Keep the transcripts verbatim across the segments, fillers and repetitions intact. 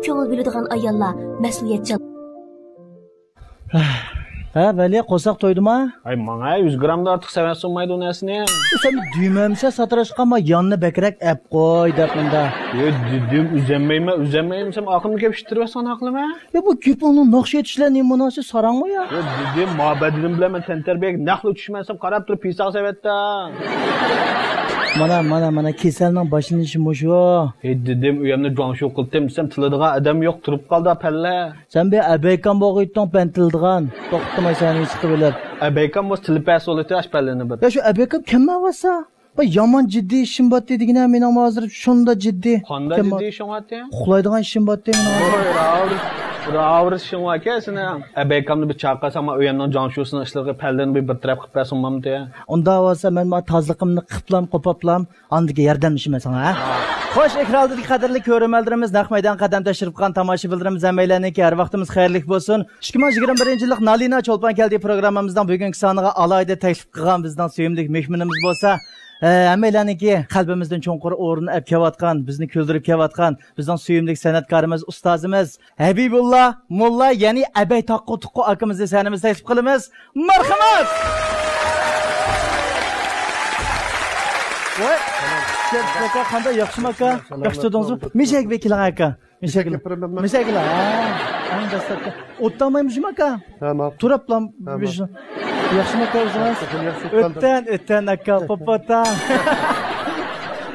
كۆڭۈل بۆلىدىغان ئاياللار مەسئۇلىيەتچان. ھە، ۋەلى، قورساق تويدىما؟ ئاي، ماڭا يۈز گرامدىن ئارتۇق سەۋەن سۇنمايدۇ ئۇ نەرسىنى. سەن دېمەمسەن، ساتىراشقا، ما ياننى بەكرەك ئەپ قوي دەپ مۇندا. يا دېدىم، ئۈزەلمەيمەن، ئۈزەلمەيمەن دېسەم، ئاخىرىمۇ كېلىپ ئىتتىرىۋەتسەڭ نېمە قىلىمەن؟ يا، بۇ گېپىڭنىڭ ناخشا ئېيتىش بىلەن نېمە مۇناسىۋىتى، ساراڭمۇ يا؟ يا دېدىم، مابەدىلىم بىلەن مەن تەنتەربىيەگە نەقلا چۈشمەسەم قاراپ تۇرۇپ پىساق سەۋەتتە. مانا، مانا، مانا، كېسەلنىڭ باشلىنىشى مۇشۇ. ھەي دېدىم، ئۆيەمنى جۇاڭشۇ قىلتىم دېسەم، تىلىدىغان ئادەم يوق، تۇرۇپ قالدى پەللە. سەن بىر ئەبەيكام بولغىيتتۇڭ پەن تىلىدىغان. توختىماي سەن ئىشقا بىلىپ. ئەبەيكام بولسا تىلى پەس بولىدۇ ئاش پەللىنى بىر. يا شۇ ئەبەيكام كەلمەۋاتسا. بۇ يامان جىددىي ئىشىم باتتى دېگىنە، مېنىڭمۇ ھازىر شۇندا جىددىي. قاندا جىددىي ئىشىڭ باتتى؟ ئۇخلايدىغان ئىشىم باتتى مېنىڭ ھازىر. ۋاي، راۋۇرۇس، راۋۇرۇس ئىشىڭ باركەن سېنىڭ. ئەبەيكامنى بىر چاقىرساڭ، مانا ئۆيەمنىڭ جاڭشۇسىنىڭ ئىشلىرىغا پەللىنى بىر، بىر تەرەپ قىلىپ بەرسە بولمامتى؟ ئۇنداق بولسا مەن مانا تازىلىقىمنى قىپلام، قوپاپلام، ئاندىن كېيىن ياردەملىشىمەن ساڭا، ھە؟ خوش، ئېكران ئالدىدىكى قەدىرلىك كۆرۈرمەنلىرىمىز، نەق مەيدانغا قەدەم تەشرىپ قىلغان تاماشىبىنلىرىمىز ھەممەيلەننىڭكى ھەر ۋاقتىمىز خەيرلىك بولسۇن. ئىككى مىڭ يىگىرمە بىرىنچى يىللىق نالىنا چولپان كەلدى پروگراممىمىزنىڭ بۈگۈنكى سانىغا ئالاھىدە تەكلىپ قىلغان بىزنىڭ سۆيۈملۈك مېھمىنىمىز بولسا، ھە، ھەممەيلەننىڭكى قەلبىمىزدىن چوڭقۇر ئورۇن ئەپ كېلىۋاتقان، بىزنى كۈلدۈرۈپ كېلىۋاتقان بىزنىڭ سۆيۈملۈك سەنئەتكارىمىز، ئۇستازىمىز ھەبىبۇللا موللا، يەنى ئەبەي تاققۇ تۇققۇ ئاكىمىزنى سەھنىمىزگە تەكلىپ قىلىمىز. مەرھەمەت! ۋاي، كەپتىكا، قانداق، ياخشىمۇ ئاكا؟ ياخشى تۇردىڭىزمۇ؟ مىشەگە بېكىلىڭ ئاكا. مىشەگىلە. مىشەگىلە. ھە، ئەڭ دەسلەپتە. ئوتتانمايمىز جۇمۇ ئاكا؟ ھە، ماقۇل. تۇرۇپلا. ھە، ماقۇل. ياخشىمۇ ئاكا ئۆزىڭىز؟ ياخشى، ياخشى. ئۆتتەن، ئۆتتەن ئاكا، پوپوتا.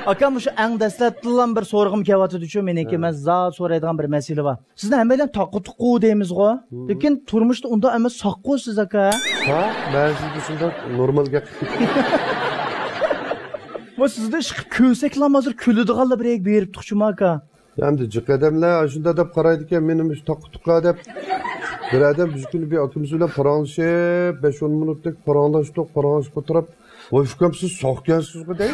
ئاكا، مۇشۇ ئەڭ دەسلەپتىلا بىر سورىغۇم كېلىۋاتىدۇ شۇ مېنىڭكى. ھە. مەن زادى سورايدىغان بىر مەسىلە بار. سىزنى ھەممەيلەن تاققۇ تۇققۇ دەيمىزغۇ. ھە. لېكىن تۇرمۇشتا ئۇنداق ئەمەس، ساققۇ سىز ئاكا. ھە؟ مەن سىزگە شۇنداق نورمال گەپ قىلىپ كېتىپ. ۋە سىزدە ئىشقىلىپ كۈلسەكلا ھازىر كۈلىدىغانلا بىر يەرگە بېرىپ تۇقچۇما ئاكا. ئەمدى جىق ئادەملەر ئاشۇنداق دەپ قارايدىكەن، مېنى مۇشۇ تاققا تۇققا دەپ. بىر ئادەم بىر كۈنى بىر ئاكىمىز بىلەن پاراڭلىشىپ، بەش ئون مىنۇتتەك پاراڭلاشتۇق، پاراڭلىشىپ ئولتۇرۇپ، ۋاي ئۇكام، سىز ساقكەنسىزغۇ دەي.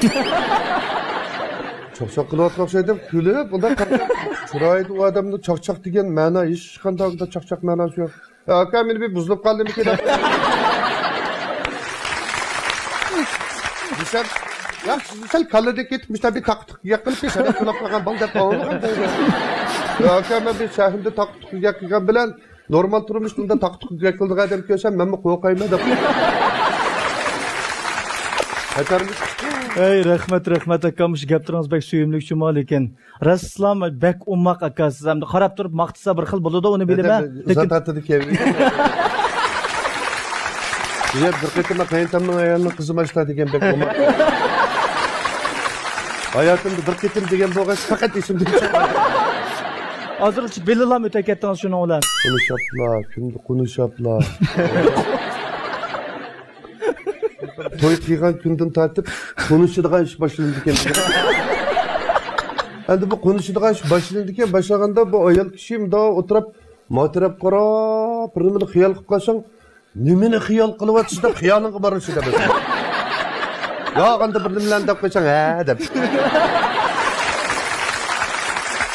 چاقچاق قىلىۋاتقان ئوخشايدۇ دەپ كۈلۈپ، ئۇنداق قارىسام، چىرايىدا ئۇ ئادەمنىڭ چاقچاق دېگەن مەنا، ھېچقانداق ئۇنداق چاقچاق مەناسى يوق. يا ئاكا، مېنى بىر بۇزۇلۇپ قالدىمىكىن دەپ. دېسەم، يا سىز سەل كاللىدىن كېتىپ، مۇشۇنداق بىر تاقا تۇققا گەپ قىلىپ، سەن كۈلۈپ قالغان بال دەپ ئاڭلىغان دەيدۇ. يا ئاكا، مەن بىر سەھنىدە تاقا تۇققا گەپ قىلغان بىلەن، نورمال تۇرمۇشتا ئۇنداق تاقا تۇققا گەپ قىلىدىغان ئادەم كۆرسەم، مەنمۇ قورقايمەن دەپ. خەتەرلىك. ئەي، رەھمەت، رەھمەت ئاكا، مۇشۇ گەپلىرىڭىز بەك سۆيۈملۈك جۇمۇ، لېكىن. راستلا بەك ئوماق ئاكا سىز، ئەمدى قاراپ تۇرۇپ ماختىسا بىر خىل بولىدۇ، ئۇنى بىلىمەن. لېكىن زات تارتىدىكەن. يا بىر قېتىم قېيىنتامنىڭ ئايالىنىڭ قىزى ماشتا دېگەن بەك ئوماق. ھاياتىمدا بىر قېتىم دېگەن بولغاچ پەقەت ئېسىمدىن چىقمايدۇ. ھازىرغىچە بىللىلام ئۆتەپ كەتتىڭىز شۇنىڭ بىلەن. قونۇشاپلا، كۈندە قونۇشاپلا. توي قىلغان كۈندىن تارتىپ قونۇشىدىغان ئىش باشلىنىدىكەن. ئەمدى بۇ قونۇشىدىغان ئىش باشلىنىدىكەن، باشلىغاندا بۇ ئايال كىشى مۇنداق ئولتۇرۇپ، ما تەرەپ قاراپ، بىر نېمىنى خىيال قىلىپ قالساڭ، نېمىنى خىيال قىلىۋاتىسىز دەپ خىيالىڭغا بارىسىز دەپ. ياق، ئەمدى بىر نېمىلەرنى دەپ قويساڭ، ھە دەپ.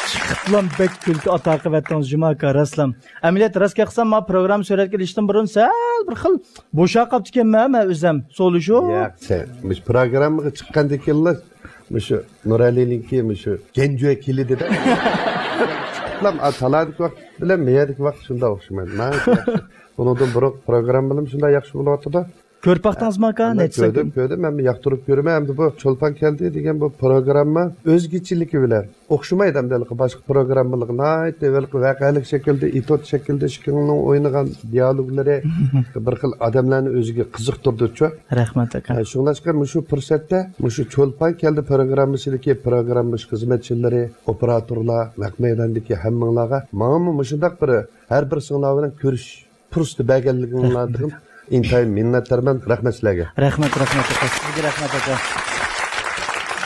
چىقىپلام بەك كۈلكە ئاتا قىلىۋەتتىڭىز جۇما ئاكا، راستلام. ئەمەلىيەتتە راست گەپ قىلسام، ما پروگرامما سۈرەتكە ئېلىشتىن بۇرۇن سەل بىر خىل بوشاپ قاپتىكەنمەن مەن ئۆزەم. سولىشىپ. ياق، سەن مۇشۇ پروگراممىغا چىققاندىن كېيىنلا مۇشۇ نۇرئەلىنىڭكى مۇشۇ گەنجۇە كېلىدىدە. چىقىپلام، ئا، تالادىكى ۋاقىت بىلەن مەيەردىكى ۋاقىت شۇنداق ئوخشىمايدۇ. ناھايىتى ياخشى. ئۇنىڭدىن بۇرۇن پروگراممىلىرىم شۇنداق ياخشى بولۇۋاتىدۇ. كۆرۈپ باقتىڭىزمۇ ئاكا؟ مەن نەچچە كۆردۈم، كۆردۈم. مەن ياقتۇرۇپ كۆرىمەن. ئەمدى بۇ چولپان كەلدى دېگەن بۇ پروگرامما ئۆزگىچىلىكى بىلەن ئوخشىمايدۇ ئەمدى ھېلىقى باشقا پروگراممىلارغا. ناھايىتى ھېلىقى ۋەقەلىك شەكىلدە، ئېتوت شەكىلدە ئىككىڭلارنىڭ ئوينىغان دىيالوگلىرى بىر خىل ئادەملەرنى ئۆزىگە قىزىقتۇرىدۇچۇ. رەھمەت ئاكا. ھە، شۇڭلاشقا مۇشۇ پۇرسەتتە مۇشۇ چولپان كەلدى پروگراممىسىدىكى پروگرامما خىزمەتچىلىرى، ئوپېراتورلار، نەق مەيداندىكى ھەممىڭلارغا ماڭىمۇ مۇشۇنداق بىر ھەر بىرسىڭلار بىلەن كۆرۈشۈش پۇرسىتى بەرگەنلىكىڭلاردىن ئىنتايىن مىننەتدارمەن. رەھمەت سىلەرگە. رەھمەت، رەھمەت ئاكا. سىزگە رەھمەت ئاكا.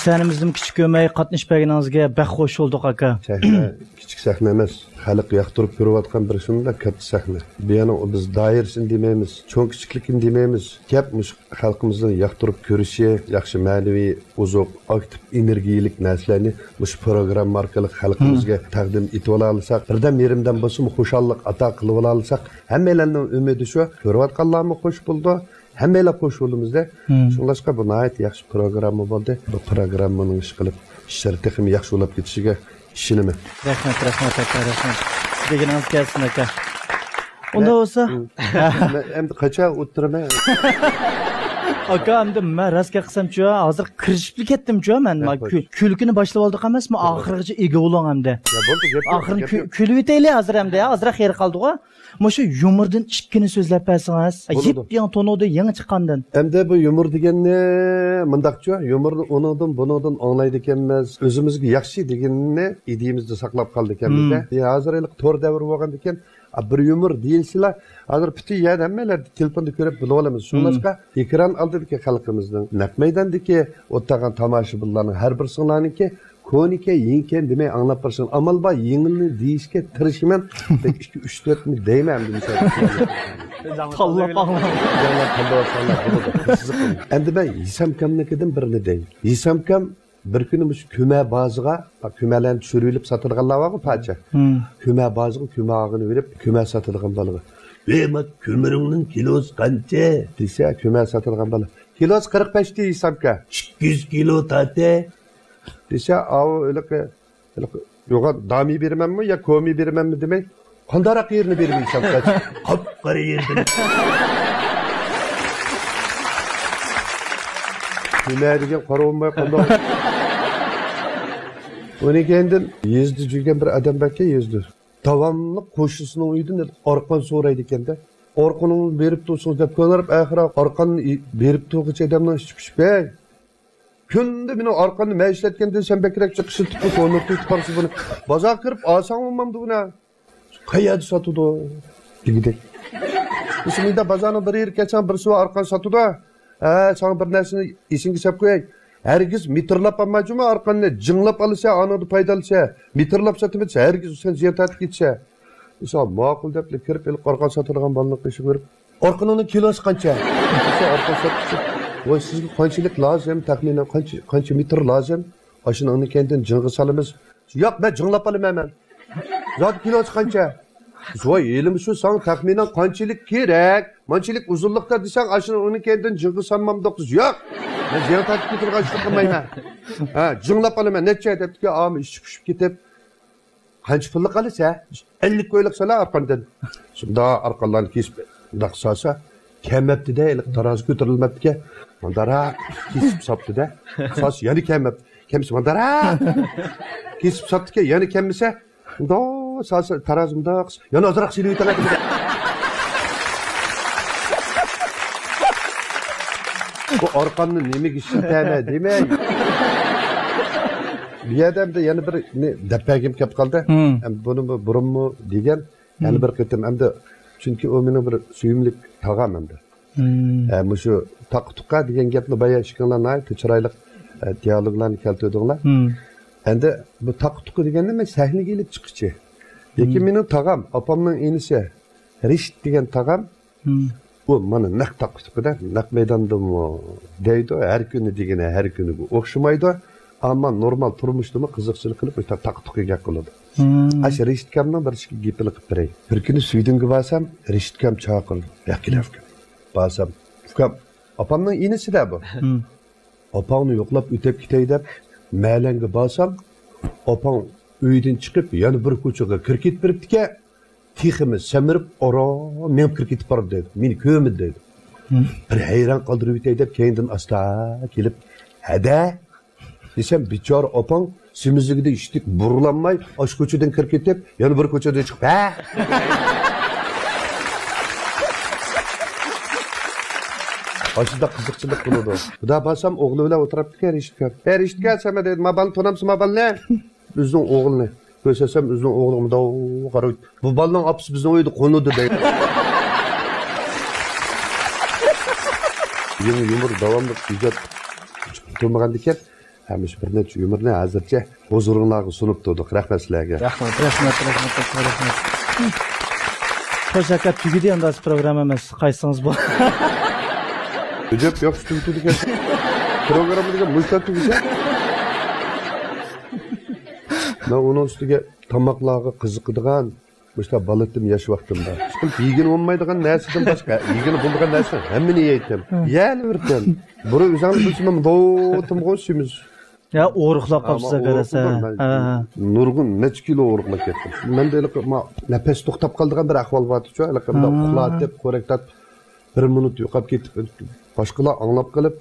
سەھنىمىزدىن كىچىك كۆرمەي قاتنىشىپ بەرگىنىڭىزگە بەك خوش بولدۇق ئاكا. سەھنە كىچىك سەھنە ئەمەس. خەلق ياقتۇرۇپ كۆرۈۋاتقان بىر شۇنداق كاتتا سەھنە. بۇ يەرنىڭ بىز دائىرىسىنى دېمەيمىز، چوڭ كىچىكلىكىنى دېمەيمىز. گەپ مۇشۇ خەلقىمىزنىڭ ياقتۇرۇپ كۆرۈشى، ياخشى مەنىۋى ئوزۇق، ئاكتىپ، ئېنېرگىيىلىك نەرسىلەرنى مۇشۇ پروگرامما ئارقىلىق خەلقىمىزگە تەقدىم ئېتىۋالالىساق، بىردەم يېرىمدەم بولسىمۇ خۇشاللىق ئاتا قىلىۋالالىساق، ھەممەيلەننىڭ ئۈمىدى شۇ. كۆرۈۋاتقانلارمۇ خوش بولىدۇ، ھەممەيلەن خوش بولىمىزدە. شۇڭلاشقا بۇ ناھايىتى ياخشى پروگرامما بولدى. بۇ پروگراممىنىڭ ئىشقىلىپ ئىشلىرى تېخىمۇ ياخشى بولۇپ كېتىشىگە ئىشىنىمەن. رەھمەت، رەھمەت، ئاكا، رەھمەت. دېگىنىڭىز كەلسۇن، ئاكا. ئۇنداق بولسا. مەن ئەمدى قاچان ئولتۇرىمەن؟ ئاكا، ئەمدى مەن راست گەپ قىلسامچۇ، ھازىر كىرىشىپلا كەتتىمچۇ مەن. ھە، ما خوش. كۈ-، كۈلكىنى باشلىۋالدۇق ئەمەسمۇ، ئاخىرغىچە ئىگە بولۇڭ ئەمدى. يا، بولدى، گەپ يوق، ئاخىرىنى گەپ كۈ-، يوق. كۈلۈۋېتەيلى ھازىر ئەمدى، ھازىراق يېرى قالدىغۇ. مۇشۇ يۇمۇردىن ئىككىنى سۆزلەپ بەرسىڭىز. بولىدۇ. يېپيېڭى تونۇدۇ، يېڭى چىققاندىن. ئەمدى بۇ يۇمۇر دېگەننى مۇنداقچۇ، يۇمۇرنى ئۇنىڭدىن، بۇنىڭدىن ئاڭلايدىكەنمىز. ئۆزىمىزگە ياخشى دېگىنىنى ئىدىيىمىزدە ساقلاپ قالىدىكەنمىز-دە. مم. ھازىر ھېلىقى تور دەۋرى بولغاندىكىن، ئا، بىر يۇمۇر دېيىلسىلا، ھازىر پۈتۈن يەردە ھەممە يەردە تېلېفوندا كۆرۈپ بىلىۋالىمىز. شۇڭلاشقا، مم. ئېكران ئالدىدىكى خەلقىمىزنىڭ، نەق مەيداندىكى ئولتۇرغان تاماشىبىنلارنىڭ ھەر بىرسىڭلارنىڭكى كونىكەن، يېڭىكەن دېمەي ئاڭلاپ بېرىشىڭ ئامال بار، يېڭىنى دېيىشكە تىرىشىمەن. بەك ئىككى، ئۈچ، تۆتنى دەيمەن ئەمدى مىسال. تاللاپ ئاڭلاڭ. ياڭلار تاللاۋاتقانلار بولىدۇ. قىزىق. ئەمدى مەن ھېسامكامنىڭكىدىن بىرنى دەي. ھېسامكام بىر كۈنى مۇشۇ كۆمە بازىغا، كۆمەلەرنى چۈشۈرۈۋېلىپ ساتىدىغانلار بارغۇ، پاچا. ھىم. كۆمە بازىغا كۆمە ئالغىنى بېرىپ، كۆمە ساتىدىغان بالىغا، «ۋەي، ما كۆمۈرۈڭنىڭ كىلوسى قانچە؟» دېسە، كۆمە ساتىدىغان بالا، «كىلوسى قىرىق بەش دە، ھېسامكا.» «ئىككى يۈز كىلو تارتە.» دېسە، ئاۋۇ ھېلىقى، ھېلىقى يوغان دامى بېرىمەنمۇ يا كومى بېرىمەنمۇ دېمەي، «قانداقراق يېرىنى بېرىمەن؟» دېسەم، «قاپقارا يېرىدىن.» نېمە دېگەن قارىۋالماي قانداق. ئۇنىڭ كەينىدىن يېزىدا يۈرگەن بىر ئادەم باركەن، يېزىدا. داۋاملىق قوشنىسىنىڭ ئۆيىدىن ئارقان سورايدىكەن-دە. «ئارقىنىڭ بېرىپ تۇرسىڭىز» دەپ كۆرۈنۈپ، ئاخىرى ئارقان بېرىپ تۇرغۇچى ئادەمنىڭ ئىچى پۇشۇپ، «ھەي، كۈندە مېنىڭ ئارقامنى مەن ئىشلەتكەندىن سەن بەكرەك ئىشلىتىپ، كونىرتىپ قارىسا بۇنى. بازارغا كىرىپ ئالساڭ بولمامدۇ بۇنى؟ قەيەردە ساتىدۇ؟» دېگۈدەك. «مۇشۇ مۇنداق بازارنىڭ بىر يېرىگە كەلسەڭ، بىرسى بار ئارقان ساتىدۇ. ھە، ساڭا بىر نەرسىنى ئېسىڭگە سېلىپ قوياي. ھەرگىز مىتىرلاپ ئالما جۇمۇ ئارقاننى، جىڭلاپ ئالىسەن، ئانىڭدا پايدا ئالىسەن. مىتىرلاپ ساتىۋەتسە، ھەرگىز سەن زىيان تارتىپ كېتىسەن.» مىسال، ماقۇل دەپلا كىرىپ، ھېلىقى ئارقان ساتىدىغان بالىنىڭ قېشىغا بېرىپ، «ئارقىنىڭنىڭ كىلوسى قانچە؟» دېسە، ئارقان ساتقۇچى، «ۋاي، سىزگە قانچىلىك لازىم، تەخمىنەن قانچە، قانچە مېتىر لازىم؟ ئاشۇنىڭنى كەينىدىن جىڭغا سالىمىز.» «ياق، مەن جىڭلاپ ئالىمەن مەن.» «زادى كىلوسى قانچە؟» «ۋاي، ھېلىمۇ شۇ، ساڭا تەخمىنەن قانچىلىك كېرەك؟ مانچىلىك ئۇزۇنلۇقتا دېسەڭ، ئاشۇنى ئۇنىڭ كەينىدىن جىڭغا سالمامدۇق؟» دېسە، «ياق، مەن زىيان تارتىپ كېتىدىغان ئىشنى قىلمايمەن.» «ھە، جىڭلاپ ئالىمەن، نەچچە؟» دەپتىكەن، ئامما ئىچى پۇشۇپ كېتىپ، «قانچە پۇللۇق ئالىسەن؟» «ئەللىك كويلۇق سالا ئارقاندىن.» شۇنداق ئارقانلارنى كېسىپ، مۇنداق سالسا، كەلمەپتۇ-دە، ھېلىقى تارازا كۆتۈرۈلمەپتىكەن. مۇنداقراق كېسىپ ساپتۇ-دە. سالسا يەنە كەلمەپتۇ. كەلمىسە مۇنداقراق كېسىپ ساپتىكەن، يەنە كەلمىسە، مۇنداق سالسا، تارازا مۇنداق قىلسا، يەنە ئازراق سېلىۋېتىڭ. بۇ ئارقاننى نېمىگە ئىشلىتەمەن دېمەي. بۇ يەردە ئەمدى يەنە بىر نى دەپ بەرگۈم كەپ قالدى. ھىم. ئەمدى بۇنى بۇ بۇرۇنمۇ دېگەن، يەنە ھىم. بىر قېتىم ئەمدى، چۈنكى ئۇ مېنىڭ بىر سۆيۈملۈك تاغام ئەمدى. ھىم. ئە، مۇشۇ تاقا تۇقا دېگەن گەپنى بايا ئىككىڭلار ناھايىتى چىرايلىق، ئە، دىيالوگلارنى كەلتۈردۈڭلار. ھىم. ئەمدى بۇ تاقا تۇقا دېگەننى مەن سەھنىگە ئېلىپ چىققۇچى. لېكىن ھىم. مېنىڭ تاغام، ئاپامنىڭ ئىنىسى رىشىت دېگەن تاغام، ھىم. ئۇ مانا نەق تاقا تۇقىدا، نەق مەيداندىمۇ دەيدۇ، ھەر كۈنى دېگىنى ھەر كۈنىگە ئوخشىمايدۇ. ئەمما نورمال تۇرمۇشتىمۇ قىزىقچىلىق قىلىپ، ئۆتە تاقا تۇقا گەپ قىلىدۇ. ھىم. ئاشۇ رىشىتكامنىڭ بىر ئىككى گېپىنى قىلىپ بېرەي. بىر كۈنى سۈيدۈنگە بارسام، رىشىتكام چاقىردى. ياق، كېلە ئۇكام. بارسام، ئۇكام، ئاپامنىڭ ئىنىسى-دە بۇ. ھىم. ئاپاڭنى يوقلاپ ئۆتۈپ كېتەي دەپ، مەلەڭگە بارسام، ئاپاڭ ئۆيدىن چىقىپ، يەنە بىر كوچىغا كىرىپ كېتىپ بېرىپتىكەن. تېخىمۇ سەمرىپ، ئاران مېڭىپ كىرىپ كېتىپ بارىدۇ دەيدۇ. مېنى كۆرمىدى دەيدۇ. ھىم. بىر ھەيران قالدۇرۇۋېتەي دەپ، كەينىدىن ئاستا كېلىپ، ھەدە دېسەم، بىچارە ئاپاڭ سېمىزلىكىدە ئىشتىك بۇرۇلالماي، ئاشۇ كوچىدىن كىرىپ كېتىپ، يەنە بىر كوچىدىن چىقىپ، ھە! ئاشۇنداق قىزىقچىلىق بولىدۇ. خۇدا بارسام، ئوغلى بىلەن ئولتۇرۇپتىكەن، رىشىتكا. «ھەي، رىشىتكا، سەن دەيدۇ، ما بالىنى تونامسەن، ما بالىنى؟» ئۆزىنىڭ ئوغلىنى. كۆرسەتسەم، ئۆزىنىڭ ئوغلىغا مۇنداق قارايدۇ. «بۇ بالىنىڭ ئاپىسى بىزنىڭ ئۆيدە قونىدۇ» دەيدۇ. يېڭى يۇمۇر داۋاملىق ئىجاد چىقىپ تۇرمىغاندىكىن، ھەمىشە بىر نەچچە يۇمۇرنى ھازىرچە ھۇزۇرۇڭلارغا سۇنۇپ تۇردۇق. رەھمەت سىلەرگە. رەھمەت، رەھمەت، رەھمەت، رەھمەت. خوش ئاكا، تۈگىدى ئەمدى ھازىر پروگراممىمىز. قايسىڭىز بۇ؟ ئەجەب ياخشى تۈگىتىدىكەن. پروگرامما دېگەن مۇشۇنداق تۈگىسە. مەن ئۇنىڭ ئۈستىگە تاماقلارغا قىزىقىدىغان، مۇشۇنداق بالىتىم ياش ۋاقتىمدا. ئىشقىلىپ يېگىلى بولمايدىغان نەرسىدىن باشقا، يېگىلى بولىدىغان نەرسىنىڭ ھەممىنى يەيتتىم. ھە. يەۋېرىتتىم. بۇرۇن ئۆزۈڭلار بىلسىڭلار، دوتۇمغۇ سېمىز. يا، ئورۇقلاپ قاپسىز، ئەمما ئاكا، دەسە. ئورۇقلىدىم مەن. ھە، ھە. نۇرغۇن نەچچە كىلو ئورۇقلاپ كەتتىم. مەندە ھېلىقى ما-، نەپەس توختاپ قالىدىغان بىر ئەھۋال بارتىچۇ، ھېلىقى مۇنداق ھە. ئۇخلاۋېتىپ، خورەك تارتىپ، بىر مىنۇت يوقاپ كېتىپ، باشقىلار ئاڭلاپ قېلىپ،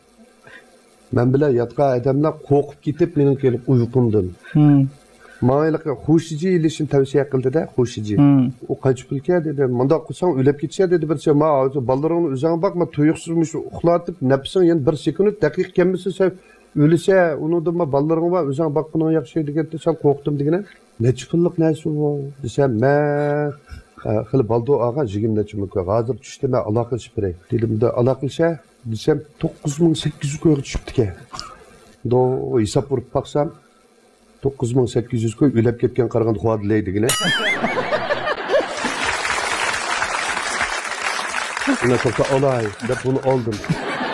مەن بىلەن ياتقان ئادەملەر قورقۇپ كېتىپ، مېنىڭ كېلىپ ئۇيقۇمدىن. ھىم. ماڭا ھېلىقى خۇشىجى ئېلىشنى تەۋسىيە قىلدى-دە، خۇشىجى. ھىم. ئۇ قانچە پۇلكەن دېدى. مۇنداق قىلساڭ ئۆلۈپ كېتىسەن دېدى بىرسى. ما، ھازىر بالىلىرىڭنى ئۆزۈڭ باق، ما، تۇيۇقسىز مۇشۇ ئۇخلاتىپ، نەپىسىڭ يەنە بىر سېكۇنت، دەقىقە كەلمىسە سەن ئۆلىسەن، ئۇنىڭدىن ما بالىلىرىڭ بار، ئۆزۈڭ باققىنىڭ ياخشى دېگەنتى، سەن قورقتۇم دېگىنە. نەچچە پۇللۇق نەرسە بۇ؟ دېسەم، مەن، ئە، خېلى بالدۇر ئالغان، يىگىرمە نەچچە مىڭ كوي. ھازىر چۈشتە مەن ئالاقىلىشىپ بېرەي. دېدىم، ئالاقىلىشە دېسەم، توققۇز مىڭ سەككىز يۈز كويغا چۈشۈپتىكەن. دو، ھېساب ئۇرۇپ باقسام، توققۇز مىڭ سەككىز يۈز كوي ئۆلۈپ كەتكەن قارىغاندا خۇادىلەي دېگىنە. مانا توختا ئالاي دەپ بۇنى ئالدىم.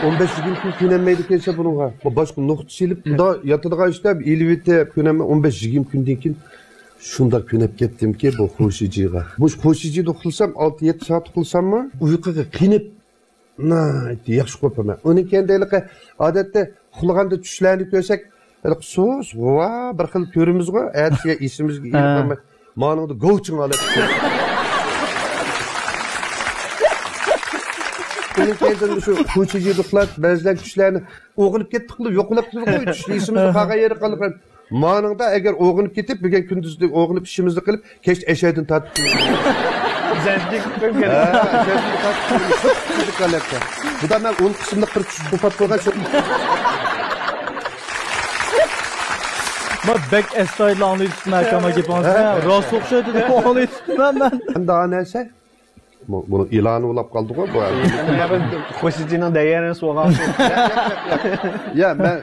ئون بەش يىگىرمە كۈن كۆنەلمەيدىكەنسەن بۇنىڭغا. باشقا نۇقتا سېلىپ، مۇنداق ياتىدىغان ئىشتا ئېلىۋېتىپ، كۆنەلمەي ئون بەش يىگىرمە كۈندىن كېيىن شۇنداق كۆنۈپ كەتتىمكى بۇ خۇشىجىغا. بۇ خۇشىجىدا ئۇخلىسام، ئالتە يەتتە سائەت ئۇخلىساممۇ، ئۇيقۇغا قېنىپ، ناھايىتى ياخشى قوپىمەن. ئۇنىڭ كەينىدە ھېلىقى ئادەتتە ئۇخلىغاندا چۈشلەرنى كۆرسەك، ھېلىقى سۇس، غۇۋا، بىر خىل كۆرىمىزغۇ، ئەتىسىگە ئېسىمىزگە ھە. ئېلىپ مانىڭدا گوۋچىڭ ئالاتتى. ئۇنىڭ كەينىدىن شۇ كوچىجى ئۇخلاپ، بەزىلەر چۈشلەرنى ئويغىنىپ كەتتۇقلا، يوقلاپ تۇرغۇ، چۈشلە ئېسىمىزدە قالغان يېرى قالغان. مانىڭدا ئەگەر ئويغىنىپ كېتىپ، بۈگۈن كۈندۈزدە ئويغىنىپ ئىشىمىزنى قىلىپ، كەچتە ئەشەدىن تارتىپ. زەنجىر قىلىپ قويۇپ ھە، كەتتى. ئەشەدىن تارتىپ قويۇپ، سۈت قىلدۇق ھالەتتە. بۇدا مەن ئون قىسىملىق بىر چۈش قوپاپ قويغان شۇ. ما بەك ئەستايىدىل ئاڭلايتتىم ئاكام گېپىڭىزنى. ھە. راست ئوخشايدۇ دەپ ئاڭلايتتىم مەن. ئەمدى ئا نەرسە؟ بۇ، بۇنىڭ ئېلانى بولاپ قالدىغۇ بۇ. خۇشىجىنىڭ دەيەرىنى سوغا. يا، مەن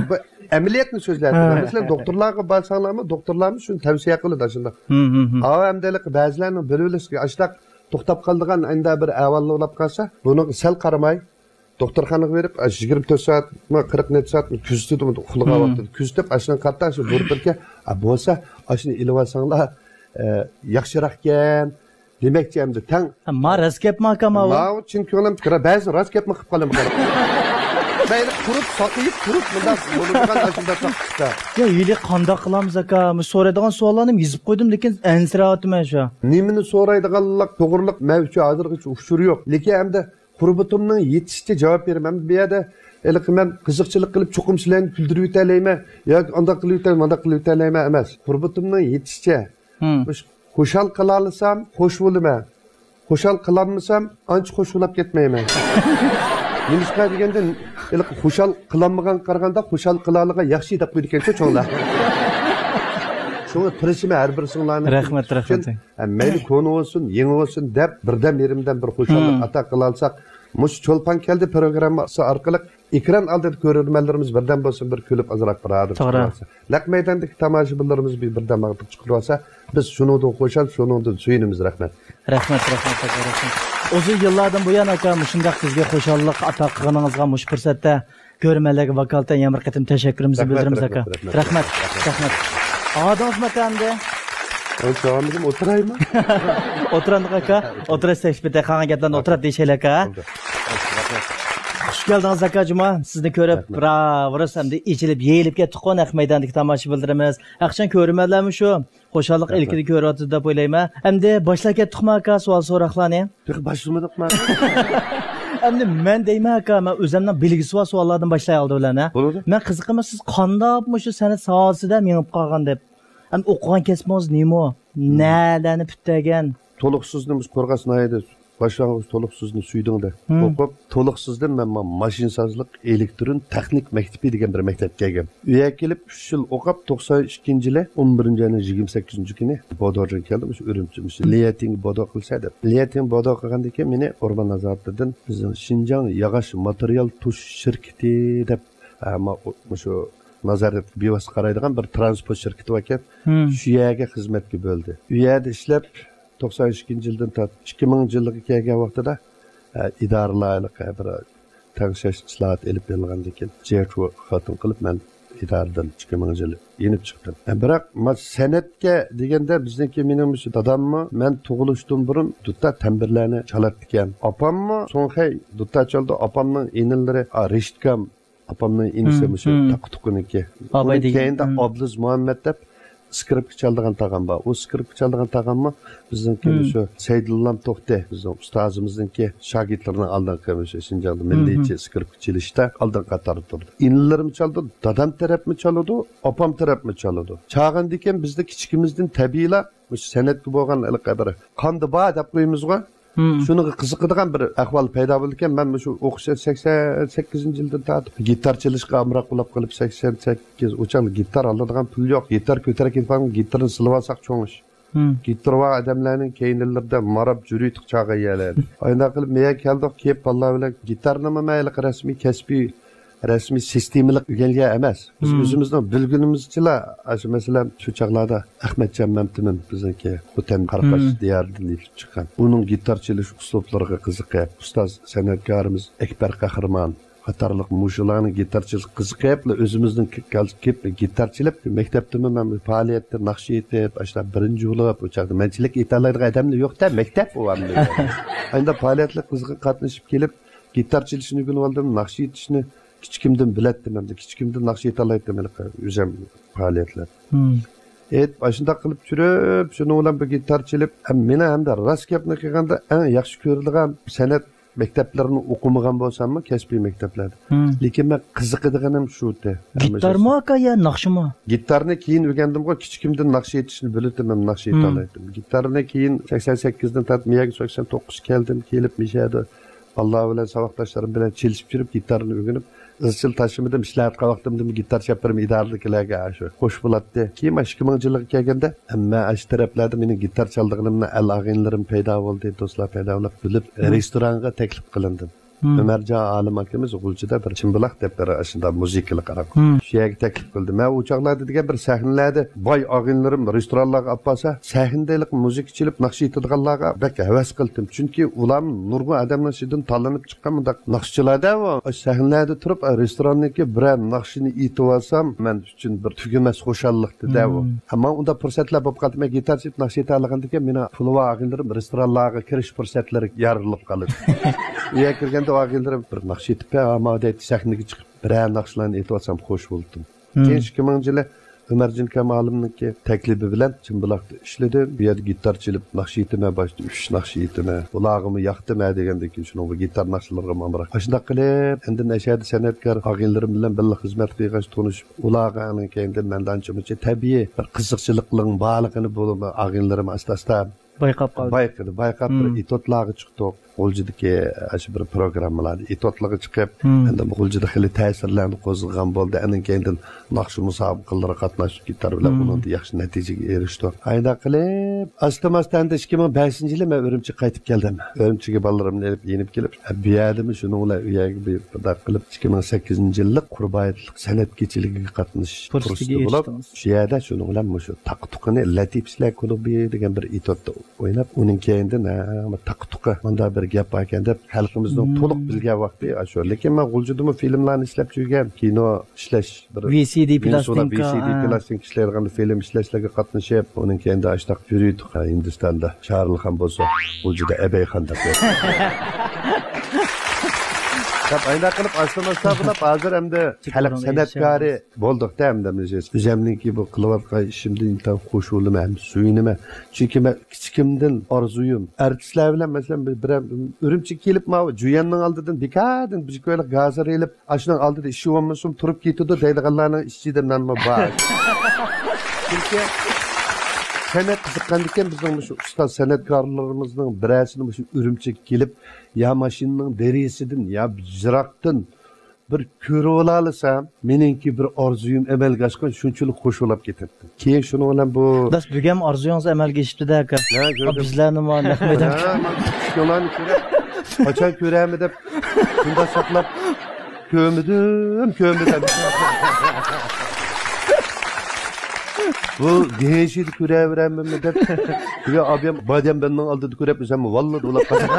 بۇ ئەمەلىيەتنى سۆزلەۋاتىمەن. ھە. مەسىلەن، دوختۇرلارغا بارساڭلارمۇ، دوختۇرلارمۇ شۇنى تەۋسىيە قىلىدۇ شۇنداق. ھىم، ھىم، ھىم. ئاۋۇ ئەمدى ھېلىقى بەزىلەرنىڭ بىر ئۆلۈشكە ئاشتاق توختاپ قالىدىغان ئەندە بىر ئەھۋاللار بولاپ قالسا، بۇنىڭغا سەل قارىماي، دوختۇرخانىغا بېرىپ، ئاشۇ يىگىرمە تۆت سائەتمۇ، قىرىق نەچچە سائەتمۇ كۆزىتىدۇ، ئۇخلىغان ھىم. ۋاقتىدا كۆزىتىپ، ئاشۇنىڭ قارىتا شۇ بۇرۇتلىرىكەن، ئا، بولسا، ئاشۇنى ئېلىۋالساڭلار، ئە، ياخشىراقكەن. دېمەكچى ئەمدى تەڭ. ھە، ما راست گەپمۇ ئاكام ئاۋۇ؟ ماۋۇ چىن كۆڭلۈم، را-، بەزى راست گەپمۇ قىلىپ قالىمەن. مەيلى قۇرۇپ، ساقىيىپ تۇرۇپ، مۇنداق بولىدىغان ئاشۇنداق تاپتا. يا، ھېلى قانداق قىلامىز ئاكا؟ مۇشۇ سورايدىغان سوئاللارنى يېزىپ قويدۇم، لېكىن ئەنسىرەۋاتىمەن شۇ. نېمىنى سورايدىغانلىق توغرىلىق مەن ئۈچۈن ھازىرغىچە ئۇچۇر يوق. لېكىن ئەمدى قۇربىتىمنىڭ يېتىشىچە جاۋاب بېرىمەن. بۇ يەردە ھېلىقى مەن قىزىقچىلىق قىلىپ، چوقۇم سىلەرنى كۈلدۈرۈۋېتەلەيمەن ياكى ئانداق قىلىۋېتەلەيمەن، مانداق قىلىۋېتەلەيمەن ئەمەس. قۇربىتىمنىڭ يېتىشىچە. ھىم. مۇشۇ خۇشال قىلالىسام، خوش بولىمەن. خۇشال قىلالمىسام، ئانچە خوش بولاپ كەتمەيمەن. نېمىشقا دېگەندە، ھېلىقى خۇشال قىلالمىغانغا قارىغاندا، خۇشال قىلالىغان ياخشى دەپ قويىدىكەنچۇ چوڭلار. شۇڭا تىرىشىمەن ھەر بىرسىڭلارنى. رەھمەت، رەھمەت. ھە، مەيلى كونا بولسۇن، يېڭى بولسۇن دەپ، بىردەم يېرىمدەم بىر خۇشاللىق ھىم. ئاتا قىلالىساق، مۇشۇ چولپان كەلدى پروگراممىسى ئارقىلىق ئېكران ئالدىدا كۆرۈرمەنلىرىمىز بىردەم بولسۇن، بىر كۈلۈپ ئازراق بىر ھاردۇق توغرا. چىقىرىۋالسا. نەق مەيداندىكى تاماشىبىنلىرىمىز بىر، بىردەم ھاردۇق چىقىرىۋالسا، بىز شۇنىڭدىن خۇشال، شۇنىڭدىن سۆيۈنىمىز. رەھمەت. رەھمەت، رەھمەت، ئاكا، رەھمەت. ئۇزۇن يىللاردىن بۇيان، ئاكا، مۇشۇنداق بىزگە خۇشاللىق ئاتا قىلغىنىڭىزغا مۇشۇ پۇرسەتتە كۆرۈرمەنلەرگە ۋاكالىتەن يەنە بىر قېتىم تەشەككۈرىمىزنى رەھمەت، بىلدۈرىمىز، ئاكا. رەھمەت، رەھمەت. رەھمەت، رەھمەت. ئادىڭىزمۇ ئەمدى؟ ئولتۇرايمۇ؟ ئولتۇرامدىق، ئاكا. ئولتۇراش تەكلىپى قالغان گەپلەرنى ئولتۇرۇپ دېيىشەيلى، ئاكا. خۇش كەلدىڭىز، ئاكا جۇما. سىزنى كۆرۈپ، رەھمەت. راۋۇرۇس ئەمدى ئېچىلىپ، يېيىلىپ كەتتۇققۇ نەق مەيداندىكى تاماشىبىنلىرىمىز. ھەقىچان كۆرۈرمەنلەرمۇ شۇ خۇشاللىق رەھمەت. ئىلكىدە كۆرۈۋاتىدۇ دەپ ئويلايمەن. ئەمدى باشلاپ كەتتۇقمۇ، ئاكا، سوئال سوراقلارنى؟ تېخى باشلىمىدۇقما؟ ئەمدى مەن دەيمەن، ئاكا، مەن ئۆزۈمنىڭ بىلگۈسى بار سوئاللاردىن باشلاي ئالدى بىلەن، ھە؟ بولىدۇ. مەن قىزىقىمەن، سىز قانداق مۇشۇ سەنئەت ساھەسىدە مېڭىپ قالغان دەپ؟ ئەمدى ئوقۇغان كەسپىڭىز نېمە؟ مم. نەلەرنى پۈتتۈرگەن؟ تولۇقسىزنى بىز قورغاس ناھىيەدە باشلانغۇچ تولۇقسىزنى سۈيدۈڭدە مم. ئوقۇپ، تولۇقسىزدىن مەن ما-، ماشىنىسازلىق ئېلېكترون تېخنىك مەكتىپى دېگەن بىر مەكتەپكە كەلگەن. ئۇ يەرگە كېلىپ ئۈچ يىل ئوقۇپ، توقسان ئىككىنچى يىلى ئون بىرىنچى ئاينىڭ يىگىرمە سەككىزىنچى كۈنى بودوغدىن كەلدىم، مۇشۇ ئۈرۈمچى، مۇشۇ ليەتىڭ بودو قىلسا دەپ. ليەتىڭ بودو قىلغاندىن كېيىن مېنى ئورمان نازارىتىدىن بىزنىڭ شىنجاڭ ياغاچ ماتېرىيال توشۇش شىركىتى دەپ، ئە، ما-، مۇشۇ نازارەتكە بىۋاسىتە قارايدىغان بىر ترانسپورت شىركىتى باركەن. مم. شۇ يەرگە خىزمەتكە بۆلدى. ئۇ يەردە ئىشلەپ، توقسان ئىككىنچى يىلدىن تارتىپ ئىككى مىڭىنچى يىلغا كەلگەن ۋاقتىدا، ئە، ئىدارىلەرگە بىر تەڭشەش ئىسلاھات ئېلىپ بېرىلغاندىن كېيىن، جيەچۋو خاتىڭ قىلىپ، مەن ئىدارىدىن ئىككى مىڭىنچى يىلى يېنىپ چىقتىم. ئە، بىراق، ما-، سەنئەتكە دېگەندە، بىزنىڭكى، مېنىڭ مۇشۇ داداممۇ مەن تۇغۇلۇشتىن بۇرۇن دۇتا تەمبىرلەرنى چالاتتىكەن. ئاپاممۇ سۇڭخەي دۇتا چالىدۇ. ئاپامنىڭ ئىنىلىرى، ئا، رېشىتكام، ئاپامنىڭ ئىنىسى مۇشۇ تاقا تۇقىنىكى. ئۇنىڭ كەينىدە ئابلىز مۇھەممەت دەپ سكرىپكا چالىدىغان تاغام بار. ئۇ سكرىپكا چالىدىغان تاغاممۇ بىزنىڭكى مۇشۇ سەيدۇللام توختى، بىزنىڭ ئۇستازىمىزنىڭكى شاگىرتلىرىنىڭ ئالدىنقى مۇشۇ شىنجاڭدا مىللىيچە سكرىپكا چېلىشتا ئالدىنقى قاتاردا تۇرىدۇ. ئىنىلىرىمۇ چالىدۇ، دادام تەرەپمۇ چالىدۇ، ئاپام تەرەپمۇ چالىدۇ. چالغاندىكىن بىزدە كىچىكىمىزدىن تەبىئىيلا مۇشۇ سەنئەتكە بولغان ھېلىقى بىر قاندا بار دەپ قويىمىزغۇ. شۇنىڭغا قىزىقىدىغان بىر ئەھۋال پەيدا بولىدىكەن. مەن مۇشۇ ئوقۇش سەكسەن سەككىزىنچى يىلدىن تارتىپ گىتار چېلىشقا ئامراق بولۇپ قېلىپ، سەكسەن سەككىز، ئۇ چاغدا گىتار ئالىدىغان پۇل يوق. گىتار كۆتەرگىلى بارغان، گىتارنى سېلىۋالساق چوڭ ئىش. گىتارى بار ئادەملەرنىڭ كەينىلىرىدە ماراپ جۈرۈيتۇق چاغان يەرلەردە. ئاينداق قىلىپ مەيەگە كەلدۇق، كېلىپ بالىلار بىلەن گىتارنىمۇ مەن ھېلىقى رەسمىي كەسپىي رەسمىي سىستېمىلىق ئۆگەنگەن ئەمەس. بىز ئۆزىمىزنىڭ بىلگىنىمىزچىلا، ئاشۇ مەسىلەن، شۇ چاغلاردا ئەخمەتجان مەمتىمىن بىزنىڭكى خوتەن قاراقاش دىيارىدىن يېتىلىپ چىققان. ئۇنىڭ گىتار چېلىش ئۇسلۇبلىرىغا قىزىقىپ، ئۇستاز سەنئەتكارىمىز ئەكبەر قەھرىمان قاتارلىق مۇشۇلارنىڭ گىتار چېلىشىغا قىزىقىپ، ئۆزىمىزنىڭ كېلىپ گىتار چېلىپ، مەكتەپتىمۇ مەن پائالىيەتتە ناخشا ئېيتىپ، ئاشۇنداق بىرىنچى بولۇپ، ئۇ چاغدا مەنچىلىك ئېيتالايدىغان ئادەملا يوق-دە، مەكتەپ ئۇ ئەمدى. ئانداق پائالىيەتلەر قىزغىن قاتنىشىپ كېلىپ، گىتار چېلىشنى ئۆگىنىۋالدىم، ناخشا ئېيتىشنى كىچىكىمدىن بىلەتتىم ئەمدى. كىچىكىمدىن ناخشا ئېيتالايتتىم ھېلىقى ئۆزۈم پائالىيەتلەر. ئېيتىپ، ئاشۇنداق قىلىپ چۈرۈپ، شۇنىڭ بىلەن بىر گىتار چېلىپ، ھەم مېنىڭ ھەمدە راست گەپنى قىلغاندا ئەڭ ياخشى كۆرىدىغان سەنئەت مەكتەپلىرىنى ئوقۇمىغان بولساممۇ، كەسپىي مەكتەپلەردە. لېكىن مەن قىزىقىدىغىنىم شۇ ئىدى. گىتارمۇ ئاكا يا ناخشىمۇ؟ گىتارنى كېيىن ئۆگەندىمغۇ، كىچىكىمدىن ناخشا ئېيتىشنى بىلىتتىم ھەم ناخشا ئېيتالايتتىم. گىتارنى كېيىن سەكسەن سەككىزدىن تارتىپ مەيەگە سەكسەن توققۇز كەلدىم، كېلىپ مىشەدە بالىلار بىلەن، ساۋاقداشلىرىم بىلەن چېلىشىپ يۈرۈپ، گىتارنى ئۆگىنىپ، ئىزچىل تاشلىمىدىم. ئىشلەۋاتقان ۋاقتىمدىمۇ گىتار چېلىپ بېرىمەن ئىدارىدىكىلەرگە، شۇ خوش بولاتتى. كېيىن مانا ئىككى مىڭىنچى يىلغا كەلگەندە، ھەممە ئاشۇ تەرەپلەردە مېنىڭ گىتار چالىدىغىنىمنى ئەل ئاغىنىلىرىم پەيدا بولدى، دوستلار پەيدا بولۇپ، بىلىپ، رېستورانغا تەكلىپ قىلىندىم. ئۆمەرجان ئالىم ئاكىمىز غۇلجىدا بىر چىمبىلاق دەپ بىر ئاشۇنداق مۇزىكىلىق ئاراق. شۇ يەرگە تەكلىپ قىلدى. مەن ئۇ چاغلاردا دېگەن بىر سەھنىلەردە باي ئاغىنىلىرىم رېستورانلارغا ئاپارسا، سەھنىدە ھېلىقى مۇزىكا چېلىپ ناخشا ئېيتىدىغانلارغا بەك ھەۋەس قىلدىم. چۈنكى ئۇلار نۇرغۇن ئادەمنىڭ ئىچىدىن تاللىنىپ چىققان مۇنداق ناخشىچىلار-دە ئۇ. ئاشۇ سەھنىلەردە تۇرۇپ، رېستوراننىڭكى بىرەر ناخشىنى ئېيتىۋالسام، مەن ئۈچۈن بىر تۈگىمەس خۇشاللىقتى-دە ئۇ. ئەمما ئۇنداق پۇرسەتلەر بولۇپ قالدى. مەن گىتار چېلىپ ناخشا ئېيتالىغاندىكىن، مېنىڭ پۇلى بار ئاغىنىلىرىم رېستورانلارغا كىرىش پۇرسەتلىرى يارىلىپ قالىدۇ. ئۇ يەرگە كىرگەندە ئۇ ئاغىنىلىرىم بىر ناخشا ئېيتىپ بەر، ئاما دەيتتى، سەھنىگە چىقىپ بىرەر ناخشىلارنى ئېيتىۋالسام خوش بولدۇم. كېيىن ئىككى مىڭىنچى يىلى ئۆمەرجان ئاكام ئالىمنىڭكى تەكلىپى بىلەن چىمبىلاقتا ئىشلىدىم. بۇ يەردە گىتار چېلىپ ناخشا ئېيتىمەن، باشتا ئۈچ ناخشا ئېيتىمەن. ئۇلارغىمۇ ياقتىمەن دېگەندىن كېيىن شۇنىڭغا گىتار ناخشىلىرىغا ئامراق. ئاشۇنداق قىلىپ ئاندىن ئەشەدە سەنئەتكار ئاغىنىلىرىم بىلەن بىللە خىزمەت قىلغاچ تونۇشۇپ، ئۇلارغا ئاندىن كېيىندىن مەندە ئانچە-مۇنچە تەبىئىي بىر قىزىقچىلىقلىرىڭ بارلىقىنى بۇ ئاغىنىلىرىم ئاستا-ئاستا بايقاپ قالدى. بايقىدى، بايقاپ بىر ئېتوتلارغا چىقتۇق. غۇلجىدىكى ئاشۇ بىر پروگراممىلاردا ئېتوتلارغا چىقىپ، ئەمدى غۇلجىدا خېلى تەسىرلەرنى قوزغىغان بولدى. ئاندىن كېيىندىن ناخشا مۇسابىقىلىرىغا قاتناشتۇق، گىتار بىلەن ئۇنىڭدا ياخشى نەتىجىگە ئېرىشتۇق. ئاينداق قىلىپ، ئاستىن-ئاستا ئەمدى ئىككى مىڭ بەشىنچى يىلى مەن ئۈرۈمچىگە قايتىپ كەلدىم. ئۈرۈمچىگە بالىلىرىمنى ئېلىپ، يېنىپ كېلىپ، بۇ يەردىمۇ شۇنىڭ بىلەن ئۇ يەرگە بىر، بىردەك قىلىپ، ئىككى مىڭ سەككىزىنچى يىللىق قۇربان ھېيتلىق سەنئەت كېچىلىكىگە قاتنىشىش پۇرسىتىگە پۇرسىتى بولۇپ، ئېرىشتىڭىز. شۇ يەردە شۇنىڭ بىلەن مۇشۇ تاقا تۇقىنى لەتىپىچىلەر كۇلۇبى دېگەن بىر ئېتوتتا ئويناپ، ئۇنىڭ كەينىدىن، ھە، تاقا تۇقا مۇنداق بىر گەپ باركەن دەپ، خەلقىمىزنىڭ تولۇق بىلگەن ۋاقتى ئاشۇ. لېكىن مەن غۇلجىدىمۇ فىلىملارنى ئىشلەپ يۈرگەن، كىنو ئىشلەش، بىر ۋى سى دى پلاستىنكا، ۋى سى دى پلاستىنكا ئىشلەيدىغان فىلىم ئىشلەشلەرگە قاتنىشىپ، ئۇنىڭ كەينىدە ئاشتاق يۈرۈيتتۇق. ھىندىستاندا شاھرۇخ خان بولسا، غۇلجىدا ئەبەي خان دەپ. دەپ ئاينداق قىلىپ ئاستا-ئاستا بولۇپ، ھازىر ئەمدى خەلق سەنئەتكارى بولدۇق-دە ئەمدى. ئۆزەمنىڭكى بۇ قىلىۋاتقان ئىشىمدىن ئىنتايىن خۇش بولىمەن ھەم سۆيۈنىمەن. چۈنكى مەن كىچىكىمدىن ئارزۇيۇم، ئارتىسلار بىلەن، مەسىلەن، بىر، بىر ئۈرۈمچىگە كېلىپ، ماۋۇ جۈيەننىڭ ئالدىدىن بىكاردىن بىر كويلۇق گازىر ئېلىپ، ئاشۇنىڭ ئالدىدا ئىشى بولمىسىمۇ تۇرۇپ كېتىدۇ دەيدىغانلارنىڭ ئىچىدە مەنمۇ بار. چۈنكى سەنئەت قىزىققاندىكىن بىزنىڭ مۇشۇ ئۇستاز سەنئەتكارلىرىمىزنىڭ بىرەرسىنى مۇشۇ ئۈرۈمچىگە كېلىپ، يا ماشىنىنىڭ دېرىزىسىدىن، يا يىراقتىن بىر كۆرۈۋالالىسام، مېنىڭكى بىر ئارزۇيۇم ئەمەلگە ئاشقان، شۇنچىلىك خۇش بولاپ كېتەتتىم. كېيىن شۇنىڭ بىلەن بۇ داس بۈگۈن ئارزۇيىڭىز ئەمەلگە ئېشىپتۇ-دە، ئاكا. ھە، كۆردۈم. بىزلەرنىمۇ نەق مەيدان. ھە، مانا شۇلارنى كۆرۈپ، قاچان كۆرەرمەن دەپ شۇنداق ساقلاپ، كۆرمىدىم، كۆرمىدىم. بۇ دېيىشىدە كۆرەۋېرەممۇ دەپ، بۈگۈن ئابىيام بادام بەننىڭ ئالدىدا كۆرۈپ، ئۆزۈممۇ ۋاللا دۇلاپ قالدىم.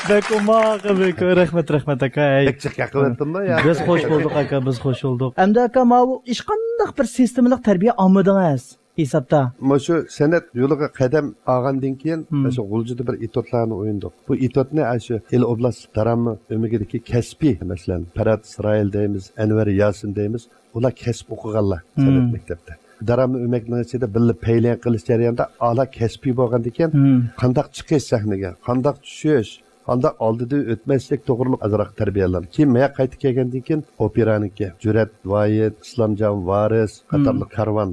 بەك ئوماق، بەك رەھمەت، رەھمەت، ئاكا. ھەي. بەك جىق ياقىۋەتتىمدۇ يا؟ بىز خوش بولدۇق، ئاكا، بىز خوش بولدۇق. ئەمدى، ئاكا، ماۋۇ ھېچقانداق بىر سىستېمىلىق تەربىيە ئالمىدىڭىز. ھېسابتا. مۇشۇ سەنئەت يولىغا قەدەم ئالغاندىن كېيىن، مم، مۇشۇ غۇلجىدا بىر ئېتوتلارنى ئوينىدۇق. بۇ ئېتوتنى ئاشۇ ئىلى ئوبلاست داراممۇ ئۆمىكىدىكى كەسپىي، مەسىلەن، پەرھات ئىسرائىل دەيمىز، ئەنۋەر ياسىن دەيمىز، ئۇلار كەسىپ ئوقۇغانلار، مم، سەنئەت مەكتەپتە. داراممۇ ئۆمەكنىڭ ئىچىدە بىللە پەيلەن قىلىش جەريانىدا ئالا كەسپىي بولغاندىكىن، مم، قانداق چىقىش سەھنىگە، قانداق چۈشۈش، قانداق ئالدىدىن ئۆتمەسلىك توغرۇلۇق ئازراق تەربىيەلەندىم. كېيىن مەن قايتىپ كەلگەندىن كېيىن ئوپېرانىڭكى جۈرئەت ۋاھىت، ئىسلامجان ۋارىس، مم، قاتارلىق كارۋان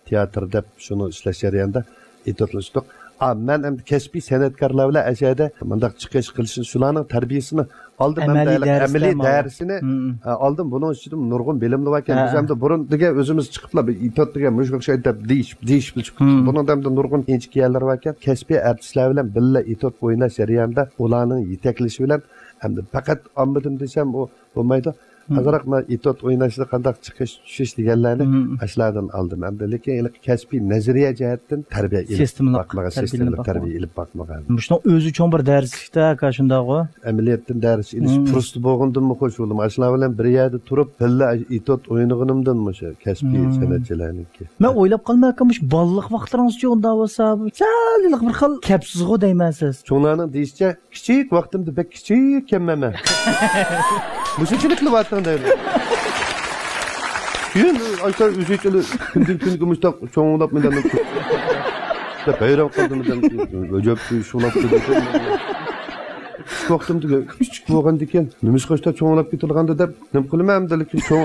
تىياتىر دەپ شۇنى ئىشلەش جەريانىدا ئېتوتلىشتۇق. ئا، مەن ئەمدى كەسپىي سەنئەتكارلار بىلەن ئەشەدە مۇنداق چىقىش قىلىشنى، شۇلارنىڭ تەربىيىسىنى ئالدىم. ئەمەلىي ئەمدى ھېلىقى دەرسلەر ئەمەلىي مانا. دەرسىنى، مم، ئە، ئالدىم. بۇنىڭ ئىچىدە نۇرغۇن بىلىملى باركەن. ھە. بىز ئەمدى بۇرۇن دېگەن ئۆزىمىز چىقىپلا بىر ئېتوت دېگەن مۇشۇ ئوخشايدۇ دەپ دېيىش، دېيىشىپ چىقتۇق. مم. بۇنىڭدا ئەمدى نۇرغۇن ئىنچىكە يەرلەر باركەن. كەسپىي ئارتىسلار بىلەن بىللە ئېتوت ئويناش جەريانىدا ئۇلارنىڭ يېتەكلىشى بىلەن ئەمدى پەقەت ئالمىدىم دېسەم، ئۇ بولمايدۇ. مم. ئازراق مەن ئېتوت ئويناشتا قانداق چىقىش، چۈشۈش دېگەنلەرنى، مم، ئاشۇلاردىن ئالدىم. ئەمدى لېكىن ھېلىقى كەسپىي نەزەرىيە جەھەتتىن تەربىيە ئېلىپ سىستېمىلىق باقمىغان، تەربىيەلىنىپ سىستېمىلىق باقمىغان. تەربىيە ئېلىپ باقمىغان. مۇشۇنىڭ ئۆزى چوڭ بىر دەرسلىكتە، ئاكا، شۇنداقغۇ؟ ئەمەلىيەتتىن دەرس ئېلىش، مم، پۇرسىتى بولغىنىدىنمۇ خوش بولدۇم. ئاشۇلار بىلەن بىر يەردە تۇرۇپ، بىللە ئېتوت ئوينىغىنىمدىن مۇشۇ كەسپىي، مم، سەنئەتچىلەرنىڭكى. مەن ئويلاپ قالىمەن، ئاكا، مۇشۇ بالىلىق ۋاقىتلىرىڭىزچۇ ئۇنداق بولسا، سەل بىر خىل كەپسىزغۇ دەيمەن سىز. چوڭلارنىڭ دېيىشىچە، كىچىك ۋاقتىمدا بەك كىچىككەنمەن مەن. مۇشۇنچىلىك قىلىۋاتىڭ دەيمەن. كېيىن ئاشۇنداق ئۆزى كۈندىن كۈنگە مۇشۇنداق چوڭلاپ مۇنداق دەپ ھەيران قالدىم. ئەجەب شۇلاپ كېتىدۇ. كىچىك ۋاقتىمدا كىچىك بولغاندىكىن نېمىشقا ئاشۇنداق چوڭلاپ كېتىدىغاندۇ دەپ نېمە قىلىمەن ئەمدى، لېكىن چوڭ،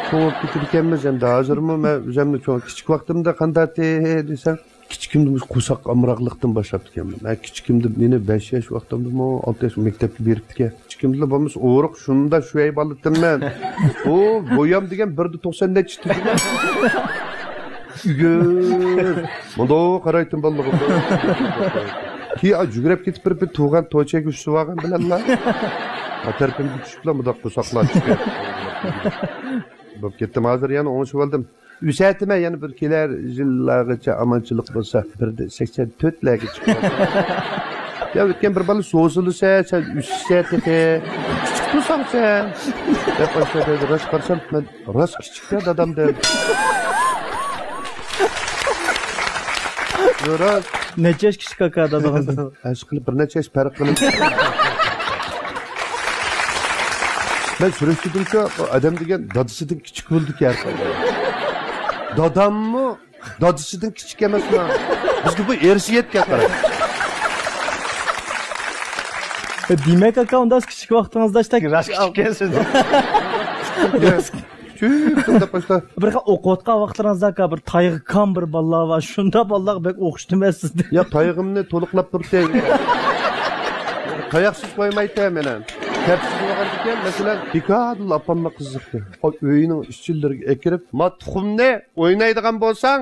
چوڭ بولۇپ كېتىدىكەنمىز ئەمدى. ھازىرمۇ مەن ئۆزۈمنى چوڭ، كىچىك ۋاقتىمدا قانداقتى دېسەڭ، كىچىكىمدە مۇشۇ قورساق ئامراقلىقتىن باشلاپتىكەنمەن. مەن كىچىكىمدە، مېنى بەش ياش ۋاقتىمدىمۇ، ئالتە ياش مەكتەپكە بېرىپتىكەن. كىچىكىمدىلا بولمىسا ئورۇق شۇنداق شۇياي بالىتىممەن. ئۇ بويام دېگەن بىر دە توقسان نەچچە تۈگىمەن. ئۈگۈر. مۇنداق قارايتتىم بالىلىقىمدا. كېيىن يۈگۈرۈپ كېتىپ بىر، بىر تۇغان توچەگە ئۈسۈۋالغان بىلەنلا، تەرىپىمگە چۈشۈپلا مۇنداق قورساقلار چىقىپ. بولۇپ كەتتىم. ھازىر يەنە ئوڭشىۋالدىم. ئۆسەتىمەن يەنە بىر كېلەر يىللارغىچە ئامانچىلىق بولسا، بىر دە سەكسەن تۆتلەرگە چىقىپ. يا ئۆتكەن بىر بالا سوزۇلسا، سەن ئۆسىسەن تېخى. كىچىك تۇرساڭ سەن. دەپ ئاشۇ راست قارىسام، مەن راست كىچىكتە دادامدىن. راست. نەچچە ياش كىچىك ئاكا دادىڭىزدىن؟ ئەشقىلىپ بىر نەچچە ياش پەرق قىلىپ. مەن سۈرۈشتۈردۈمكى، ئادەم دېگەن دادىسىدىن كىچىك بولىدىكەن. داداممۇ دادىسىدىن كىچىك ئەمەسما؟ بىزگە بۇ ئىرسىيەتكە قاراپ. دېمەك، ئاكا، ئۇنداق كىچىك ۋاقتىڭىزدا ئىشتا راست كىچىككەنسىز. كىچىك تۇردا باشتا. بىر خىل ئوقۇۋاتقان ۋاقىتلىرىڭىزدا، ئاكا، بىر تايغا كام بىر بالىلار بار. شۇنداق بالىلارغا بەك ئوخشىتىمەن سىزنى. يا، تايىقىمنى تولۇقلاپ تۇرتى. تاياقسىز قويمايتتى مېنى. كەپسىز بولغاندىكىن، مەسىلەن، بىكاردىلا ئاپاملا قىزىقتى. ئۆينىڭ ئىچىلىرىگە ئەكىرىپ، ما تۇخۇمنى ئوينايدىغان بولساڭ،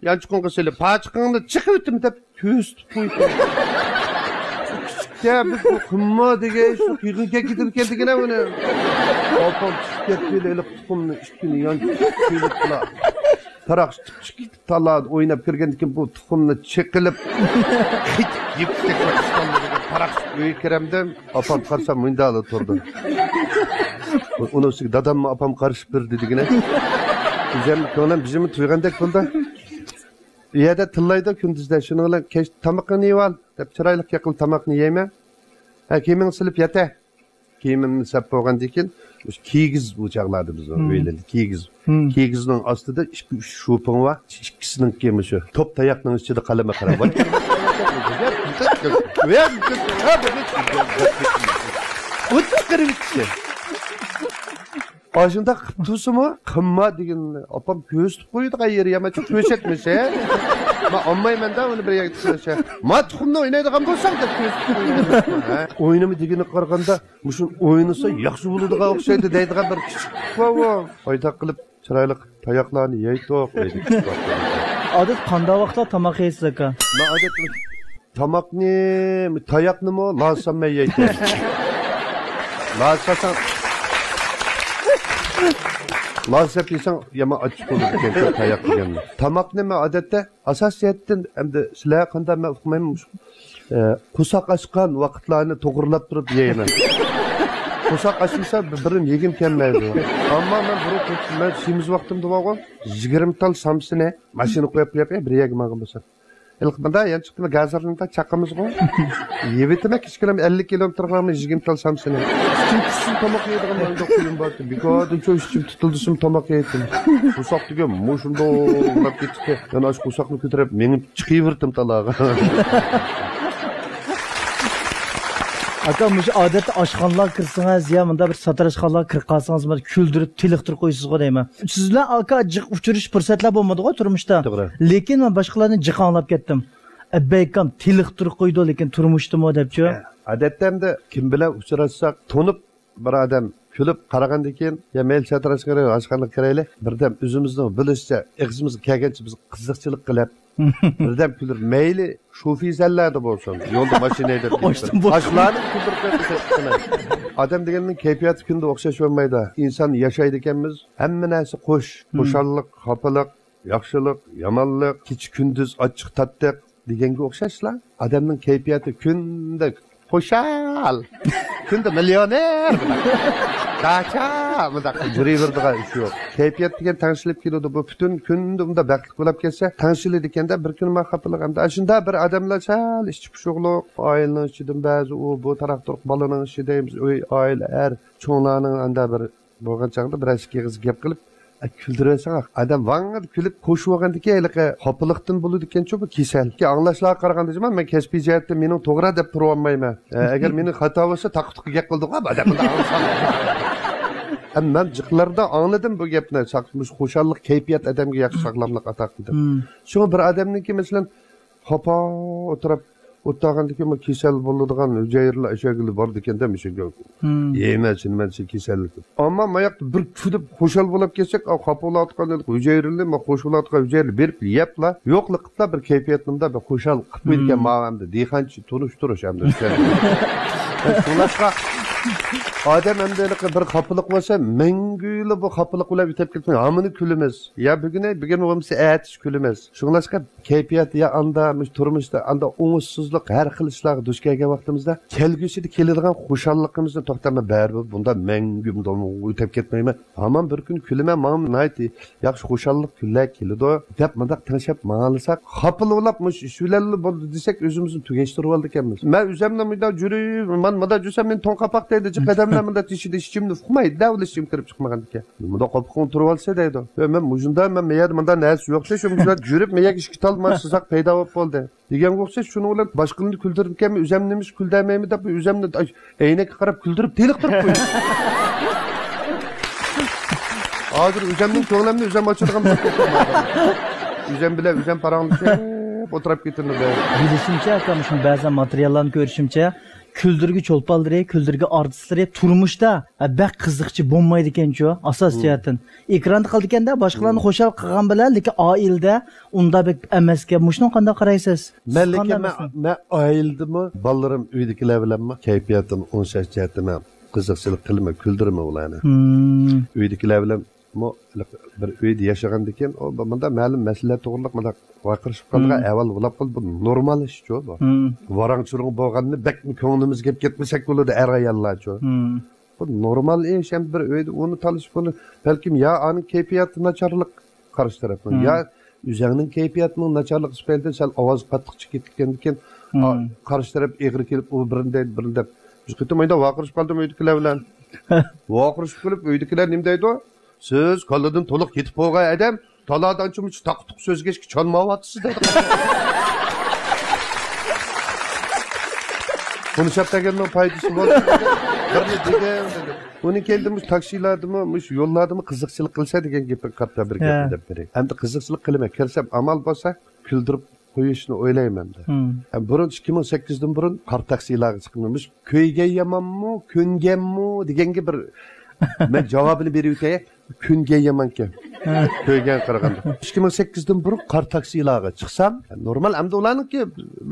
يانچۇقۇڭغا سېلىپ، پاچىقىڭنى چېقىۋېتىمەن دەپ كۆرسىتىپ قويدى. كىچىكتە بىز بۇ قىمما دېگەن شۇ قىيغىن كەتكىدىكەن دېگىنە ئۇنى. ئاپام چىقىپ كەتكىلى ھېلىقى تۇخۇمنى ئىككىنى يانچۇققا قويۇپلا. تاراق تالا ئويناپ كىرگەندىكىن بۇ تۇخۇمنى چېقىلىپ، قېتىپ يېپىپ كەتكەن ئىشتانلىرىغا تاراقشىپ ئۆيگە كىرەمدىم. ئاپام قارىسام مۇنداقلا تۇردى. ئۇنىڭ ئۈستىگە داداممۇ ئاپام قارىشىپ بېرىدۇ دېگىنە. ئۆزۈمنىڭ كۆڭلۈم بىزمۇ تويغاندەك بولدى. ئۇ يەردە تىللايدۇ كۈندۈزدە، شۇنىڭ بىلەن كەچ تامىقىنى يېۋال دەپ، چىرايلىق ياقىلىق تاماقنى يەيمەن. ھە، كىيىمىڭنى سېلىپ ياتە. كىيىمىمنى سەپ بولغاندىن كېيىن، مۇشۇ كىگىز، بۇ چاغلاردا بىزنىڭ ئۆيلەردە كىگىز. كىگىزنىڭ ئاستىدا ئىككى، ئۈچ شۇپىڭ بار. ئىككىسىنىڭكى مۇشۇ توپ تاياقنىڭ ئىچىدە قالىمى قاراپ. ئاشۇنداق قىلىپ تۇرسىمۇ، قىمما دېگىنىنى ئاپام كۆرسىتىپ قويىدىغان يېرى يامان، چوق كۆرسەتمىسە. مەن ئالمايمەن-دە ئۇنى بىر يەرگە تىقىلىشە. ما تۇخۇمنى ئوينايدىغان بولساڭ دەپ كۆرسىتىپ قويىدۇ. ھە؟ ئوينىما دېگىنىگە قارىغاندا، مۇشۇ ئوينىسا ياخشى بولىدىغان ئوخشايدۇ دەيدىغان بىر كىچىك بار ئۇ. ئايداق قىلىپ چىرايلىق تاياقلارنى يەيتۇق دەيدۇ. ئادەتتە قانداق ۋاقىتلار تاماق يەيسىز، ئاكا؟ مەن ئادەتتە تاماقنى، تاياقنىمۇ لازا سالماي يەيتتىم. لازا سالساڭ، لازا سېلىپ يېسەڭ يامان ئاچچىق بولىدىكەن تاياق دېگەننى. تاماقنى مەن ئادەتتە ئاساسىي جەھەتتىن، ئەمدى سىلەر قانداق، مەن ئۇقمايمەن، ئە، قورساق ئاچقان ۋاقىتلارنى توغرىلاپ تۇرۇپ يەيمەن. قورساق ئاچمىسا، بىر، بىرىنى يېگۈم كەلمەيدۇ. ئەمما مەن بۇرۇن، مەن سېمىز ۋاقتىمدا بارغۇ، يىگىرمە تال سامسىنى ماشىنا قويۇپ، قويۇپ، بىر يەرگە ماڭغان بولسام. ھېلىقى مۇنداق يان چىقتىمۇ، گازىرنى چاقىمىزغۇ. يېۋېتىمەن كىچىككىنە ئەللىك كىلومېتىر قىلامەن، يىگىرمە تال سامسىنى. ئىچىم پۇشسۇن تاماق يەيدىغان ئويۇنداق كۈيۈم بار. بىكاردىنچۇ ئىچىم تۇتۇلدىسىمۇ تاماق يەيتتىم. قورساق دېگەن مۇشۇنداق ئۇلاپ كېتىپتۇ. يەنە ئاشۇ قورساقنى كۆتۈرۈپ مېڭىپ چىقىۋېرىتتىم تالاغا. ئاكا، مۇشۇ ئادەتتە ئاشخانىلارغا كىرسىڭىز يا مۇنداق بىر ساتىراشخانىلارغا كىرىپ قالسىڭىز، مانا كۈلدۈرۈپ، تېلىقتۇرۇپ قويىسىزغۇ دەيمەن. سىز بىلەن ئاكا جىق ئۇچرىشىش پۇرسەتلەر بولمىدىغۇ تۇرمۇشتا. توغرا. لېكىن مەن باشقىلارنى جىق ئاڭلاپ كەتتىم. ئەببەيكام تېلىقتۇرۇپ قويىدۇ، لېكىن تۇرمۇشتىمۇ دەپچۇ. ئادەتتە ئەمدى كىم بىلەن ئۇچراشساق، تونۇپ بىر ئادەم كۈلۈپ قارىغاندىن كېيىن، يا مەيلى ساتىراشخانىغا، ئاشخانىغا كىرەيلى، بىردەم ئۆزىمىزنىڭ بىلىشىچە، ئېغىزىمىزغا كەلگەنچە بىز قىزىقچىلىق قىلىپ، بىردەم كۈلدۈرۈپ، مەيلى شۇفىزەللەردە بولسۇن، يولدا ماشىنا ھەيدەپ كېتىپ، ئاشۇلارنى كۈلدۈرۈپ قويۇپ كېتىپتىمەن. ئادەم دېگەننىڭ كەيپىياتى كۈندە ئوخشاش بولمايدۇ. ئىنسان ياشايدىكەنمىز، ھەممە نەرسە قوش. مم. خۇشاللىق، خاپىلىق، ياخشىلىق، يامانلىق، كېچە كۈندۈز ئاچچىق تاتلىق دېگەنگە ئوخشاشلا، ئادەمنىڭ كەيپىياتى كۈندە خۇشال، كۈندە مىليونېر، داچا، مۇنداق يۈرۈۋېرىدىغان ئىش يوق. كەيپىيات دېگەن تەڭشىلىپ كېلىدۇ. بۇ پۈتۈن كۈندە ئۇنداق بەختلىك بولۇپ كەتسە، تەڭشىلىدىكەندە، بىر كۈنى مانا خاپىلىق. ئەمدى ئاشۇنداق بىر ئادەملەر سەل ئىچى پۇشۇقلۇق، ئائىلىنىڭ ئىچىدىن بەزى ئۇ، بۇ تاراق-تۇرۇق، بالىنىڭ ئىشى دەيمىز، ئۆي، ئائىلە، ئەر، چوڭلارنىڭ ئاندا بىر بولغان چاغدا بىرەر ئىككى ئېغىز گەپ قىلىپ، ئە، كۈلدۈرۈۋەتسەڭ، ئادەم ۋاڭ دېپ كۈلۈپ، خوش بولغاندىكىن ھېلىقى خاپىلىقتىن بولىدىكەنچۇ بۇ كېسەل. ئاڭلاشلارغا قارىغاندا، جۇما، مەن كەسپىي جەھەتتە مېنىڭ توغرا دەپ تۇرۇۋالمايمەن. ئە، ئەگەر مېنىڭ خاتا بولسا، تاقا-تۇقا گەپ قىلىدىغۇ بۇ ئادەم، بۇنداق ئاڭلىسام. ئە، مەن جىقلاردا ئاڭلىدىم بۇ گەپنى. ساق-، مۇشۇ خۇشاللىق كەيپىيات ئادەمگە ياخشى ساغلاملىق ئاتا قىلىدۇ. مم. شۇڭا بىر ئادەمنىڭكى، مەسىلەن، خاپا ئولتۇرۇپ، ئولتۇرغاندىكىن بۇ كېسەل بولىدىغان ھۈجەيرىلەر ئەشەگىلى بارىدىكەندە، مۇشۇ يەيمەن، ئىچىمەن، شۇ كېسەللىك. ئەمما ماياقتا بىر كۈلۈپ خۇشال بولۇپ كەتسەك، ئا، خاپا بولۇۋاتقان ھۈجەيرىلەر، ما خوش بولۇۋاتقان ھۈجەيرىلەر بېرىپ يەپلا، يوقلا قىپلا بىر كەيپىياتنى مۇنداق بىر خۇشال قىپ قويىدىكەن ماڭا ئەمدى. دېھقانچە تونۇش تۇرۇش ئەمدى. شۇڭلاشقا ئادەم ئەمدى ھېلىقى بىر خاپىلىق بولسا، مەڭگۈلا بۇ خاپىلىق بىلەن ئۆتۈپ كېتىدۇ. ھامىنى كۈلىمىز. يا بۈگۈنى، بۈگۈن بولمىسا ئەتىسى كۈلىمىز. شۇڭلاشقا كەيپىيات يا ئاندا، مۇشۇ تۇرمۇشتا ئاندا ئوڭۇشسىزلىق، ھەر خىل ئىشلارغا دۇچ كەلگەن ۋاقتىمىزدا، كەلگۈسىدە كېلىدىغان خۇشاللىقىمىزنى توختىماي، بەرىبىر بۇنداق مەڭگۈ ئۆتۈپ كەتمەيمەن. ھامان بىر كۈنى كۈلىمەن، ماڭا ناھايىتى ياخشى خۇشاللىق كۈنلەر كېلىدۇ، دەپ مۇنداق تەڭشەپ ماڭالىساق، خاپىلىۋالاپ مۇشۇ ئىش بىلەنلا بولدى دېسەك، ئۆزىمىزنى تۈگەشتۈرۈۋالىدىكەنمىز. مەن ئۆزۈمنى مۇنداق يۈرۈپ، مەن مۇنداق يۈرسەم، مېنى توڭ قاپاق دەيدۇ، جىق ئادەملەر مۇنداق تېشىدا ھېچكىمنى ئۇقمايدۇ، دەۋلىشىم كىرىپ چىقمىغاندىكىن. مۇنداق قاپىقىڭ تۇرۇۋالسا دەيدۇ. يا، مەن مۇشۇنداق، مەن مەيەردە مۇنداق نەرسە يوق دېسە، شۇ مۇشۇنداق يۈرۈپ، مەيەگە ئىككى تال مانا سىزاق پەيدا بولۇپ بولدى. دېگەنگە ئوخشاش، شۇنىڭ بىلەن باشقىلارنى كۈلدۈرىدىكەنمەن، ئۆزۈمنى نېمىشقا كۈلدۈرمەيمەن دەپ، ئۆزۈمنى ئەينەككە قاراپ كۈلدۈرۈپ، تېلىقتۇرۇپ قويدۇم. ھازىر ئۆزۈمنىڭ كۆڭلۈمنى ئۆزۈم ئاچىدىغان بولۇپ كەتتىم. ئۆزۈم بىلەن ئۆزۈم پاراڭلىشىپ ئولتۇرۇپ كېتىمدە. بىلىشىمچە، ئاكا، مۇشۇ بەزى ماتېرىياللارنى كۆرۈشۈمچە، كۈلدۈرگە چولپانلىرى، كۈلدۈرگە ئارتىسلىرى تۇرمۇشتا، ھە، بەك قىزىقچى بولمايدىكەنچۇ، ئاساسىي جەھەتتىن. ئېكراندا قالىدىكەندە، باشقىلارنى خۇشال قىلغان بىلەن، لېكىن ئائىلىدە ئۇنداق بەك ئەمەسكەن. مۇشۇنىڭغا قانداق قارايسىز؟ مەن، لېكىن مەن، مەن ئائىلىدىمۇ، بالىلىرىم، ئۆيدىكىلەر بىلەنمۇ كەيپىياتىم ئوڭشاش جەھەتتە مەن قىزىقچىلىق قىلىمەن، كۈلدۈرىمەن ئۇلارنى. مم. ئۆيدىكىلەر بىلەن مۇ-، بىر ئۆيدە ياشىغاندىكىن، ئۇ مۇنداق مەلۇم مەسىلىلەر توغرىلىق مۇنداق ۋارقىرىشىپ قالىدىغان ئەھۋال بولۇپ قالدى. بۇ نورمال ئىشچۇ بۇ. ۋاراڭ-چۇرۇڭ بولغاننى بەكمۇ كۆڭلىمىزگە كەپ كەتمىسەك بولىدۇ ئەر-ئاياللارچۇ. بۇ نورمال ئىش، ھەم بىر ئۆيدە ئۇنى تالىشىپ، بۇنى، بەلكىم يا ئانىڭ كەيپىياتى ناچارلىق قارشى تەرەپنىڭ، يا ئۆزەڭنىڭ كەيپىياتىنىڭ ناچارلىقى تۈپەيلىدىن سەل ئاۋاز قاتتىق چىقىپ كەتكەندىكىن، قارشى تەرەپ ئېغىر كېلىپ، ئۇ بىرنى دەيدۇ، بىرنى دەپ. بىر قېتىم مۇنداق ۋارقىرىشىپ قالدىم ئۆيدىكىلەر بىلەن. ۋارقىرىشىپ قېلىپ، ئۆيدىكىلەر نېمە دەيدۇ؟ سىز كاللىدىن تولۇق كېتىپ بولغان ئادەم، تالادا ئانچە-مۇنچە تاقا-تۇقا سۆزلىگەچكە چانماۋاتىسىز دەيدۇ. بۇنى شەپ دېگەننىڭ پايدىسى بار. بىرنى دېگەن دېدى. ئۇنىڭ كەينىدە مۇشۇ تاكسىلاردىمۇ، مۇشۇ يوللاردىمۇ قىزىقچىلىق قىلسا دېگەن گېپىگە قاپتا بىر گەپنى دەپ بېرەي. ئەمدى قىزىقچىلىق قىلىمەن، كىرسەم ئامال بولسا كۈلدۈرۈپ قويۇشنى ئويلايمەن. ھە، بۇرۇن ئىككى مىڭ سەككىزدىن بۇرۇن قارا تاكسىلاغا چىققىنىمىز، كۆيگەن يامانمۇ، كۆنگەنمۇ دېگەنگە بىر مەن جاۋابىنى بېرىۋېتەي. كۆنگەن يامانكەن. كۆرگەن قارىغاندا. ئىككى مىڭ سەككىزدىن بۇرۇن قارا تاكسىلارغا چىقسام، نورمال ئەمدى ئۇلارنىڭكى،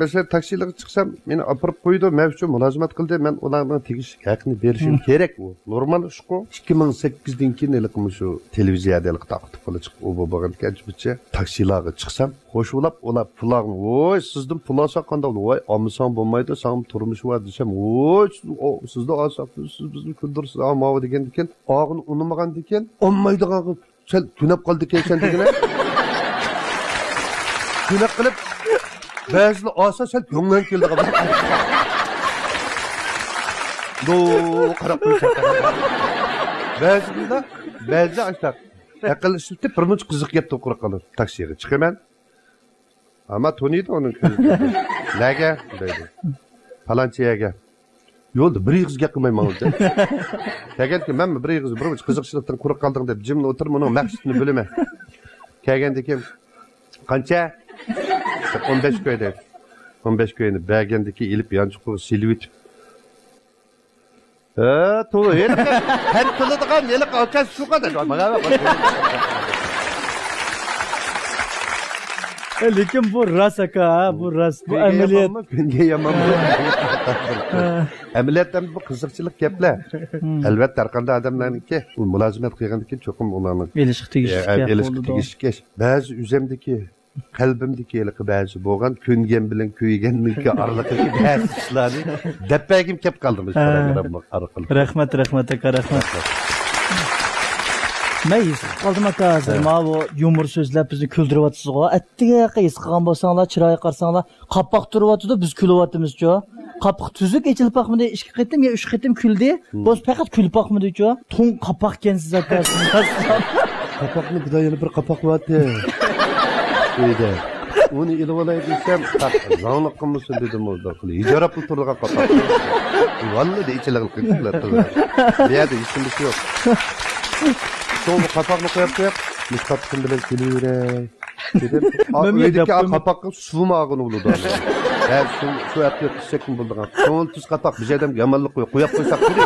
مەسىلەن، تاكسىلارغا چىقسام، مېنى ئاپىرىپ قويىدۇ، مەن شۇ مۇلازىمەت قىلدى، مەن ئۇلارنىڭ تېگىشلىك ھەققىنى بېرىشىم كېرەك، ئۇ نورمال ئىشقۇ. ئىككى مىڭ سەككىزدىن كېيىن ھېلىقى مۇشۇ تېلېۋىزىيەدە ھېلىقى تاقا تۇققىلى چىقىپ، ئۇ بۇ بولغاندىكىن ئەجىبىچە تاكسىلارغا چىقسام، خوشۇلاپ ئۇلار پۇللارنى، ۋوي، سىزدىن پۇل ئالساق قانداق بولىدۇ؟ ۋاي، ئالمىساڭ بولمايدۇ، ساڭا تۇرمۇش بار دېسەم، ۋوي، سىز، ئو، سىزدىن ئالساق، سىز بىزنى كۈلدۈرىسىز، ھا، ماۋۇ دېگەندىكىن، ئاغىنى ئۇنىمىغاندىكىن، ئالمايدىغانغا سەل تۈنەپ قالدىكەنسەن دېگىنە. تۈنەپ قىلىپ، بەزىلەر ئالسا سەل كۆڭلۈڭ كېلىدىغان. دو، قاراپ قويسا. بەزىلەر، بەزىلەر ئاشۇنداق. ئەقىل ئىشلىتىپ، بىر مۇنچە قىزىق گەپ توقۇرۇپ قالىدۇ. تاكسىغا چىقىمەن. ئەمما تونۇيدۇ ئۇنىڭ كۆزىدىن. نەگە؟ دەيدۇ. پالانچى يەرگە. يولدا بىر ئېغىز گەپ قىلماي ماڭىدۇ. دېگەنكى، مەنمۇ بىر ئېغىز، بىر مۇنچە قىزىقچىلىقتىن قۇرۇق قالدىڭ دەپ جىملا ئولتۇرۇپ، ئۇنىڭ مەقسىتىنى بىلىمەن. كەلگەندىكىن، قانچە؟ دەپ، ئون بەش كوي دەيدۇ. ئون بەش كوينى بەرگەندىكىن ئېلىپ يانچۇقىغا سېلىۋېتىپ، ھە، تولا، ھېلىقى پەن قىلىدىغان ھېلىقى ئاكا شۇ قەدەر. مانا، لېكىن بۇ راست، ئاكا، ھە، بۇ راست. بۇ كۈنگە ئەمەلىيەت. يامانمۇ؟ كۈنگە يامانمۇ؟ ھە. ئەمەلىيەتتە بۇ قىزىقچىلىق گەپلەر. ھىم. ئەلۋەتتە، ھەر قانداق ئادەملەرنىڭكى بۇ مۇلازىمەت قىلغاندىن كېيىن چوقۇم ئۇلارنىڭ ئېلىشقا تېگىشلىك ئە، گەپ ئېلىشقا بولىدۇ. تېگىشلىك ئىش. بەزى ئۆزەمدىكى قەلبىمدىكى ھېلىقى بەزى بولغان كۆنگەن بىلەن كۆيگەننىڭكى ئارىلىقىدىكى بەزى ئىشلارنى دەپ بەرگۈم كەپ قالدى مۇشۇ ھە. پروگرامما ئارقىلىق. رەھمەت، رەھمەت، ئاكا، رەھمەت. مەن ھېس قىلىپ قالدىم، ئاكا، ھازىر. ھە. ماۋۇ يۇمۇر سۆزلەپ بىزنى كۈلدۈرۈۋاتىسىزغۇ. ئەتىگەن ھېس قىلغان بولساڭلار، چىرايغا قارىساڭلار، قاپاق تۇرۇۋاتىدۇ، بىز كۈلۈۋاتىمىزچۇ. قاپىقى تۈزۈك ئېچىلىپ باقمىدى، ئىككى قېتىم يا ئۈچ قېتىم كۈلدى. بولسا پەقەت كۈلۈپ باقمىدىچۇ. توڭ قاپاقكەنسىز، ئاكا. قاپاقنى بىدا يەنە بىر قاپاق بارتى. ئۆيدە. ئۇنى ئېلىۋالاي دېسەم، زاڭلىق قىلمىسۇن دېدىم، ئۇ بىر خىل ھىجراپلا تۇرىدىغان قاپاق. ۋاللا دە ئېچىلغىلى قىلىپ. بۇ يەردە ھېچنېمىسى يوق. شۇڭا بۇ قاپاقنى قويۇپ قويۇپ، مۇشۇ قاپىقىم بىلەن كۈلۈۋېرەي. دېدىم. ئا، مەن ئۆيدىكى دەپ ئا قويماي. قاپاققا سۇمۇ ئالغىنى بولىدۇ. ھە، سۇ، سۇ ئەپ قويۇپ ئىچسەكمۇ بولىدىغان. كۆڭۈل تۈز قاپاق، بىز ئادەمگە يامانلىق قويۇپ، قويۇپ قويساق بولىدۇ.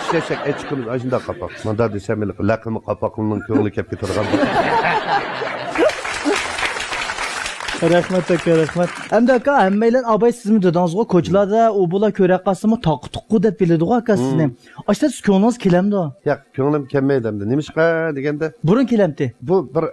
ئىشلەتسەك ئەچىقىمىز ئاشۇنداق قاپاق. مۇنداق دېسەم، ھېلىقى لەقىمى قاپاقنىڭ كۆڭلى كەپ كېتىدىغان. رەھمەت، ئاكا، رەھمەت. ئەمدى، ئاكا، ھەممەيلەن ئاباي سىزمۇ دېدىڭىزغۇ، كوچىلاردا ئۇ بۇلا كۆرە قالسىمۇ، تاقا تۇققۇ دەپ بىلىدىغۇ، ئاكا، سىزنى. مم. ئاشۇنداق سىز كۆڭلىڭىز كېلەمدۇ؟ ياق، كۆڭلۈم كەلمەيدۇ ئەمدى. نېمىشقا دېگەندە، بۇرۇن كېلەمتى. بۇ بىر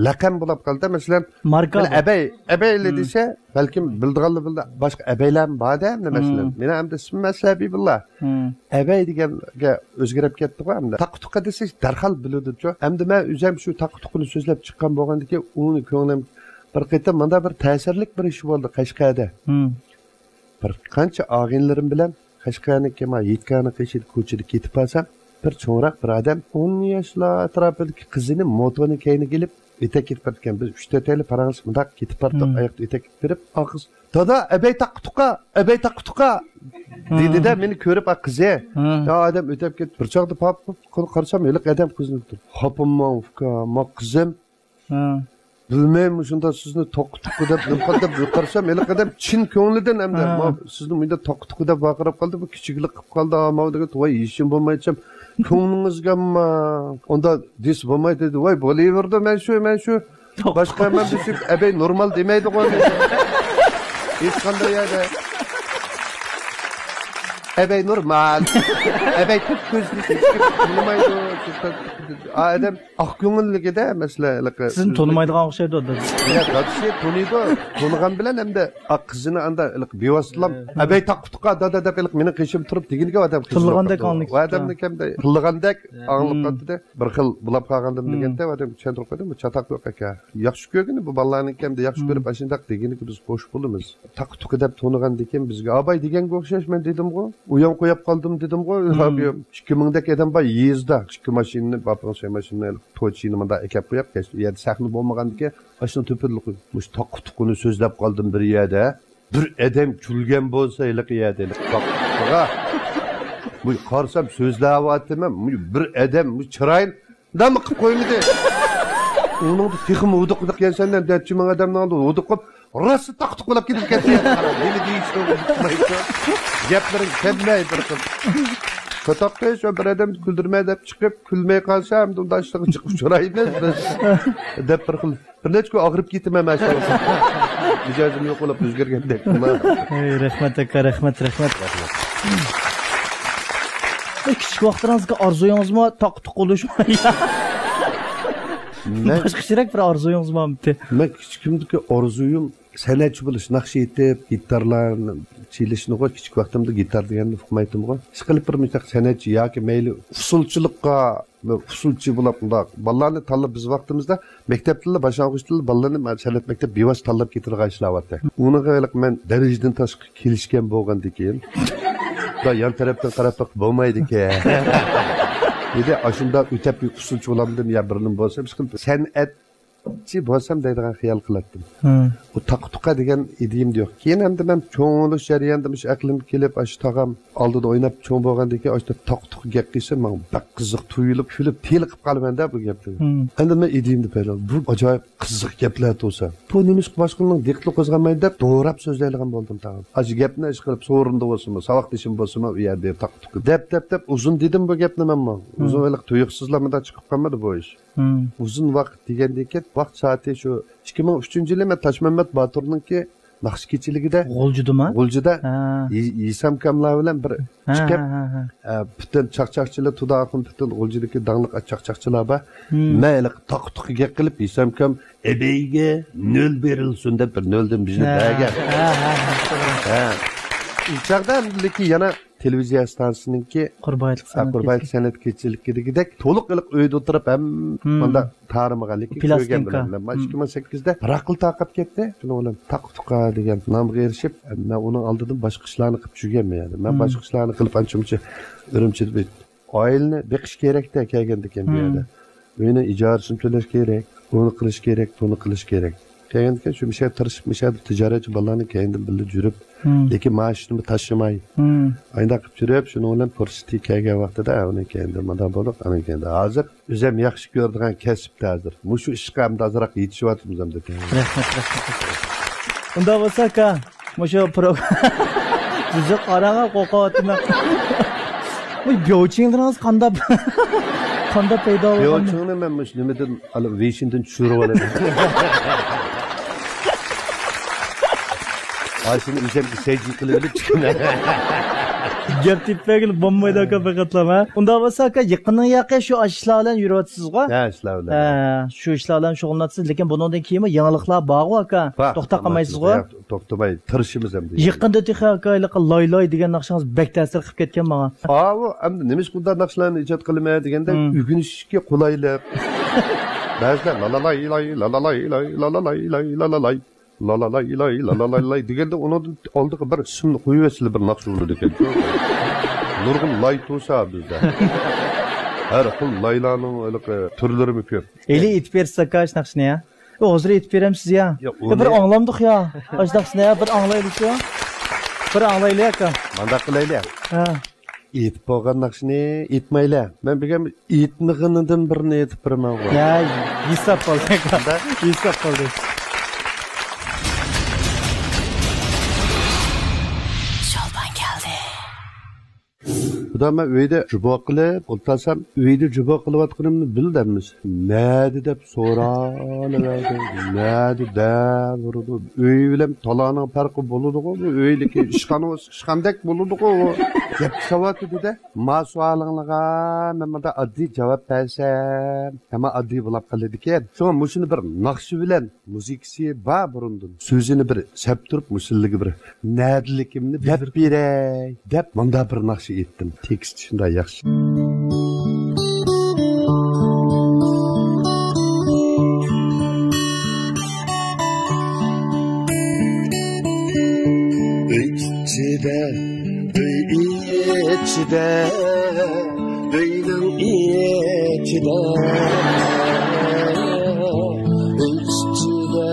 لەقەم بولاپ قالدى. مەسىلەن، ماركا مانا بۇ. ئەبەي، ئەبەيلى مم. دېسە، بەلكىم بىلىدىغانلار بىلدى. باشقا ئەبەيلەرمۇ بار-دە ئەمدى، مەسىلەن. مم. مېنىڭ ئەمدى ئىسمىم مەسلىھەبىبۇللا. مم. ئەبەي دېگەنگە ئۆزگىرىپ كەتتىغۇ ئەمدى. تاقا تۇقا دېسە دەرھال بىلىدۇچۇ. ئەمدى مەن ئۆزۈم شۇ تاقا تۇقىنى سۆزلەپ چىققان بولغاندىكىن، ئۇنى كۆڭلۈم بىر قېتىم مانا بىر تەسىرلىك بىر ئىش بولدى قەشقەردە. مم. بىر قانچە ئاغىنىلىرىم بىلەن قەشقەرنىڭكى ما يېتكاننىڭ قېشىدا كوچىدا كېتىپ بارسام، بىر چوڭراق بىر ئادەم ئون ياشلار ئەتراپىدىكى قىزىنى موتورنىڭ كەينىگە ئېلىپ ئۆتە كېتىپ بارىدىكەن. بىز ئۈچ تۆتەيلى پاراڭلىشىپ مۇنداق كېتىپ باردۇق، مم. ئاياقتا ئۆتە كېتىپ بېرىپ، ئا قىز، «دادا، ئەبەي تاققا تۇقا، ئەبەي تاققا تۇقا!» مم. دېدى-دە، مېنى كۆرۈپ، ئا قىزى. مم. يا ئادەم ئۆتەپ كېتىپ، بىر چاغدا پاپ، پاپ قارىسام، ھېلىقى ئادەم قىزنى، «خاپىماڭ، ئۇكا، ما قىزىم.» ھە. بىلمەي مۇشۇنداق سىزنى توققا تۇققا دەپ نېمە قىلدى دەپ بىر قارىسام، ھېلىقى ئادەم چىن كۆڭلىدىن ئەمدى، ھە. ما سىزنى مۇنداق توققا تۇققا دەپ ۋارقىراپ قالدى، بۇ كىچىكلىك قىلىپ قالدى، ھا، ماۋۇ دېگەن، ۋاي، ھېچنېمە بولمايدىچۇ، كۆڭلىڭىزگە ئەمما ئۇنداق دېسە بولمايدۇ دېدى. ۋاي، بولۇۋېرىدۇ، مەن شۇ، مەن شۇ. توققا باشقا تۇققا. ھەممە دېسە، ئەبەي نورمال دېمەيدىغۇ. ھېچقانداق يەردە. ئەبەي نورمال. ئەبەي تۆت كۆزلۈك، ھېچكىم ئاڭلىمايدۇ. ئا، ئادەم ئاق كۆڭۈللۈكىدە، مەسىلەن، ھېلىقى سىزنى تونۇمايدىغان ئوخشايدۇ، دادا. يا، دادىسى تونۇيدۇ، تونۇغان بىلەن ئەمدى ئاق قىزىنى ئاندا ھېلىقى بىۋاسىتىلا، ھە. «ئەبەي تاققا تۇقا، دادا» دەپ ھېلىقى مېنىڭ قېشىمدا تۇرۇپ دېگىنىگە ئادەم قىزىقىپ تىللىغاندەك قاپتۇ. ئاڭلىنىپ ئۇ ئادەمنىڭ كەمدە تىللىغاندەك ھە. ئاڭلىنىپ مم. قاپتۇ-دە. بىر خىل بولاپ قالغاندىن مم. دېگەندە ئۇ ئادەم چۈشەندۈرۈپ قويدۇم، بۇ چاتاق يوق ئەكەن. ياخشى كۆرگىنى بۇ بالىلارنىڭكى ئەمدى ياخشى مم. كۆرۈپ ئاشۇنداق دېگىنىگە بىز خوش بولىمىز. تاقا تۇقا دەپ تونۇغاندىكىن بىزگە، «ئاباي دېگەنگە ئوخشاش مەن» دېدىمغۇ. ئۇيان قويۇپ قالدىم دېدىمغۇ. مم. ئىككى مىڭدەك ئادەم بار يېزىدا. ئىككى ماشىنىنى، باپىڭىز شەي ماشىنىنى، توچىنى مۇنداق ئەكەپ قويۇپ، كەچتە ئۇ يەردە سەھنە بولمىغاندىكىن، ئاشۇنىڭ تۆپىدە قويۇپ، مۇشۇ تاقا تۇقىنى سۆزلەپ قالدىم بىر يەردە. بىر ئادەم كۈلگەن بولسا ھېلىقى يەردە، ھېلىقى تاقا تۇقىغا. بۇ قارىسام سۆزلەۋاتىمەن، بۇ بىر ئادەم، بۇ چىرايىنى دەم قىلىپ قويمىدى. ئۇنىڭدا تېخىمۇ ھودۇقۇپ كەلسەم، نەچچە مىڭ ئادەمنىڭ ئالدىدا ھودۇقۇپ، راسا تاقا تۇقا بولاپ كېتىپ كەتتى. قارا، نېمە دېيىشنى ئۇنتۇمايدۇ. گەپلىرىڭ كەلمەي بىر خىل. چاتاق قىز، شۇ بىر ئادەمنى كۈلدۈرمە دەپ چىقىپ، كۈلمەي قالسا، ئەمدى ئۇنداق ئىشلارغا جىق ئۇچرايمىز بىز. دەپ بىر خىل، بىر نەچچە كۈن ئاغرىپ كېتىمەن، ماشائاللا. مىجەزىم يوقىلاپ ئۆزگەرگەندەك. ھەي، رەھمەت ئاكا، رەھمەت، رەھمەت. ئەي، كىچىك ۋاقىتلىرىڭىزدىكى ئارزۇيىڭىزمۇ تاقا-تۇقا بولۇشمۇ؟ مەن باشقىچىراق بىر ئارزۇيىڭىز بارمىدى؟ مەن كىچىكىمدىكى ئارزۇيۇم سەنئەتچى بولۇش، ناخشا ئېيتىپ، گىتارلارنى چېلىشنىغۇ. كىچىك ۋاقتىمدا گىتار دېگەننى ئۇقمايتتىمغۇ. ئىشقىلىپ بىر مۇشۇنداق سەنئەتچى ياكى مەيلى ئۇسسۇلچىلىققا، ئۇسسۇلچى بولاپ مۇنداق بالىلارنى تاللاپ، بىز ۋاقتىمىزدا مەكتەپتىنلا، باشلانغۇچتىنلا بالىلارنى مانا سەنئەت مەكتەپ بىۋاسىتە تاللاپ كېتىدىغان ئىشلار بارتتى. ئۇنىڭغا ھېلىقى مەن دەرىجىدىن تاشقى كېلىشكەن بولغاندىكىن، يان تەرەپتىن قاراپ باققا بولمايدىكەن. دېدى، ئاشۇنداق ئۆتەپ بىر ئۇسسۇلچى بولامدىم يا بىر نېمە بولسام، ئىشقىلىپ سەنئەت چى بولسام دەيدىغان خىيال قىلاتتىم. ھە. ئۇ تاقا-تۇقا دېگەن ئىدىيەمدە يوق. كېيىن ئەمدى مەن چوڭ بولۇش جەريانىدا مۇشۇ ئەقلىمگە كېلىپ، ئاشۇ تاغام ئالدىدا ئويناپ چوڭ بولغاندىن كېيىن، ئاشۇ تاقا-تۇقا گەپ قىلسا، ماڭا بەك قىزىق تۇيۇلۇپ، كۈلۈپ، تېلىقىپ قالىمەن-دە بۇ گەپلەرگە. ھىم. ئەمدى مەن ئىدىيەمدە پەيدا، بۇ ئاجايىپ قىزىق گەپلەر تۇرسا، بۇ نېمىشقا باشقىلارنىڭ دىققىتىنى قوزغىمايدۇ دەپ دوراپ سۆزلەيدىغان بولدۇم تاغام. ئاشۇ گەپنى ئىشقىلىپ سورۇندا بولسىمۇ، ساۋاقدىشىم بولسىمۇ، ئۇ يەردە تاقا-تۇقا دەپ، دەپ، دەپ ئۇزۇن دېدىم بۇ گەپنى مەنمۇ. ھىم. ئۇزۇن ھېلىقى تۇيۇقسىزلا مۇنداق چىقىپ قالمىدى بۇ ئىش. ھىم. ئۇزۇن ۋاقىت دېگەندىكىن، ۋاقىت سائىتى شۇ ئىككى مىڭ ئۈچىنچى يىلى مەن تاشمەمەت باتۇرنىڭكى ناخشا كېچىلىكىدە غۇلجىدىمۇ؟ غۇلجىدا ھە. ھېسامكاملار بىلەن بىر ھە، چىقىپ، ھە، ھە، ھە. ئە، پۈتۈن چاقچاقچىلار، تۇدا ئاخۇن پۈتۈن غۇلجىدىكى داڭلىق چاقچاقچىلار بار. ھىم. مەن ھېلىقى تاقا-تۇقا گەپ قىلىپ، ھېسامكام ئەبەيگە نۆل بېرىلسۇن دەپ بىر نۆلدىن بىزنى ھە. بەرگەن. ھە، ھە، ھە، توغرا. ھە. ئۇ چاغدا لېكىن يەنە تېلېۋىزىيە ئىستانسىسىنىڭكى قۇربايىتلىق ئا، سەنئەت قۇربايىتلىق كېچىلىكى. سەنئەت كېچىلىكىدىكىدەك تولۇق ئېلىق ئۆيدە ئولتۇرۇپ ھەم ھىم. مۇنداق تارىمىغان، لېكىن كۆرگەن پىلاستىنكا. بىلەن. مەن ھىم. ئىككى مىڭ سەككىزدە بىراقلا تارقاپ كەتتى. شۇنىڭ بىلەن تاقا-تۇقا دېگەن نامغا ئېرىشىپ، مەن ئۇنىڭ ئالدىدىن باشقا ئىشلارنى قىلىپ يۈرگەنمەن يەنى. مەن ھىم. باشقا ئىشلارنى قىلىپ ئانچە-مۇنچە ئۈرۈمچىدە بىر ئائىلىنى بېقىش كېرەكتە كەلگەندىكىن بۇ ھىم. يەردە. ئۆينىڭ ئىجارىسىنى تۆلەش كېرەك، ئۇنى قىلىش كېرەك، بۇنى قىلىش كېرەك. كەلگەندىكىن شۇ مىشە تىرىشىپ، مىشە تىجارەتچى بالىلارنى كەينىدىن بىللە يۈرۈپ، ھىم. لېكىن مائاشنىمۇ تاشلىماي. ھىم. ئاينداق قىلىپ يۈرۈپ، شۇنىڭ بىلەن پۇرسىتى كەلگەن ۋاقتىدا، ئۇنى كەينىدىن مۇنداق بولدۇق، ئانا كەينىدىن. ھازىر ئۆزۈم ياخشى كۆرىدىغان كەسىپتە ھازىر. مۇشۇ ئىشقا ئەمدى ئازراق يېتىشىۋاتىمىز ئەمدى. رەھمەت، رەھمەت. ئۇنداق بولسا، ئاكا، مۇشۇ پرو-، سىزگە قاراڭا قورقۇۋاتىمەن. بۇ بياۋچىڭلىرىڭىز قانداق، قانداق پەيدا بولغان؟ بياۋچىڭنى مەن مۇشۇ نېمىدىن، ۋېيشىندىن چۈشۈرۈپ ئالىمەن. ئاشۇنى ئۆزۈم سەجى قىلىپ ئېلىپ چىقىمەن. گەپ تېپىپ بەرگىلى بولمايدۇ، ئاكا، پەقەتلا، ھە؟ ئۇنداق بولسا، ئاكا، يېقىننىڭ ياقى شۇ ئىشلار بىلەن يۈرۈۋاتىسىزغۇ؟ ھە، ئىشلار بىلەن. ھە، شۇ ئىشلار بىلەن شۇغۇللىنىۋاتىسىز، لېكىن بۇنىڭدىن كېيىنمۇ يېڭىلىقلار بارغۇ، ئاكا؟ بار، توختاپ قالمايسىزغۇ؟ ياق، توختىماي، تىرىشىمىز ئەمدى. يېقىندا تېخى، ئاكا، ھېلىقى لاي لاي دېگەن ناخشىڭىز بەك تەسىر قىلىپ كەتكەن ماڭا. ئاۋۇ، ئەمدى نېمىشقا بۇنداق ناخشىلارنى ئىجاد قىلىمەن دېگەندە، ھىم. ئۆگىنىشكە قولايلىق. بەزىلەر لالالاي لاي، لالالاي لاي، لالالاي لاي، لالالاي لاي. لالالاي لاي، لالالاي لاي دېگەندە، ئۇنىڭدىن ئالدىغا بىر ئىسىمنى قويۇۋەتسىلە، بىر ناخشا بولىدىكەن. نۇرغۇن لاي تۇرسا بىزدە. ھەر خىل لايلارنىڭ ھېلىقى تۈرلىرىمۇ كۆپ. ھېلى ئېيتىپ بېرىسىز، ئاكا، ئاشۇ ناخشىنى، يا؟ ئۇ ھازىر ئېيتىپ بېرەمسىز، يا؟ ياق، يا، بىر ئۇنى ئاڭلامدۇق، يا؟ ئاشۇ ناخشىنى، يا، بىر ئاڭلايلىچۇ؟ بىر ئاڭلايلى، ئاكا. مانداق قىلايلى. ھە. ئېيتىپ بولغان ناخشىنى ئېيتمايلى. مەن بۈگۈن ئېيتمىغىنىدىن بىرنى ئېيتىپ بېرىمەن. يا، ھېساب بولدى. ھېساب بولدى. شولپان كەلدى. خۇدا، مەن ئۆيدە جۇبا قىلىپ ئولتۇرسام، ئۆيدە جۇبا قىلىۋاتقىنىمنى بىلدى ھەممىسى. نەدە دەپ سورىلىۋەردى. نەدە دەۋۇرىدۇ. ئۆي بىلەن تالانىڭ پەرقى بولىدىغۇ. بۇ ئۆيدىكى ئىشخانا بولسا ئىشخانىدەك بولىدىغۇ. گەپ ساۋاتى دېدى. ما سوئالىڭلارغا مەن مۇنداق ئاددىي جاۋاب بەرسەم، ھەممە ئاددىي بولاپ قالىدىكەن. شۇڭا مۇشۇنى بىر ناخشا بىلەن، مۇزىكىسى بار بۇرۇندىن. سۆزىنى بىر سەپتۈرۈپ، مۇشۇنىڭغا بىر نەدىلىكىمنى دەپ بېرەي دەپ، مۇنداق بىر ناخشا ئېيتتىم. تېكىستى شۇنداق ياخشى. ئۆي ئىچىدە، ئۆي ئىچىدە، ئۆينىڭ ئىچىدە، ئۆي ئىچىدە،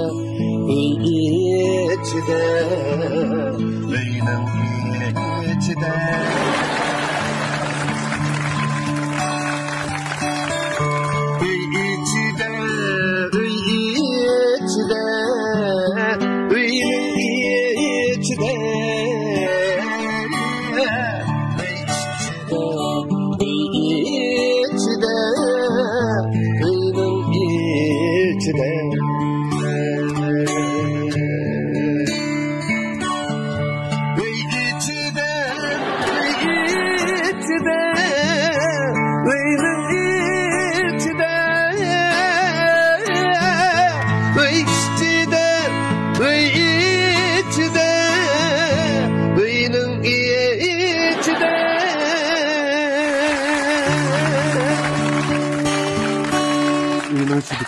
ئۆي ئىچىدە، ئۆينىڭ ئىچىدە. ئۆي ئىچىدە، ئۆي ئىچىدە، ئۆينىڭ ئىچىدە، ئۆي ئىچىدە.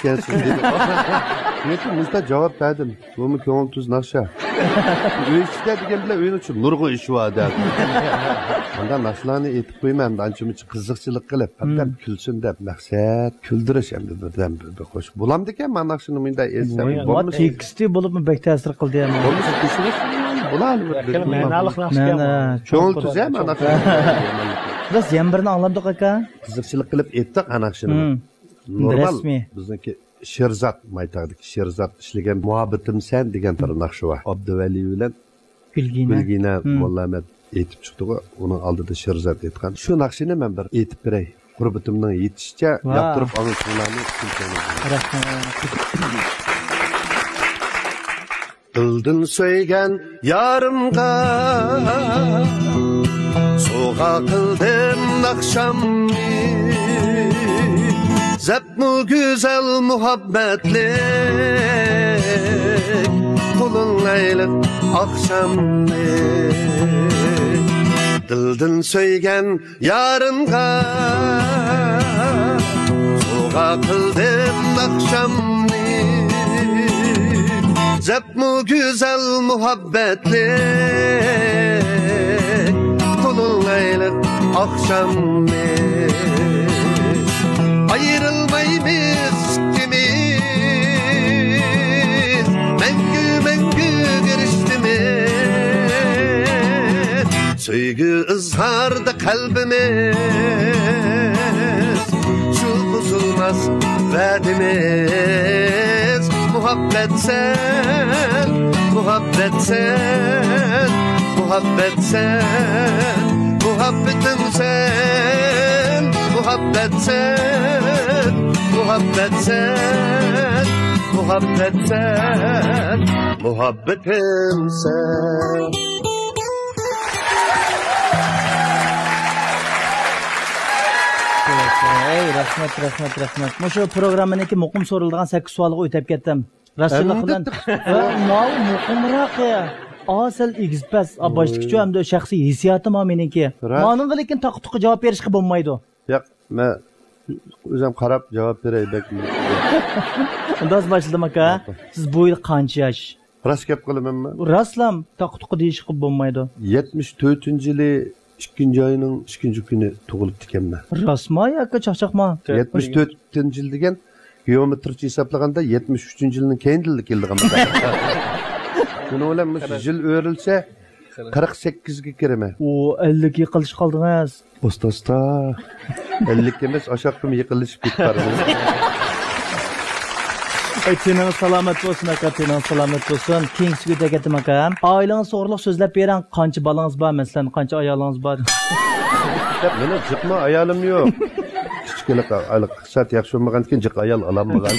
ئىكەنسىز دېدى. لېكىن مۇشۇنداق جاۋاب بەردىم. بۇمۇ كۆڭۈل تۈز ناخشا. ئۆي ئىچىدە دېگەن بىلەن ئۆينىڭ ئىچىدە نۇرغۇن ئىش بار دەپ. مۇنداق ناخشىلارنى ئېيتىپ قويماي، ئەمدى ئانچە-مۇنچە قىزىقچىلىق قىلىپ، ئادەم كۈلسۇن دەپ مەقسەت كۈلدۈرۈش ئەمدى بىردەم بىر خوش. بولامدىكەن مانا ناخشىنى مۇنداق ئېيتسام، بولمىسا تېكىستى بولۇپمۇ بەك تەسىر قىلدى يا. بولمىسا كېسىلىش بولار. مەنالىق ناخشا. كۆڭۈل تۈز يا مانا ناخشا. بىز يەنە بىرنى ئاڭلامدۇق ئاكا. قىزىقچىلىق قىلىپ ئېيتتۇق ئانا ناخشىنى. نورمال، رەسمىي. بىزنىڭكى شېرزات، مايتاغدىكى شېرزات ئىشلىگەن مۇھەببىتىمسەن دېگەن بىر ناخشا بار. ئابدۇۋەلى بىلەن گۈلگىنە. گۈلگىنە موللامەت ئېيتىپ چىقتىغۇ. ئۇنىڭ ئالدىدا شېرزات ئېيتقان. شۇ ناخشىنى مەن بىر ئېيتىپ بېرەي. غۇربىتىمنىڭ يېتىشىچە ياقتۇرۇپ ئاڭلىسۇڭلارنى ئۈچۈن. رەھمەت. دىلدىن سۆيگەن يارىمغا سوۋغا قىلدىم ناخشامنى. زەپمۇ گۈزەل مۇھەببەتلىك، قۇلۇڭ ئايلىق ئاخشامنى. دىلدىن سۆيگەن يارىمغا سوۋغا قىلدىم ناخشامنى. زەپمۇ گۈزەل مۇھەببەتلىك، قۇلۇڭ ئايلىق ئاخشامنى. ئايرىلمايمىز ئىككىمىز، مەڭگۈ، مەڭگۈ رىشتىمىز. سۆيگۈ ئىزھاردا قەلبىمىز، شۇ بۇزۇلماس ۋەدىمىز. مۇھەببەتسەن، مۇھەببەتسەن، مۇھەببەتسەن، مۇھەببىتىمسەن، مۇھەببەتسەن، مۇھەببەتسەن، مۇھەببەتسەن، مۇھەببىتىمسەن. ئەي، رەھمەت، رەھمەت، رەھمەت. مۇشۇ پروگراممىنىڭكى مۇقىم سورىلىدىغان سەككىز سوئالغا ئۆتۈپ كەتتىم. راستچىللىق بىلەن. ئە، ماۋۇ مۇقىمراق. ئا، سەل ئېگىز پەس. ئا، باشتىكىچۇ ئەمدى شەخسىي ھېسسىياتىم ھا مېنىڭكى. مانىڭغا لېكىن تاقا تۇقا جاۋاب بېرىشكە بولمايدۇ. ياق، مەن ئۆزۈم قاراپ جاۋاب بېرەي بەك. ئۇنداق باشلىدىم ئاكا. سىز بۇ يىل قانچە ياش؟ راست گەپ قىلىمەنمۇ؟ راستلام، تاقا تۇقا دېيىشكە بولمايدۇ. يەتمىش تۆتىنچى يىلى ئىككىنچى ئاينىڭ ئىككىنچى كۈنى تۇغۇلۇپتىكەنمەن. راستما ياكى چاقچاقما؟ يەتمىش تۆتىنچى يىل دېگەن گېئومېترىچە ھېسابلىغاندا يەتمىش ئۈچىنچى يىلنىڭ كەينىدىنلا كېلىدىغان بولسا. شۇنىڭ بىلەن مۇشۇ يىل ئۆرۈلسە، قىرىق سەككىزگە كىرىمەن. ئۇ، ئەللىككە يېقىنلىشىپ قالدىڭىز. ئاستا ئاستا. ئەللىك ئەمەس، ئاشاققىمۇ يېقىنلىشىپ كېتىپ بارىمىز. ئەي، تېنىڭىز سالامەت بولسۇن ئاكا، تېنىڭىز سالامەت بولسۇن. كېيىنكىسىگە ئۆتەي كەتتىم ئاكا. ئائىلىڭىز توغرىلىق سۆزلەپ بېرىڭ، قانچە بالىڭىز بار، مەسىلەن، قانچە ئايالىڭىز بار؟ مېنىڭ جىقمۇ ئايالىم يوق. كىچىك ھېلىقى ئىقتىساد ياخشى بولمىغاندىكىن جىق ئايال ئالالمىغان.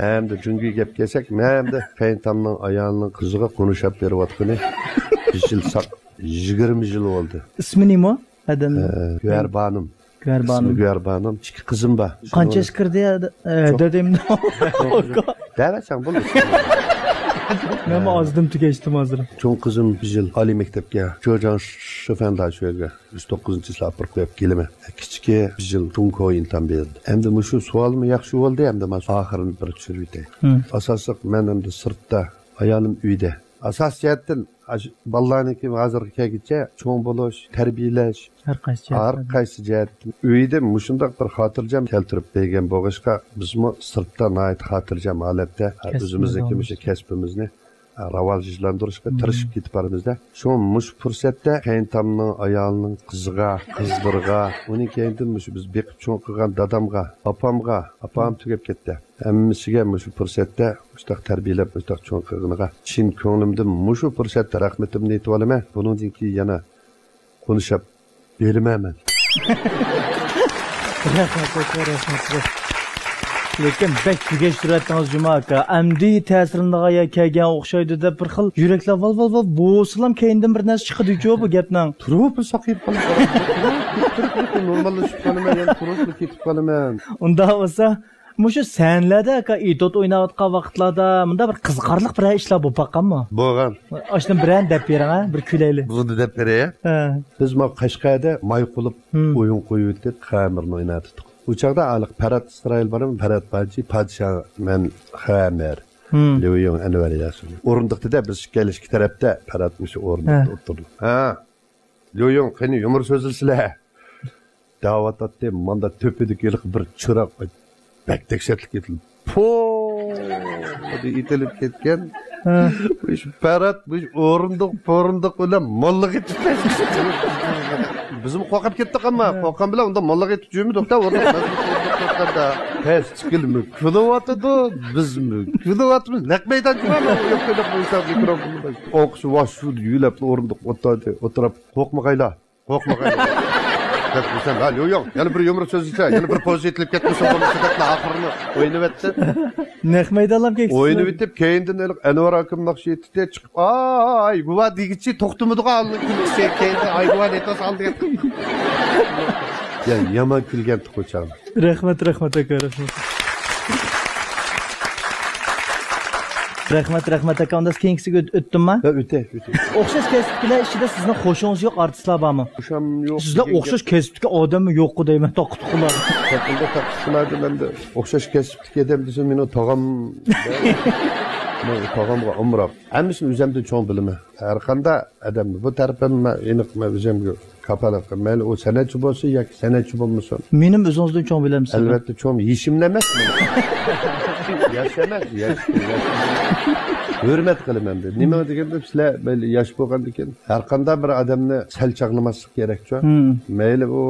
ھەمدە جۇڭگويغا گەپ كەلسەك، مەن ھەمدە قېيىنتامنىڭ ئايالىنىڭ قىزىغا قونۇشاپ بېرىۋاتقىنى بىر يىل ساق، يىگىرمە يىل بولدى. ئىسمى نېمە ئادەمنىڭ؟ ئە، گۆھەر بانۇم. گۆھەر بانۇم. ئىسمى گۆھەر بانۇم. ئىككى قىزىم بار. قانچە ياشقا كىردى؟ ئە، دېدىم. دەۋەتسەڭ بولدى. مەنمۇ ئازدىن تۈگەشتىم ھازىر. چوڭ قىزىم بىر يىل ئالىي مەكتەپكە، جوجياڭ شىفەندا شۇ يەرگە ئۈچ توققۇزىنچى كىلاسقا ئاپىرىپ قويۇپ كېلىمەن. كىچىكى بىر يىل جۇڭگو ئىمتىھان بېرىدۇ. ئەمدى مۇشۇ سوئالمۇ ياخشى بولدى، ئەمدى مانا ئاخىرىنى بىر چۈشۈرۈۋېتەي. ئاساسلىق مەن ئەمدى سىرتتا، ئايالىم ئۆيدە. ئاساسىي جەھەتتىن ئاشۇ بالىلارنىڭكى ھازىرغا كەلگۈچە چوڭ بولۇش، تەربىيەلەش، ھەر قايسى جەھەتتىن. ھەر قايسى جەھەتتىن. ئۆيدە مۇشۇنداق بىر خاتىرجەم كەلتۈرۈپ بەرگەن بولغاچقا، بىزمۇ سىرتتا ناھايىتى خاتىرجەم ھالەتتە ئۆزىمىزنىڭكى مۇشۇ كەسپىمىزنى راۋاجلاندۇرۇشقا تىرىشىپ كېتىپ بارىمىزدە. شۇڭا مۇشۇ پۇرسەتتە قېيىنتامنىڭ ئايالىنىڭ قىزىغا، قىزلىرىغا، ئۇنىڭ كەينىدىن مۇشۇ بىز بېقىپ چوڭ قىلغان دادامغا، ئاپامغا، ئاپام تۈگەپ كەتتى. ھەممىسىگە مۇشۇ پۇرسەتتە مۇشتاق تەربىيەلەپ، مۇشتاق چوڭ قىلغىنىغا چىن كۆڭلۈمدىن مۇشۇ پۇرسەتتە رەھمىتىمنى ئېيتىۋالىمەن. بۇنىڭدىن كېيىن يەنە قونۇشاپ بېرىمەن مەن. رەھمەت، رەھمەت، رەھمەت. لېكىن بەك تۈگەشتۈرۈۋەتتىڭىز جۇما ئاكا. ئەمدى تەسىرلىنىدىغان يەر كەلگەن ئوخشايدۇ دەپ بىر خىل يۈرەكلەر ۋال، ۋال، ۋال بولسىلام كەينىدىن بىر نەرسە چىقىدىچۇ بۇ گەپنىڭ. تۇرۇپلا ساقىيىپ قالىمەن. نورماللىشىپ قالىمەن، يەنە تۇرۇپلا كېتىپ قالىمەن. ئۇنداق بولسا، مۇشۇ سەھنىلەردە ئاكا ئېتوت ئويناۋاتقان ۋاقىتلاردا مۇنداق بىر قىزىقارلىق بىر ئىشلار بولۇپ باققانمۇ؟ بولغان. ئاشۇنى بىرەرنى دەپ بېرىڭ ھە، بىر كۈلەيلى. بۇنى دەپ بېرەي. ھە. بىز مانا قەشقەردە ماي قۇلۇپ ئويۇن قويۇۋېتىپ خەمىرنى ئويناتتۇق. ئۇ چاغدا ھېلىقى پەرھات ئىسرائىل بارمۇ؟ پەرھات باجى، پادىشاھ مەن خەمەر. ھىم. ليۇيۇڭ ئەنۋەر ياسىن. ئورۇندۇقتا-دە بىز ئىككىلىسى ئىككى تەرەپتە، پەرھات مۇشۇ ئورۇندۇقتا ھە. ئولتۇردۇق. ھە. ليۇيۇڭ، قېنى يۇمۇر سۆزلىسىلە. دەۋاتاتتى، ماندا تۆپىدىكى ھېلىقى بىر چىراغ بەك دەھشەتلىك ئېتىلدى. پو! دېدى، ئېتىلىپ كەتكەن. ھە. مۇشۇ پەرھات، مۇشۇ ئورۇندۇق، پورۇندۇق بىلەن موللاغا ئېتىپ كەتتى. بىزمۇ قورقۇپ كەتتۇق، ئەمما ھە. قورققان بىلەن ئۇنداق موللاغا ئېتىپ يۈرمىدۇق دە، ئورۇندۇق. پەس چىقىلمۇ كۈلۈۋاتىدۇ، بىزمۇ كۈلۈۋاتىمىز. نەق مەيدان جۇما، مەن ئويۇپ كېلىپ بۇ ھېساب مىكروفوننى باش-، ئوقۇش ۋاش شۇ يۆلەپ ئورۇندۇق ئولتۇردى، ئولتۇرۇپ، قورقمىغايلا، قورقمىغايلا. دەپ دېسەم، ھە، يوق، يوق، يەنە بىر يۇمۇر سۆزلىسە، يەنە بىر پوز ئېتىلىپ كەتمىسۇن بولمىسا دەپلا ئاخىرىنى ئوينىۋەتتى. نەق مەيدانلام كەكسىز. ئوينىۋېتىپ، كەينىدىن ھېلىقى ئەنۋەر ئاكام ناخشا ئېيتتى، چىقىپ، ئاي، گۇۋا دېگۈچى توختىمىدىغۇ ئالدىن كۈلكىسى، كەينىدىن، ئاي، گۇۋا دېتىۋالسا ئالدى. يا، يامان كۈلگەنتۇق ئۇ چاغدا. رەھمەت، رەھمەت ئاكا، رەھمەت. رەھمەت، رەھمەت ئاكا. ئۇندا كېيىنكىسىگە ئۆت-، ئۆتتۈمما؟ ھە، ئۆتەي، ئۆتەي. ئوخشاش كەسىپتىكىلەر ئىچىدە سىزنىڭ خوشىڭىز يوق ئارتىسلار بارمۇ؟ خوشام يوق سىزدە دېگەن ئوخشاش گەپ. كەسىپتىكى ئادەممۇ يوققۇ دەيمەن، تاققا تۇقۇلار. گەپىڭدە تاققا تۇقۇلار دېمەمدە. ئوخشاش كەسىپتىكى ئادەم دېسە، مېنىڭ تاغام. مەن تاغامغا ئامراق. ھەممىسىنى ئۆزەمدىن چوڭ بىلىمەن. ھەر قانداق ئادەمنى، بۇ تەرىپىمنى مەن ئېنىق، مەن ئۆزۈمگە كاپالەت قىلىمەن. مەيلى ئۇ سەنئەتچى بولسۇن ياكى سەنئەتچى بولمىسۇن. مېنىڭ ئۆزىڭىزدىن چوڭ بىلەمسىز؟ ئەلۋەتتە چوڭ، يېشىمنى ئەمەس. ياش ئەمەس، ياش، ياش. ھۆرمەت قىلىمەن دېدى. نېمە دېگەندە، سىلەر مەيلى ياش بولغاندىكىن، ھەر قانداق بىر ئادەمنى سەل چاغلىماسلىق كېرەكچۇ. مەيلى ئۇ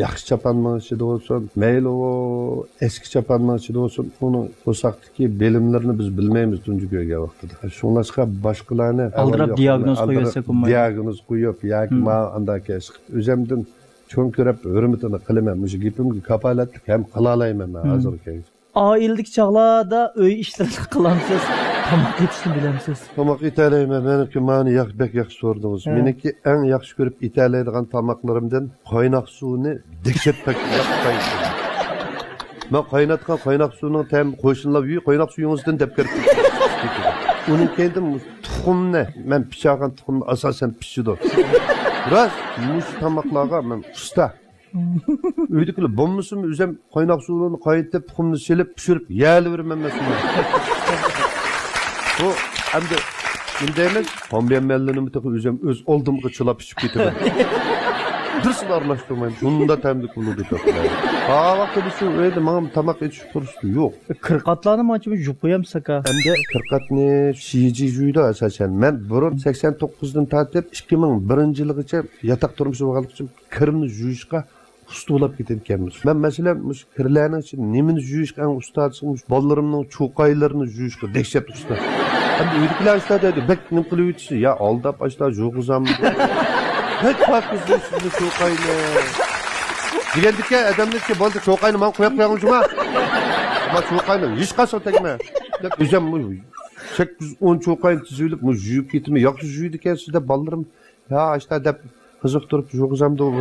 ياخشى چاپاننىڭ ئىچىدە بولسۇن، مەيلى ئۇ ئەسكى چاپاننىڭ ئىچىدە بولسۇن، ئۇنىڭ قورساق كى بىلىملىرىنى بىز بىلمەيمىز تۇنجى كۆرگەن ۋاقتىدا. شۇڭلاشقا باشقىلارنى ئالدىراپ ئاۋۋال دىياگنوز يوقىنى قويۇۋەتسەك بولمايدۇ. دىياگنوز قويۇپ ياكى ماڭا ئانداق كەسىپ، ئۆزەمدىن چوڭ كۆرۈپ ھۆرمىتىنى قىلىمەن. مۇشۇ گېپىمگە كاپالەتلىك ھەم قىلالايمەن مەن ھازىرغىچە. ئائىلىدىكى چاغلاردا ئۆي ئىشلىرىنى قىلامسىز؟ تاماق ئېتىشنى بىلەمسىز؟ تاماق ئېتەلەيمەن. مېنىڭكى مانا ياخ-، بەك ياخشى سورىدىڭىز. مېنىڭكى ئەڭ ياخشى كۆرۈپ ئېتەلەيدىغان تاماقلىرىمدىن قايناق سۇنى دەھشەت پاكىتلاپ قاينىتىمەن. مەن قايناتقان قايناق سۇنىڭ تەمى قوشنىلار ئۆيى قايناق سۇيىڭىزدىن دەپ كىرىپ كېتىدۇ. ئۇنىڭ كەينىدىن تۇخۇمنى، مەن پىچاقان تۇخۇمنى ئاساسەن پىشىدۇ. راست، مۇشۇ تاماقلارغا مەن ئۇستا. ئۆيدىكىلەر بولمىسىمۇ ئۆزۈم قايناق سۇنى قاينىتىپ، تۇخۇمنى سېلىپ، پىشۇرۇپ يەلىۋېرىمەن مەسىلەن. بۇ ئەمدى نېمە دەيمىز؟ خام بىيەنمەنلىرىنىمۇ تېخى ئۆزۈم ئۆز ئالدىمغا چىلاپ ئىچىپ كېتىمەن. بىرسىنى ئارىلاشتۇرمايمەن. شۇنداق تەملىك بولىدۇ. ھا، ۋاقتىدا شۇ ئۆيدە ماڭا تاماق ئېتىش پۇرسىتى يوق. كىر قاتلارنى مانچە يۇيۇپ قويامسىز ئاكا؟ ئەمدى كىر قاتنى شىجى يۇيىدۇ ئاساسەن. مەن بۇرۇن سەكسەن توققۇزدىن تارتىپ ئىككى مىڭ بىرىنچى يىلغىچە ياتاق تۇرمۇشى بولغانلىقى ئۈچۈن كىرنى يۇيۇشقا ئۇستا بولاپ كېتىدىكەنمىز. مەن، مەسىلەن، مۇشۇ كىرلەرنىڭ ئىچىدە نېمىنى يۇيۇشقا ئەڭ ئۇستا دېسىڭىز، مۇشۇ بالىلىرىمنىڭ چوقايلىرىنى يۇيۇشقا دەھشەت ئۇستا. ئەمدى ئۆيدىكىلەر ئۇستا دەيدۇ، بەك نېمە قىلىۋېتىسىز، يا ئالداپ ئاشتا يۇغۇزام. بەك پاكىز سىزنىڭ چوقاينى. دېگەندىكى ئادەمنىڭكى بولدى، چوقاينى ماڭا قويۇپ قويۇڭ جۇما. ما چوقاينى ھېچ قاچان تەگمە. دەپ ئۆزۈم مۇ سەككىز ئون چوقاينى تىزىۋېلىپ، مۇ يۇيۇپ كېتىمەن، ياخشى يۇيىدىكەنسىز دەپ بالىلىرىم. يا ئاشتا دەپ قىزىقتۇرۇپ يۇغۇزامدۇ.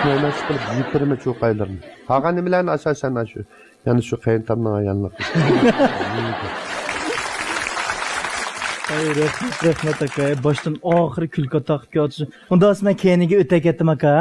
مەن ئىشقىلىپ يۇيۇپ بېرىمەن چوقايلىرىنى. قالغان نېمىلەرنى ئاساسەن شۇ، يەنە شۇ قېيىنتامنىڭ ئايالىنى. ئاي، رەھمەت، رەھمەت ئاكا. باشتىن ئاخىرى كۈلكە تاقىپ كېلىۋاتىسىز. ئۇنداق بولسا مەن كەينىگە ئۆتەي كەتتىم ئاكا.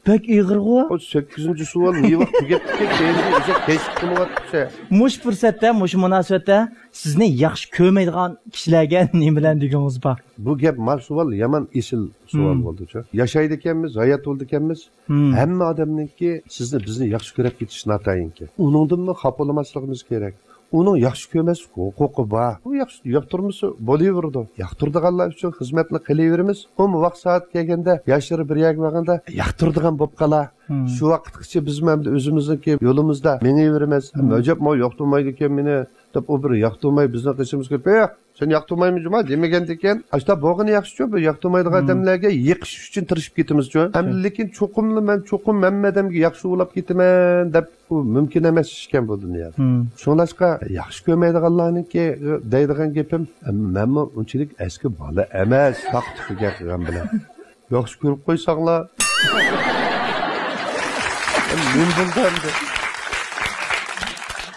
بەك ئېغىرغۇ. ئۇ سەككىزىنچى سوئال نېۋاق تۈگەپتىكەن، كەينىگە ئۆزەك كەچىكىپ قېلىۋاتىپسەن. مۇشۇ پۇرسەتتە، مۇشۇ مۇناسىۋەتتە سىزنى ياخشى كۆرمەيدىغان كىشىلەرگە نېمىلەرنى دېگۈڭىز بار؟ بۇ گەپ، ما سوئال يامان ئېسىل سوئال بولدىچۇ. ياشايدىكەنمىز، ھايات بولىدىكەنمىز. ھەممە ئادەمنىڭكى سىزنى، بىزنى ياخشى كۆرۈپ كېتىشى ناتايىنكى. ئۇنىڭدىنمۇ خاپا بولماسلىقىمىز كېرەك. ئۇنىڭ ياخشى كۆرمەسلىك ھوقۇقى بار. ئۇ ياخشى ياقتۇرمىسا بولۇۋېرىدۇ. ياقتۇرىدىغانلار ئۈچۈن خىزمەتنى قىلىۋېرىمىز. ئۇمۇ ۋاقىت سائەت كەلگەندە، ياشلىرى بىر يەرگە بارغاندا ياقتۇرىدىغان بولۇپ قالا. شۇ ۋاقىتقىچە بىزمۇ ئەمدى ئۆزىمىزنىڭكى يولىمىزدا مېڭىۋېرىمىز. ئەجەب، ماۋۇ ياقتۇرمايدىكەن مېنى دەپ، ئۇ بىر ياقتۇرماي بىزنىڭ قېشىمىزغا كېلىپ، ئېھ، سېنى ياقتۇرمايمەن جۇما دېمىگەندىكىن، ئاشتا بولغىنى ياخشىچۇ، بىر ياقتۇرمايدىغان ئادەملەرگە يېقىش ئۈچۈن تىرىشىپ كېتىمىزچۇ. ئەمدى لېكىن چوقۇملا مەن چوقۇم ھەممە ئادەمگە ياخشى بولاپ كېتىمەن دەپ، ئۇ مۇمكىن ئەمەس ئىش ئىكەن بۇ دۇنيادا. شۇڭلاشقا ياخشى كۆرمەيدىغانلارنىڭكى دەيدىغان گېپىم، مەنمۇ ئۇنچىلىك ئەسكى بالا ئەمەس، تاق تۈكىگە قىلغان بىلەن. ياخشى كۆرۈپ قويساڭلار. نېمە بولدى ئەمدى؟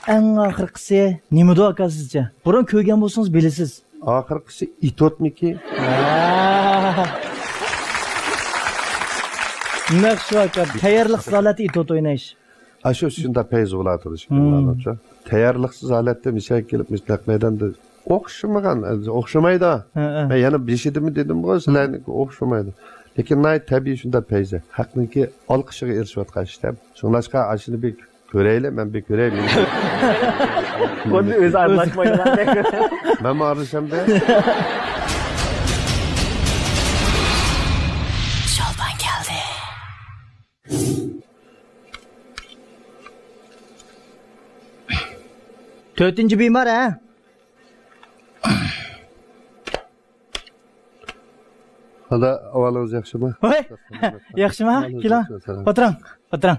ئەڭ ئاخىرقىسى نېمىدۇ ئاكا سىزچە؟ بۇرۇن كۆرگەن بولسىڭىز بىلىسىز. ئاخىرقىسى ئېتوتمىكى؟ ھە. نەق شۇ ئاكا، تەييارلىق زالەتتە ئېتوت ئويناش. ئاشۇ شۇنداق پەيزى بولاتىدۇ، شۇ. تەييارلىقسىز ھالەتتە مىشەگە كېلىپ، نەق مەيداندا ئوخشىمىغان، ئوخشىمايدۇ. ھە، ھە. مەن يەنە بېشىدىمۇ دېدىمغۇ، سىلەرنىڭكى ئوخشىمايدۇ. لېكىن ناھايىتى تەبىئىي شۇنداق پەيزى. خەقنىڭكى ئالقىشىغا ئېرىشىۋاتقان ئىش دە. شۇڭلاشقا ئاشۇنى بىر كۆرەيلى، مەن بىر كۆرەي. بۇنى ئۆزى ئارىلاشمايدىغاندەك. مەنمۇ ئارىلىشامدۇ؟ شولپان كەلدى. تۆتىنچى بىمار، ھە؟ ھالا ئەھۋالىڭىز ياخشىمۇ؟ ۋاي! ياخشىمۇ؟ كېلىڭ. ئولتۇرۇڭ، ئولتۇرۇڭ.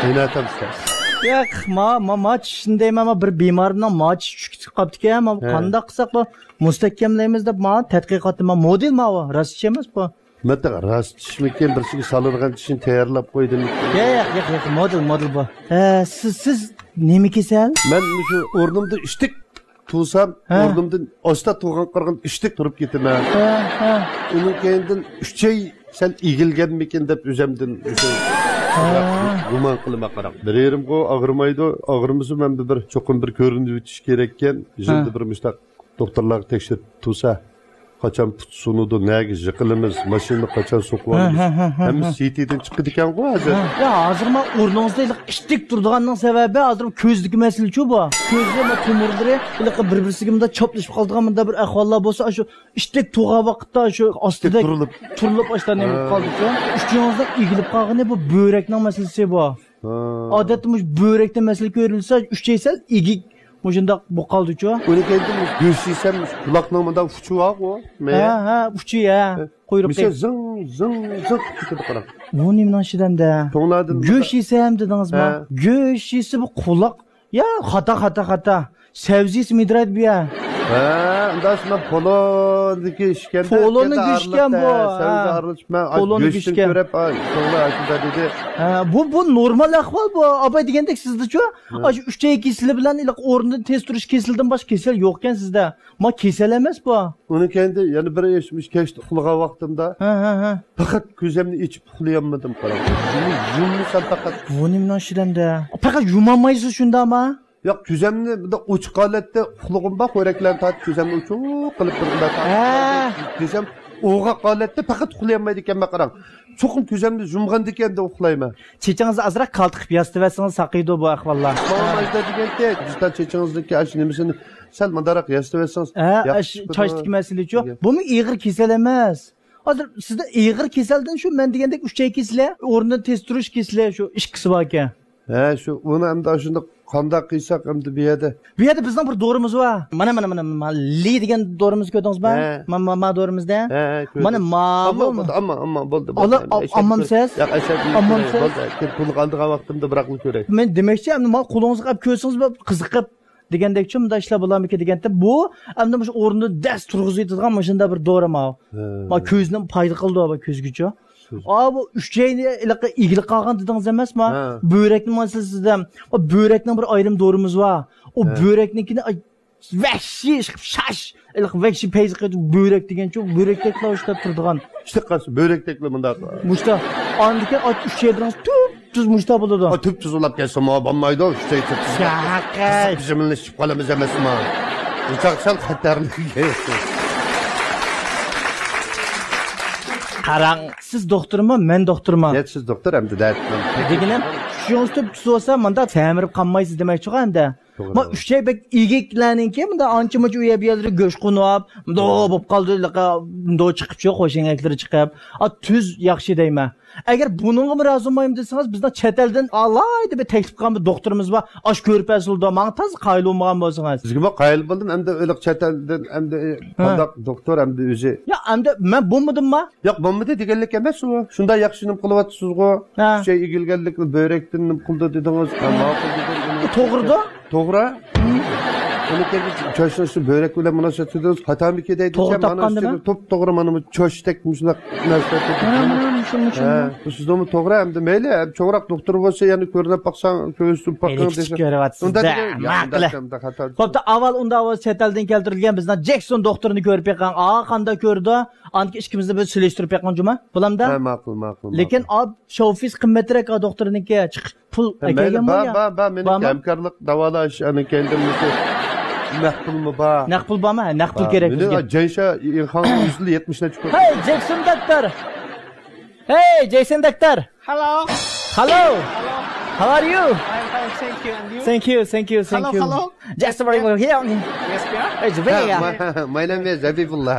قايناتامسىز؟ ياق، ما، ما، ما چىشنى دەيمەن، ما بىر بىمارنىڭ ما چىشى چۈشۈپ قاپتىكەن، ما قانداق قىلساق بۇ مۇستەھكەملەيمىز دەپ، ما تەتقىقاتنى، ما مودېل ما ئۇ، راست چىش ئەمەس بۇ. مەن راست چىشمىكىن، بىرسىگە سالىدىغان چىشنى تەييارلاپ قويدۇم. ياق، ياق، ياق، ياق، مودېل، مودېل بۇ. ھە، سىز، سىز نېمە كېسەل؟ مەن مۇشۇ ئورنۇمدا ئىشتىك تۇرسام، ھە. ئورنۇمدىن ئاستا تۇرغان قارىغان ئىشتىك تۇرۇپ كېتىمەن. ھە، ھە. ئۇنىڭ كەينىدىن ئۈچەي سەل ئېگىلگەنمىكىن دەپ ئۆزەمدىن ئۆزۈم ھە. گۇمان قىلىمەن قاراڭ. بىر يېرىمغۇ ئاغرىمايدۇ، ئاغرىمىسا مەن بىر، بىر چوقۇم بىر كۆرۈنۈۋېتىش كېرەككەن. يۈزۈمدە ھە. بىر مۇشتاق دوختۇرلارغا تەكشۈرتۈپ تۇرسا، قاچان پۇت سۇنىدۇ، نەگە يىقىلىمىز، ماشىنىنى قاچان سوقۇۋالىمىز، ھە، ھە، ھە، ھە، ھەممە ھە. سىتىدىن چىقىدىكەنغۇ ھازىر. ھە. يا، ھازىر ما ئورنىڭىزدا ھېلىقى ئىشتىك تۇرىدىغاننىڭ سەۋەبى ھازىر كۆزدىكى مەسىلىچۇ بۇ. كۆزى ما تومۇرلىرى ھېلىقى بىر-بىرسىگە مۇنداق چاپلىشىپ قالىدىغان مۇنداق بىر ئەھۋاللار بولسا، شۇ ئىشتىك تۇرغان ۋاقىتتا شۇ ئاستىدەك تۇرۇلۇپ. تۇرۇلۇپ ئاشۇنداق نېمە بولۇپ ھە. قالدىچۇ. ئۈچىڭىزنىڭ ئېگىلىپ قالغىنى بۇ بۆرەكنىڭ مەسىلىسى بۇ. ھە. ئادەتتە مۇشۇ بۆرەكتە مەسىلە كۆرۈلسە، ئۈچەي سەل ئېگىك مۇشۇنداق بولۇپ قالدىچۇ. ئۇنى كەينىدىن گۆش يېسەم، قۇلاقنىڭ مۇنداق ئۇچى بارغۇ. ھە، ھە، ئۇچى، ھە. ھە. قۇيرۇقى. مىسال زىڭ، زىڭ، زىڭ قىلىپ كېتىدۇ قاراڭ. بۇ نېمىنىڭ ئىچىدە ئەمدى؟ توڭلاردىن گۆش يېسەم دېدىڭىزمۇ؟ ھە. گۆش يېسە بۇ قۇلاق. يا، خاتا، خاتا، خاتا. سەۋزىسى مىدىرايدۇ بۇ يا. ھە، ئۇنداق مەن پولونىكى ئىچكەندە، پولونىكى ئىچكەن بۇ. سەۋزە ھە. ئارىلىشىپ، مەن پولونىكى گۆشتىن ئىچكەن. كۆرۈپ، ئاي، شۇڭلا ئاشۇنداق دېدى. ھە، بۇ، بۇ نورمال ئەھۋال بۇ. ئاباي دېگەندەك سىزدىچۇ. ھە. ئاشۇ ئۈچەي كېسىلى بىلەن ھېلىقى ئورنىدىن تېز تۇرۇش كېسىلىدىن باشقا كېسەل يوقكەن سىزدە. ما كېسەل ئەمەس بۇ. ئۇنىڭ كەينىدە يەنە بىر ئىش، كەچتە ئۇخلىغان ۋاقتىمدا ھە، ھە، ھە. پەقەت كۆزۈمنى ئېچىپ ئۇخلىيالمىدىم، قاراڭ. يۇم-، يۇممىسام پەقەت. بۇ نېمىنىڭ ئىچىدە ئەمدى؟ پەقەت يۇمالمايسىز شۇنداقمۇ؟ ياق، كۆزۈمنى بۇنداق ئوچۇق ھالەتتە ئۇخلىغۇم بار، خورەكلەرنى تارتىپ كۆزۈمنى ئوچۇق قىلىپ بىر مۇنداق ھە. دېسەم، ئوغاق ھالەتتە پەقەت ئۇخلىيالمايدىكەنمەن، قاراڭ. چوقۇم كۆزۈمنى يۇمغاندىكىن ئەمدى ئۇخلايمەن. چېچىڭىزنى ئازراق كالتىقىپ ياسىتىۋەتسىڭىز ساقىيىدۇ بۇ ئەھۋاللار. ماڭا ماجدا دېگەنتى، دىجىتال چېچىڭىزنىڭكى ئاشۇ نېمىسىنى سەل مۇنداقراق ياسىتىۋەتسىڭىز ھە، ياخشى ئاش-، چىقىدۇ. چاچتىكى مەسىلىچۇ؟ دېگەن. بۇمۇ ئېغىر كېسەل ئەمەس. ھازىر سىزدە ئېغىر كېسەلدىن شۇ مەن دېگەندەك ئۈچەي كېسىلى، ئورنىدىن تېز تۇرۇش كېسىلى شۇ ئىككىسى باركەن. ھە، شۇ، ئۇنى ئەمدى ئاشۇنداق قانداق قىلساق ئەمدى بۇ يەردە؟ بۇ يەردە بىزنىڭ بىر دورىمىز بار. مانا، مانا، مانا، مانا، لى دېگەن دورىمىزنى كۆردىڭىزمۇ؟ ھە. ما، ما، ما دورىمىزنى. ھە، ھە، كۆردۈم. مانا ما ئامما بۇ. بولدى، ئامما، ئامما، بولدى، بولدى. ئالا-، ئەمدى ئەشەددىن ئاممامسىز؟ ياق، ئەشەددىن ئاممامسىز؟ بولدى. كېيىن پۇلنى ئالىدىغان ۋاقتىمدا بىراقلا كۆرەي. مەن دېمەكچى، ئەمدى ما قولىڭىزغا ئەپ كۆرسىڭىز بىر قىزىقىپ دېگەندەكچۇ، مۇنداق ئىشلار بولارمىكىن دېگەنتى، بۇ ئەمدى مۇشۇ ئورنىدا دەس تۇرغۇزۇۋېتىدىغان مۇشۇنداق بىر دورا ماۋۇ. ھە. ما كۆزنى پايدا قىلىدۇ بۇ كۆزگىچۇ. كۆز. ئا، بۇ ئۈچەينى ھېلىقى ئېگىلىپ قالغان دېدىڭىز ئەمەسما؟ ھە. بۆرەكنى مانا سىز دېدىم. ئۋە بۆرەكنىڭ بىر ئايرىم دورىمىز بار. ئۇ ھە. بۆرەكنىڭكىنى، ئاي، ۋەھشىي ئىشقىلىپ شاش، ھېلىقى ۋەھشىي پەيزى قېچىپ بۆرەك دېگەنچۇ، بۆرەكتەكلا ئۇشتاپ تۇرىدىغان. ئىشتە قالسا بۆرەكتەكلا مۇنداق. مۇشتا. ئاندىكىن ئاچ ئۈچەيدىڭىز تۈپ تۈز مۇشتا بولىدۇ. ئا، تۈپ تۈز ئۇلاپ كەتسىمۇ بولمايدۇ، ئۈچەي تۈپ تۈز. ياقەي. قىزىق بىزىمىلنى ئىچىپ قالىمىز ئەمەسمۇ؟ بۇ چاغ سەل خەتەرلىك. قاراڭ، سىز دوختۇرمۇ، مەن دوختۇرمۇ؟ يا، سىز دوختۇر ئەمدى دەتتىم. دېگىنىم، چۈشىڭىز تۈپ تۈز بولسا، مۇنداق سەمرىپ قالمايسىز دېمەكچىغۇ ئەمدى. توغرا. ما ئۈچەي بەك ئېگىكلەرنىڭكى مۇنداق ئانچە مۇنچە ئۇ يەر بۇ يەرلىرى گۆش قونۇپ، مۇنداق بولۇپ قالدى، مۇنداق چىقىپچۇ، قوش ئەينەكلىرى چىقىپ. ئا، تۈز ياخشى دەيمەن. ئەگەر بۇنىڭغىمۇ رازى بولمايمەن دېسىڭىز، بىزنىڭ چەت ئەلدىن ئالاھىدە بىر تەكلىپ قىلغان بىر دوختۇرىمىز بار. ئاشۇ كۆرپە ئەسلىدە ماڭا تازا قايىل بولمىغان بولسىڭىز. سىزگىمۇ قايىل بولدۇم، ئەمدى ئۆلۈق چەت ئەلدىن، ئەمدى ھە. قانداق دوختۇر، ئەمدى ئۆزى. يا، ئەمدى مەن بولمىدىمما؟ ياق، بولمىدى دېگەنلىك ئەمەس ئۇ. شۇنداق ياخشى نېمە قىلىۋاتىسىزغۇ؟ ھە. ئۈچەي ئېگىلگەنلىكنى بۆرەكتىن نېمە قىلدى دېدىڭىز. ھە، ماقۇل دېدىم. ئۇ توغرىدۇ. توغرا. ئۇنى كەلگۈچ چاچنىڭ شۇ بۆرەك بىلەن مۇناسىۋەت قىلدىڭىز، خاتامىكى دەيدىكەن، توغرا مانا تاپقان شۇ دېمە. توپ توغرا مانا بۇ چاچتەك مۇشۇنداق نەرسىلەر. مانا، مانا، مۇشۇ، مۇشۇ. ھە، بۇ سىزنىڭمۇ توغرا، ئەمدى مەيلى، چوڭراق دوختۇر بولسا يەنە كۆرۈنۈپ باقساڭ، كۆرۈشتۈرۈپ باققىن دېسە. كۆرۈۋاتىسىز ئۇنداق دە، دېگەن، يا، ماقۇل. ئۇنداق، ئۇنداق خاتا. خوپتا، ئاۋۋال ئۇنداق بولسا چەت ئەلدىن كەلتۈرۈلگەن بىزنىڭ جېكسون دوختۇرنى كۆرۈپ بېقىڭ. ئا، قانداق كۆرىدۇ؟ ئاندىكى ئىككىمىزنى بىر سېلىشتۇرۇپ بېقىڭ جۇما. بولامدا؟ ھە، ماقۇل، ماقۇل، ماقۇل. لېكىن ئا، شوفىس قىممەترەك ئا دوختۇرنىڭكى چىقىش پۇل ھە، مەيلى، ئەكەلگەنمۇ بار، يا؟ بار، بار، مېنىڭ بارمۇ؟ ھەمكارلىق داۋالاش، ئەنە كەينىدىن مۇشۇ نەق پۇلمۇ بار. نەق پۇل بارمۇ؟ ھە، نەق پۇل بار. كېرەك مېنىڭ بىزگە. جەيشا يىڭخاڭ يۈز يىل يەتمىش نەچچە پۇل. ھەي، جېكسون دوختۇر! ھەي، جېيسون دوختۇر! Hello. Hello. How are you? I'm fine, thank you. And you? Thank you, thank you, thank Hello, you. Hello. Just very well here. Yes, yeah. It's very, yeah. My, my name is Habibullah.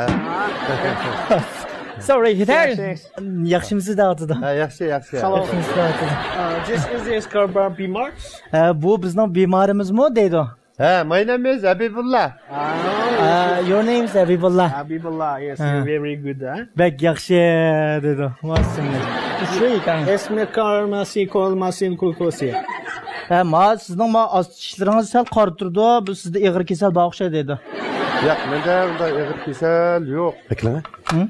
Sorry, yes, yes. ياخشىمۇسىز دەۋاتىدۇ. ھە، ياخشى، ياخشى. Hello. ياخشىمۇسىز دەۋاتىدۇ. Uh, this is this Karbar Bimar. ھە، بۇ بىزنىڭ بىمارىمىزمۇ دەيدۇ. ھە، my name is Habibullah. Ah, your name is Habibullah. Habibullah, yes, ھە. You're very good, huh? بەك ياخشى دېدى. ماس سىڭلى. شۇ ئىكەن. اسمك ماسين كول ماسين كول كوسي. ھە، ما سىزنىڭ ما ئاستى چىشلىرىڭىز سەل قارا تۇرىدۇ. بۇ سىزدە ئېغىر كېسەل بار ئوخشايدۇ دەيدۇ. ياق، مەندە ئۇنداق ئېغىر كېسەل يوق. ھە؟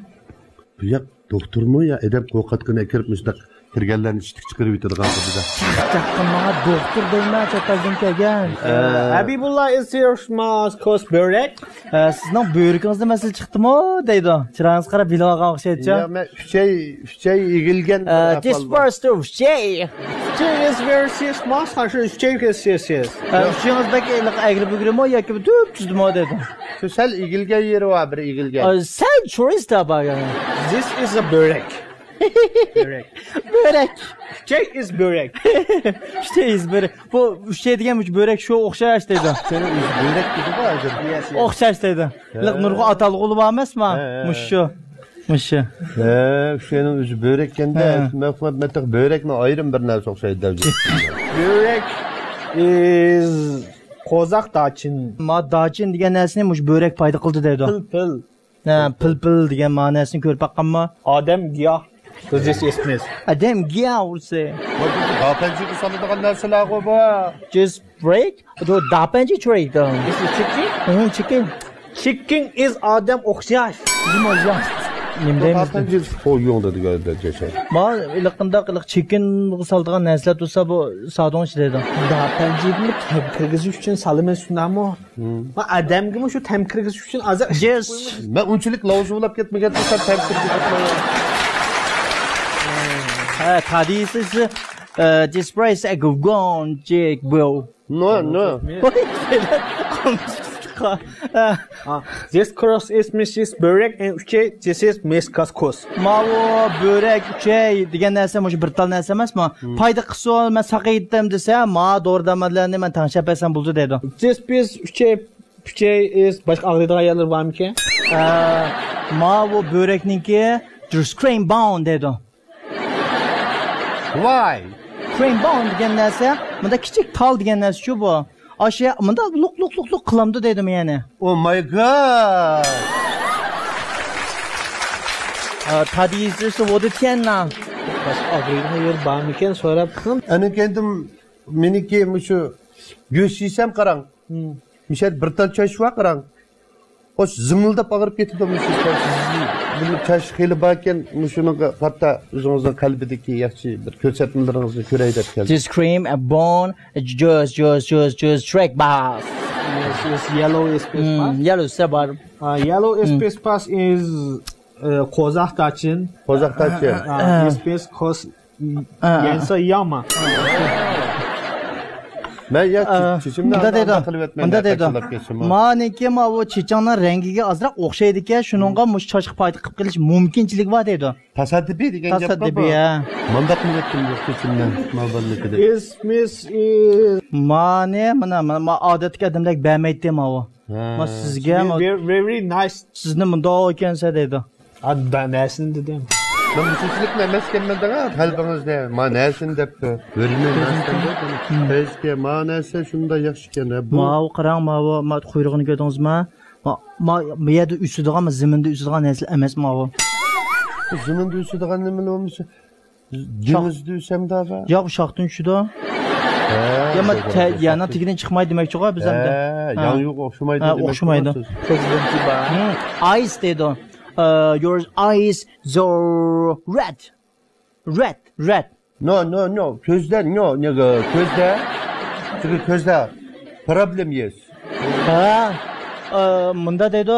بۇ ياق دوختۇرمۇ يا ئادەم قورقاتقىنى ئەكىرىپ مۇشۇنداق كىرگەنلەرنى ئىشتىك چىقىرىۋېتىدىغان قىلىدا؟ چاقچاق قىلماڭا، دوختۇر دەيمەن، چەت ئەلدىن كەلگەن. ئە، Habibullah is your mask cause بۆرەك. ئە، سىزنىڭ بۆرىكىڭىزدە مەسىلە چىقتىمۇ دەيدۇ. چىرايىڭىزغا قاراپ بىلىۋالغان ئوخشايدۇ. يا، مەن ئۈچەي، ئۈچەي ئېگىلگەن ئە، بىر ئەھۋال بار. This person ئۈچەي. ئۈچەي is very serious mask، ھە، شۇ ئۈچەي كېسىسىز. ئە، ئۈچىيىڭىز بەك ئېلىق ئەگرى بۈگرىمۇ ياكى دۈپتۈزدىمۇ دەيدۇ. شۇ سەل ئېگىلگەن يېرى بار، بىر ئېگىلگەن. ئا، سەل چورىس تاپا. This is a بۆرەك. بۆرەك. بۆرەك. Today is بۆرەك. Today is بۆرەك. بۇ ئۈچەي دېگەن بۆرەك شۇ ئوخشاش دەيدۇ. سېنىڭ ئۆزى بۆرەك دېدىغۇ ھازىر. Yes, yes. ئوخشاش دەيدۇ. ھە. لىق نۇرغۇن ئاتالغۇلار بار ئەمەسمۇ؟ ھە، ھە. مۇشۇ. مۇشۇ. ھە، ئۈچەينىڭ ئۆزى بۆرەك ئىكەندە، ھە. مەن مەتەق بۆرەكنىڭ ئايرىم بىر نەرسە ئوخشايدۇ دەۋدى. بۆرەك is قوزاق داچىن. ما داچىن دېگەن نەرسىنى مۇشۇ بۆرەك پايدا قىلدى دەيدۇ. پىل، پىل. ھە، پىل، پىل دېگەن مەنىسىنى كۆرۈپ باققانمۇ؟ ئادەم گىياھ. This is مىس. ئادەم گىياھ ئۇرسى. بۇ، بۇ، بۇ داپەنچىگە سالىدىغان نەرسىلەرغۇ بۇ. Just break. داپەنچى چورىك. This is chicken. ھە، چىكىن. Chicken is ئادەم ئوخشاش. نېمە ئوخشاش؟ نېمە دەيمىز؟ داپەنچى قويۇڭ دېدى. ما ئىلىقىنداق ئىلىق چىكىنغا سالىدىغان نەرسىلەر تۇرسا بۇ سادوڭ ئىشلەيدۇ. داپەنچىنى تەم كىرگۈزۈش ئۈچۈن سالىمەن شۇنداقمۇ؟ ما ئادەمگىمۇ شۇ تەم كىرگۈزۈش ئۈچۈن ئازراق ئىشلىتىپ قويىمىز. مەن ئۇنچىلىك لاۋزا بولاپ كەتمىگەن بولسام تەم كىرگۈزۈپ قوياي. ھە، تادىسى، ئە، this price I go gone, Jake, bro. No, no. This cross is مىس بۆرەك and ئۈچەي, this is مىس كاسكوس. ماۋۇ بۆرەك، ئۈچەي دېگەن نەرسە مۇشۇ بىر تال نەرسە ئەمەسمۇ؟ پايدا قىلسۇن، مەن ساقىيتتىم دېسە، ما دورا دەرمانلارنى مەن تەڭشەپ بەرسەم بولىدۇ دەيدۇ. This is ئۈچەي، ئۈچەي is باشقا ئاغرىيدىغان يەرلىرى بارمىكىن؟ ئە، ماۋۇ بۆرەكنىڭكى just cream bone دەيدۇ. Why? Cream bone دېگەن نەرسە، مۇنداق كىچىك تال دېگەن نەرسىچۇ بۇ. ئاشۇ مۇنداق لۇق، لۇق، لۇق، لۇق قىلامدۇ دەيدۇ يەنە. Oh my God! ئا، تادىيىسى سوۋۇدى تيەننا. باشقا ئاغرىيدىغان يەر بارمىكەن سوراپ. ئەنە كەندىم مېنىڭكى مۇشۇ گۆش يېسەم قاراڭ. مىشەدە بىر تال چاچ بار قاراڭ. ئۇ زىڭىلداپ ئاغرىپ كېتىدۇ مۇشۇ چاچ. بۇنى چاچ خېلى باركەن، مۇشۇنىڭغا قارىتا ئۆزىڭىزنىڭ قەلبىدىكى ياخشى بىر كۆرسەتمىلىرىڭىزنى كۆرەي دەپ كەلدىم. This cream a bone, just, just, just, just track boss. Yes, yes, yellow space pass. Yellow space pass. Yellow space pass is قوزاق داچىن. قوزاق داچىن. Space cause ھە، ھە. يەنسا ياما. مەن يا ئە، چېچىمنى مۇندا دەيدۇ. مۇندا دەيدۇ. مانىكى ماۋۇ چېچىڭنىڭ رەڭگىگە ئازراق ئوخشايدىكەن، شۇنىڭغا مۇشۇ چاچقا پايدا قىلىپ قېلىش مۇمكىنچىلىكى بار دەيدۇ. تاسادىپىي دېگەن گەپ بۇ. تاسادىپىي، ھە. مانداق قىلىۋەتتىم يوق چېچىمنى. ماۋۇ بالىنىڭكىدەك. مانى، مانا، مانا، مانا ئادەتتىكى ئادەمدەك بەرمەيتتى ماۋۇ. ھە. ما سىزگە، ما very, very nice. سىزنى مۇنداق ئىكەنسە دەيدۇ. ئا، نەرسىنى دېدىم. مەن مۇشۇنچىلىكمۇ ئەمەس ئىكەنمەن دەڭا، قەلبىڭىزدە ما نەرسىنى دەپ، ھۆرمەت نەرسىنى دەپ، قەيسىكى ما نەرسە شۇنداق ياخشى ئىكەن، ھە، بۇ. ماۋۇ قاراڭ، ماۋۇ، ما قۇيرۇقىنى كۆردىڭىزمۇ؟ ما، ما، بۇ يەردە ئۆسىدىغان، ما زېمىندا ئۆسىدىغان نەرسىلەر ئەمەس ماۋۇ. زېمىندا ئۆسىدىغان نېمىلەر بولمىسا، دېڭىزدا ئۆسەمدۇ؟ ياق، شاختىن چۈشىدۇ. ھە، يا ما دەيدۇ، تە-، دەيدۇ. يەنە تېگىدىن چىقماي دېمەكچىغۇ بىز ھە، ئەمدى. ھە. ياڭيۇغا ئوخشىمايدۇ ھە، دېمەكچىغۇ ئوخشىمايدۇ. سىز. كۆزلىرىڭكى بار. ھىم، ئايس دەيدۇ. ئە، your eyes so red. Red, red. No, no, no. كۆزدە، no، نېگە، كۆزدە. تېگى كۆزدە. Problem yes. ھە، ئە، مۇندا دەيدۇ.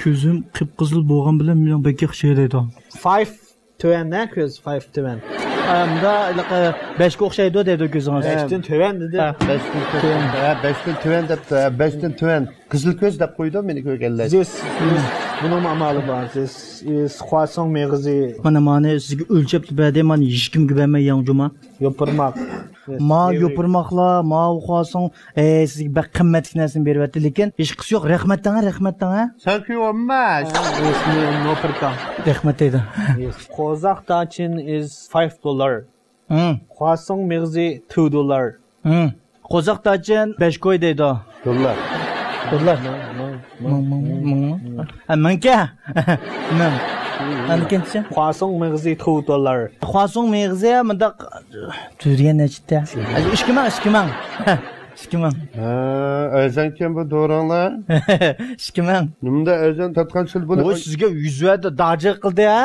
كۆزۈم قىپقىزىل بولغان بىلەن مېنىڭ بەك ياخشى دەيدۇ. Five تۆۋەن ھە، كۆز five تۆۋەن. ئە، مۇندا ھېلىقى بەشكە ئوخشايدۇ دەيدۇ كۆزىڭىز. ھە. بەشتىن تۆۋەن دېدى. ھە. بەشتىن تۆۋەن. ھە، بەشتىن تۆۋەن دەپتۇ. ھە، بەشتىن تۆۋەن. قىزىل كۆز دەپ قويىدۇ مېنى كۆرگەنلەر. This، this، بۇنىڭمۇ ئامالى بار. This is خۇاسۇڭ مېغىزى. مانا مانى سىزگە ئۆلچەپ بەردى، مانا ھېچكىمگە بەرمەي ياڭجۇما. يوپۇرماق. Yes، ما very يوپۇرماقلار، ما خۇاسۇڭ، ئەي، سىزگە بەك قىممەتلىك نەرسىنى بېرىۋەتتى، لېكىن ھېچقىسى يوق. رەھمەت دەڭە، رەھمەت دەڭە. Thank you very much. Yes، no، no problem. رەھمەت دەيدۇ. Yes. قوزاق تاچىن is five dollar. ھىم. خۇاسۇڭ مېغىزى two dollar. ھىم. قوزاق تاچىن بەش كوي دەيدۇ. دوللار. دوللار. مىڭ، مىڭ، مىڭ. مىڭ، مىڭ، مىڭ. ھە، مىڭكە. مىڭ. ئاندىن كېيىنچە؟ خۇاسۇڭ مېغىزى two dollar. خۇاسۇڭ مېغىزى مۇنداق تۈزگەن نەچچە؟ ئىككى مىڭ، ئىككى مىڭ. ئىككى مىڭ. ھە، ئەرزانكەن بۇ دورىڭلار. ئىككى مىڭ. نېمىنداق ئەرزان تارتقان سىل بۇنى؟ ئۇ سىزگە يۈز ۋەردى، داجىق قىلدى، ھە؟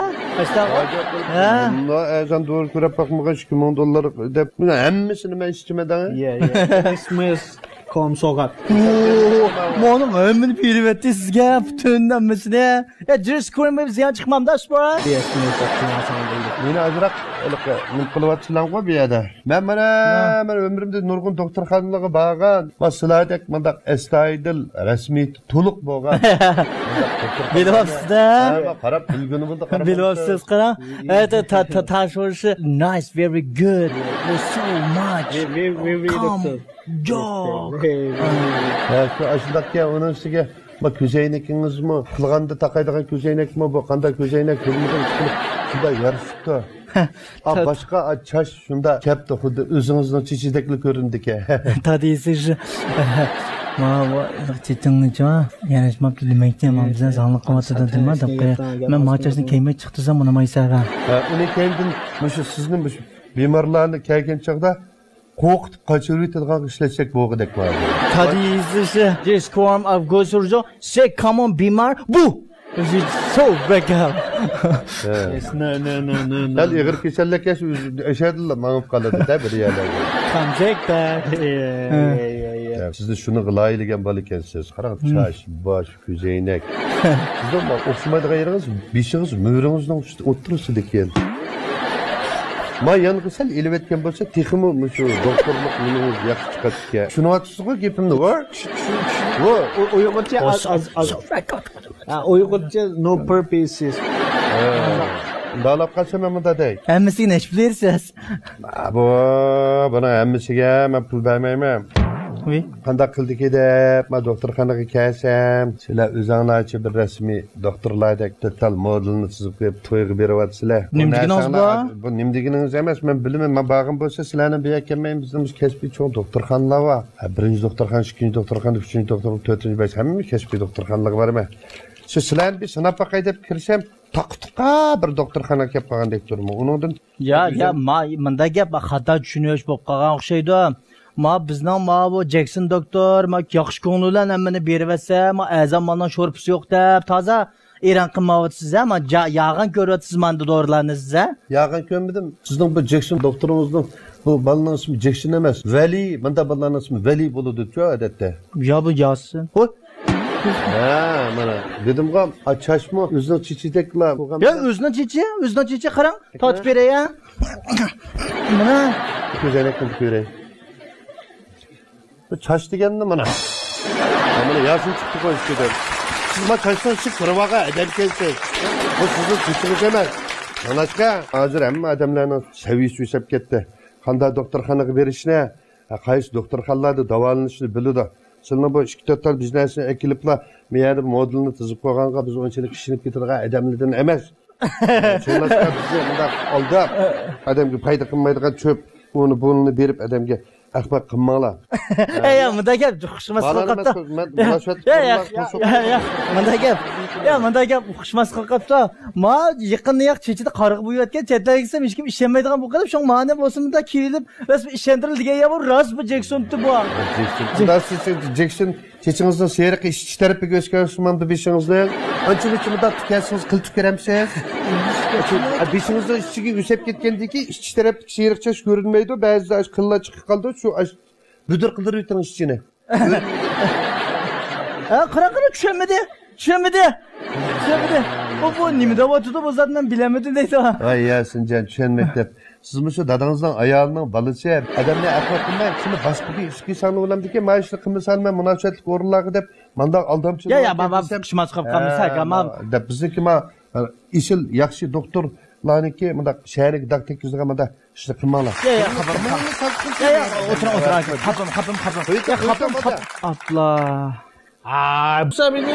ھە؟ مۇنداق ئەرزان دورا كۆرۈپ باقمىغان ئىككى مىڭ دوللار دەپ، ھەممىسىنى مەن ئىچىمەن دەڭ. Yeah, yeah. Christmas كوم سوغات. مانا ھەممىنى بېرىۋەتتى سىزگە، پۈتۈن ھەممىسىنى. يا، جېرسى كوينمۇ زىيان چىقمامدا، شۇ بار؟ مېنى ئازراق ھېلىقى نېمە قىلىۋاتىسىلەڭغۇ بۇ يەردە. مەن مانا، مەن ئۆمرۈمدە نۇرغۇن دوختۇرخانىلارغا بارغان. ما سىلەردەك مۇنداق ئەستايىدىل، رەسمىيىتى تولۇق بولغان. مۇنداق دوختۇرخانىلارنى بىلىۋاپسىز-دە. ھە، ما قاراپ بىلگىنىمىزنى قاراپ بىلىۋاپسىز، قاراڭ. ھە، تا-، تا-، تا-، تاشلىشى nice, very good. There's so much. Very, very, very come, good. Joke. Very, very good. ھە، شۇ ئاشۇنداقكەن ئۇنىڭ ئۈستىگە ما كۆزەينىكىڭىزمۇ، قىلغاندا تاقايدىغان كۆزەينەكمۇ بۇ؟ قانداق كۆزەينەك، كۆزىمىزگە چىقىپ شۇنداق يارىشىپتۇ. ئا، باشقا، ئا، چاچ شۇنداق كەپتۇ، خۇددى ئۆزىڭىزنىڭ چېچىدەكلا كۆرۈنىدىكەن. تادىسىش. ما، ما، چېچىڭنىچۇ؟ ياناشماپتۇ دېمەكچى، ما بىزنى زاڭلىق قىلىۋاتىدۇ دېمە، دەپ قويا. مەن ما چاچنى كەيمەي چىقتۇرسام، ئۇنىمايسەن. ھە، ئۇنى كەينىدىن مۇشۇ سىزنى، مۇشۇ بىمارلارنى كەلگەن چاغدا قورقۇتۇپ قاچۇرۇۋېتىدىغانغا ئىشلەتسەك بولغۇدەك بار. تادىسىش. This form of gosurujo، سەي كامون بىمار، بۇ! So bad. ھە. Yes, no, no, no, no, no. دەل ئېغىر كېسەللەر كەلسە ئۆزى ئەشەدىلا ماڭىپ قالىدۇ-دە بىر يەرلەرگە. Come back. ھە، سىزنى شۇنىڭغا لايىھەلىگەن بالا ئىكەنسىز. قاراڭ، چاچ، باش، كۆزەينەك. سىزنىڭ ئوخشىمايدىغان يېرىڭىز بېشىڭىز مۈرىڭىزنىڭ ئۈستى ئوتتۇرىسىدىكەن. ما يانغا سەل ئېلىۋەتكەن بولسا، تېخىمۇ مۇشۇ دوختۇرلۇق نېمىڭىز ياخشى چىقاتتىكەن. چۈشىنىۋاتىسىزغۇ گېپىمنى؟ ۋو؟ ۋو؟ ئۇيغۇرچە ئاز، ئاز، ئاز. ھە، ئۇيغۇرچە no purposes. ھە. مۇنداق قالسا مەن مۇنداق دەي. ھەممىسىگە نەچچە پۇل بېرىسىز؟ بۇ، بۇنىڭ ھەممىسىگە مەن پۇل بەرمەيمەن. ۋىي. قانداق قىلدىكى دەپ، مەن دوختۇرخانىغا كەلسەم، سىلەر ئۆزۈڭلارچە بىر رەسمىي دوختۇرلاردەك دېتال مودېلنى تىزىپ قويۇپ تويغا بېرىۋاتىسىلەر. نېمە دېگىنىڭىز بۇ؟ بۇ نېمە دېگىنىڭىز ئەمەس، مەن بىلىمەن، مەن بارغان بولسا سىلەرنىڭ بۇ يەرگە كەلمەي، بىزنىڭ كەسپىي چوڭ دوختۇرخانىلار بار. ھە، بىرىنچى دوختۇرخانا، ئىككىنچى دوختۇرخانا، ئۈچىنچى دوختۇرخانا، تۆتىنچى، بەش، ھەممە كەسپىي دوختۇرخانىلارغا بارىمەن. شۇ سىلەرنى بىر سىناپ باقاي دەپ كىرسەم، تاقا-تۇقا بىر دوختۇرخانىغا كەپ قالغاندەك تۇرىمەن. ئۇنىڭدىن يا، يا، ما، مۇنداق گەپ، خاتا چۈشىنىش بولۇپ قالغان ئوخشايدۇ. ما بىزنىڭ ماۋۇ جەكسون دوكتور، ما ياخشى كۆڭلى بىلەن ھەممىنى بېرىۋەتسە، ما ئەزان مالنىڭ شورپىسى يوق دەپ، تازا ئېرەن قىلمايۋاتىسىز ھە، ما جا-، ياغان كۆرۈۋاتىسىز ماندا دورىلارنى سىز ھە؟ ياغان كۆرمىدىم. سىزنىڭ بۇ جەكسون دوختۇرىڭىزنىڭ بۇ بالىنىڭ ئىسمى جەكسون ئەمەس، ۋەلى، مۇنداق بالىلارنىڭ ئىسمى ۋەلى بولىدۇچۇ ئادەتتە. يا بۇ ياسىن. ھوي. ھە، مانا دېدىمغۇ، ئا، چاچمۇ ئۆزىنىڭ چېچىدەكلا بولغان. يا، ئۆزىنىڭ چېچى، ئۆزىنىڭ چېچى، قاراڭ، تارتىپ بېرەي ھە. مانا. كۆزەينەكنى تىكىپ بېرەي. بۇ چاچ دېگەننى مانا. مانا ياسىن چىقتىغۇ ئىچىدىن. سىز ما چاچنىڭ ئىچىگە كىرىۋالغان ئادەمكەنسىز. بۇ سىزنىڭ چېچىڭىز ئەمەس. ئاڭلاشقا، ھازىر ھەممە ئادەملەرنىڭ سەۋىيىسى ئۆسۈپ كەتتى. قانداق دوختۇرخانىغا بېرىشنى، ھە، قايسى دوختۇرخانىلاردا داۋالىنىشنى بىلىدۇ. سىلىنىڭ بۇ ئىككى تۆت تال بىر نەرسىنى ئەكېلىپلا، مۇ يەردە مودېلنى تىزىپ قويغانغا بىز ئۇنچىلىك ئىشىنىپ كېتىدىغان ئادەملەردىن ئەمەس. شۇڭلاشقا بىزنى مۇنداق ئالداپ، ئادەمگە پايدا قىلمايدىغان چۆپ، ئۇنى بۇنى بېرىپ ئادەمگە ئەخمەق قىلماڭلار. ئەي، يا، مۇنداق گەپ، ئۇقۇشماسلىق قىلىپ قاپتۇ. مەن مۇناسىۋەت يا، يا، قىلماڭلار، يا، توسۇپ. يا، يا، مۇنداق گەپ. يا، مۇنداق گەپ، ئۇقۇشماسلىق قىلىپ قاپتۇ. ما يېقىندا ياق چېچىدا قارىغا بويىۋەتكەن، چەت ئەلگە كەتسەم ھېچكىم ئىشەنمەيدىغان بولۇپ قېلىپ، شۇڭا مانا بولسا مۇنداق كىيىلىپ، رەسمىي ئىشەندۈرۈلدى دېگەن يا بۇ راست بۇ جېكسونتى بۇ. جېكسون. خۇدا سىز جېكسون چېچىڭىزنىڭ سېرىقى ئىچكى تەرەپكە ئۆسكەن ئوخشىمامدۇ بېشىڭىزنىڭ؟ ئانچە مۇنچە مۇنداق تىكەنسىڭىز قىلتىپ كۆرەمسىز؟ بېشىڭىزنىڭ ئىچىگە ئۆسۈپ كەتكەندىن كېيىن ئىچكى تەرەپتىكى سېرىق چاچ كۆرۈنمەيدۇ، بەزىدە قىللا چىقىپ قالىدۇ، شۇ ئاش-، بۈدۈر قىلدۇرۇۋېتىڭ ئىچىنى. ھە، قارا، قارا، چۈشەنمىدى، چۈشەنمىدى، چۈشەنمىدى. بۇ، بۇ نېمە دەۋاتىدۇ بۇ زات، مەن بىلەلمىدىم دەيدۇ. ۋاي ياسىنجان، چۈشەنمەك دەپ. سىز مۇشۇ دادىڭىزنىڭ ئايالىنىڭ بالىسى، ئادەمنى ئەخمەق قىلماي، شۇنى باشقا بىر ئىچكى سانى بولامدىكىن، مانا شۇنى قىلمىسا مەن مۇناسىۋەتلىك ئورۇنلارغا دەپ، مانداق ئالدامچىلىق يا، يا، بابا، دېسەم، قىشماس قىلىپ قالمىسا، ھە، گاما. دەپ بىزنىڭكى ما، ئېسىل ياخشى دوختۇرلارنىڭكى مۇنداق شەھەرگە داغ تەگكۈزىدىغان مۇنداق ئىشنى قىلماڭلار. يا، يا، خاپا بولماڭ. يا، يا، ئولتۇرۇڭ، ئولتۇرۇڭ، ئاكا. خاپام، خاپام، خاپام. يا، خاپام، خاپام. ئاپلا. ئاي، بۇ سەن مېنى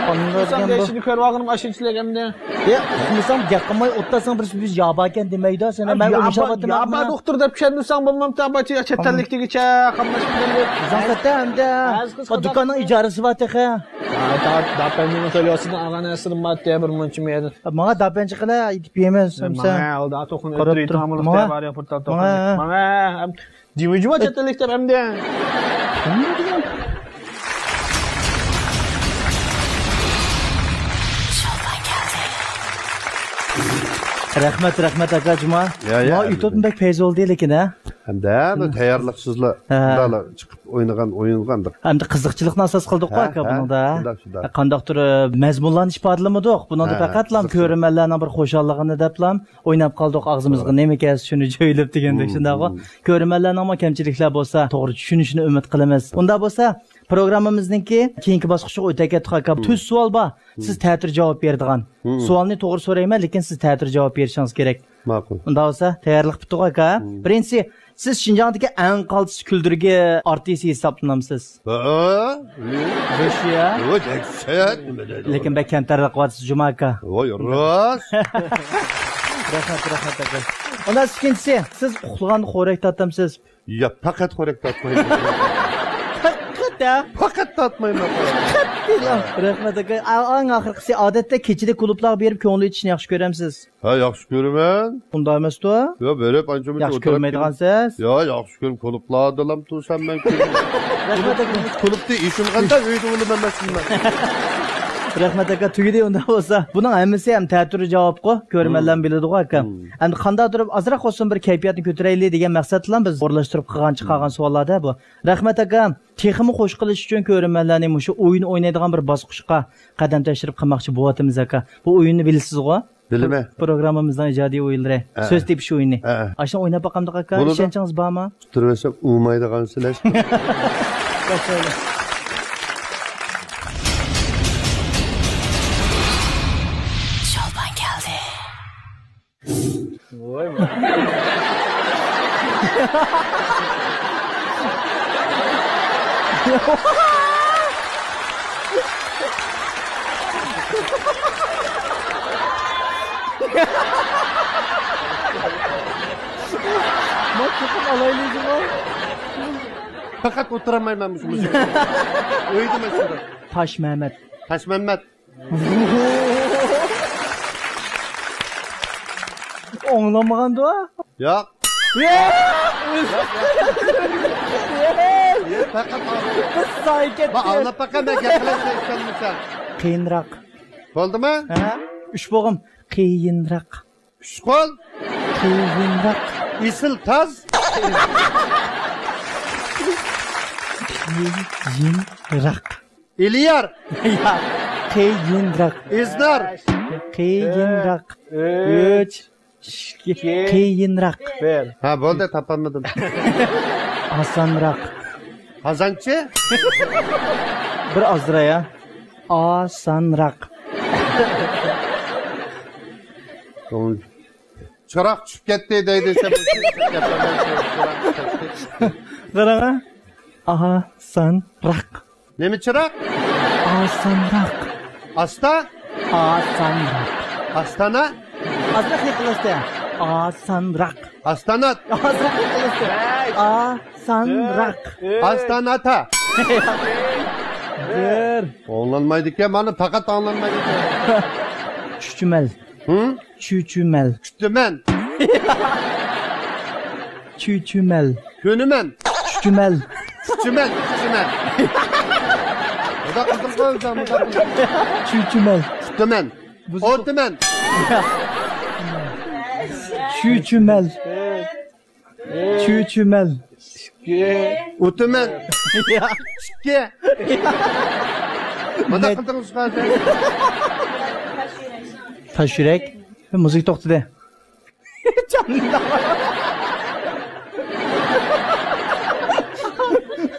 ئاندىن بۇ. دېيىشىنى كۆرۈۋالغىنىم ئاشۇنچىلىك ئەمدى. يا، ئۇقمىسام گەپ قىلماي ئولتۇرساڭ، بىرسى بىز ياباكەن دېمەيدۇ سەن. مەن يابا، ئۇرۇشۇۋاتىمەن. يابا دوختۇر دەپ چۈشەندۈرسەڭ بولمامتى، ئاپا، چەت ئەللىكتىگىچە قاملاشمىغان دەپ. زاڭسەتتە ئەمدى. ھە، سىز قانداق؟ دۇكاننىڭ ئىجارىسى بار تېخى. ھە، دا-، داپەنجىنىڭ تۆلىياسىدىن ئالغان نەرسىلىرىم بار، بىر مۇنچە مېدىن. ماڭا داپەنجى قىلە، ئېيتىپ بېرىمىز، ماڭا ئالدى ئاتوقۇن قاراپ ئۆتتۈرۈپ تۇر. ماڭا. ماڭا. دېمىجۇ چەت ئەللىك دەپ ئەمدى. رەھمەت، رەھمەت، ئاكا جۇما. يا، يا، ماڭا ئەمدى. يۇتۇپمۇ بەك پەيز بولدى لېكىن، ھە؟ ھەمدە بۇ تەييارلىقسىزلا ھە. مۇنداقلا چىقىپ ئوينىغان ئويۇنغا ئانداق. ئەمدى قىزىقچىلىقنى ئاساس قىلدۇققۇ، ھە، ئاكا، ھە، بۇنىڭدا. شۇنداق، شۇنداق. قانداقتۇر، ئە، مەزمۇنلارنى ئىپادىلىمىدۇق. بۇنىڭدا ھە، ھە، پەقەتلا قىزىقچىلىق. كۆرۈرمەنلەرنىڭ بىر خۇشاللىقىنى دەپلا ئويناپ قالدۇق، ئاغزىمىزغا نېمە كەلسە شۇنى جۆيلۈپ دېگەندەك، مم، شۇنداقغۇ. مم. كۆرۈرمەنلەرنىڭمۇ كەمچىلىكلەر بولسا، توغرا چۈشىنىشىنى ئۈمىد قىلىمىز. ئۇنداق بولسا، پروگراممىمىزنىڭكى كېيىنكى باسقۇچىغا ئۆتەي كەتتۇق، ئاكا. مم. تۆت سوئال بار. مم. سىز تەتۈر جاۋاب بېرىدىغان. مم. سوئالنى توغرا سورايمەن، لېكىن سىز تەتۈر جاۋاب بېرىشىڭىز كېرەك. ماقۇل. ئۇنداق بولسا، تەييارلىق پۈتتىغۇ، ئاكا. مم. بىرىنچىسى، سىز شىنجاڭدىكى ئەڭ قالتىس كۈلدۈرگى ئارتىسى ھېسابلىنامسىز؟ ھە؟ ۋاي، دەھشەت، نېمە دەيدۇ؟ لېكىن بەك كەمتەرلىق قىلىۋاتىسىز، جۇما ئاكا. ۋاي، راست. رەھمەت، رەھمەت، ئاكا. ئۇنداق ئىككىنچىسى، سىز ئۇخلىغاندا خورەك تارتامسىز؟ يا، پەقەت خورەك تارتمايمەن. پەقەت، ھە؟ پەقەت تارتمايمەن. قەتئىيلا. رەھمەت، ئاكا. ئەڭ ئاخىرقىسى، ئادەتتە كېچىدە كۇلۇبلارغا بېرىپ كۆڭۈل ئېچىشنى ياخشى كۆرەمسىز؟ ھە، ياخشى كۆرىمەن. ئۇنداق ئەمەستۇ؟ يا، بېرىپ ئانچە مۇنچە ياخشى ئولتۇرۇپ كۆرمەيدىغانسىز؟ يا، ياخشى كۆرۈپ، كۇلۇبلاردىلا تۇرسام مەن كۆرىمەن. رەھمەت، ئاكا. كۇلۇبتا ئېشىنغاندا ئۆيدە ئولىمەن مەسىلەن. رەھمەت، ئاكا، تۈگىدى ئۇنداق بولسا. بۇنىڭ ھەممىسى ھەم تەتۈر جاۋابقۇ، كۆرۈرمەنلەرمۇ بىلىدىغۇ، ئاكا. مم. ئەمدى قانداق تۇرۇپ ئازراق بولسۇن بىر كەيپىياتنى كۆتۈرەيلى دېگەن مەقسەت بىلەن بىز ئورۇنلاشتۇرۇپ قىلغان، چىقارغان سوئاللار-دە بۇ. رەھمەت، ئاكا. تېخىمۇ خوش قىلىش ئۈچۈن كۆرۈرمەنلەرنى مۇشۇ ئويۇن ئوينايدىغان بىر باسقۇچقا قەدەم تەشرىپ قىلماقچى بولۇۋاتىمىز، ئاكا. بۇ ئويۇننى بىلىسىزغۇ؟ بىلىمەن. پروگراممىمىزنىڭ ئىجادىي ئويۇنلىرى. ھە. سۆز تېپىش ئويۇنى. ھە. ئاشۇنى ئويناپ باقامدۇق، ئاكا؟ بولىدۇ. ئىشەنچىڭىز بارمۇ؟ ئۇتتۇرۇۋەتسەم ئۇمايدىغانسىلەر. باشلايلى. شولپان كەلدى. ۋاي، ۋاي. مانا چىقىپ ئالايلى جۇمۇ. پەقەت ئولتۇرالمايمەن مۇشۇ، مۇشۇ. ئۆيدە مەن شۇنداق. تاش مەمەت. تاش مەمەت. ئوڭلانمىغاندۇ؟ ياق. ياق. ياق، پەقەت بىز زايە كەتتى. ما، ئاڭلاپ باققان، مەن گەپ قىلىپ ئىشەنمىسەم. قىيىنراق. بولدىمۇ؟ ھە؟ ئۈچ بوغۇم. قىيىنراق. ئۈچ قول. قىيىنراق. ئېسىل تاز. قىيىنراق. ئېلىيار. ياق. قىيىنراق. ئېزنار. قىيىنراق. ئۈچ. ئۈچ. ئىككى. قىيىنراق. بىر. ھە، بولدى، تاپالمىدىم. ئاسانراق. قازانچى؟ بىر ئازراق، يا. ئاسانراق. چىراغ چۈشۈپ كەتتى دەيدۇ، سەن. قاراڭا. ئاسانراق. نېمە چىراغ؟ ئاسانراق. ئاستا؟ ئاسانراق. ئاستانا؟ ئازراق يېقىنلاشتى. ئاسانراق. ئاستانات. ئاسانراق. ئاستاناتا. بىر. ئاڭلانمايدىكەن، مانا پەقەت ئاڭلانمايدىكەن. چۈچۈمەل. ھىم؟ چۈچۈمەل. كۈتىمەن. چۈچۈمەل. كۆنىمەن. چۈچۈمەل. كۈتىمەن. كۈتىمەن. مۇنداق قىلدىم قوي، مۇنداق قىلدىم. چۈچۈمەل. كۈتىمەن. ئوتىمەن. چۈچۈمەل. چۈچۈمەل. ئۇتىمەن. ئىككى. مۇنداق قىلدىڭىز ھازىر. تاش يۈرەك. مۇزىكا توختىدى.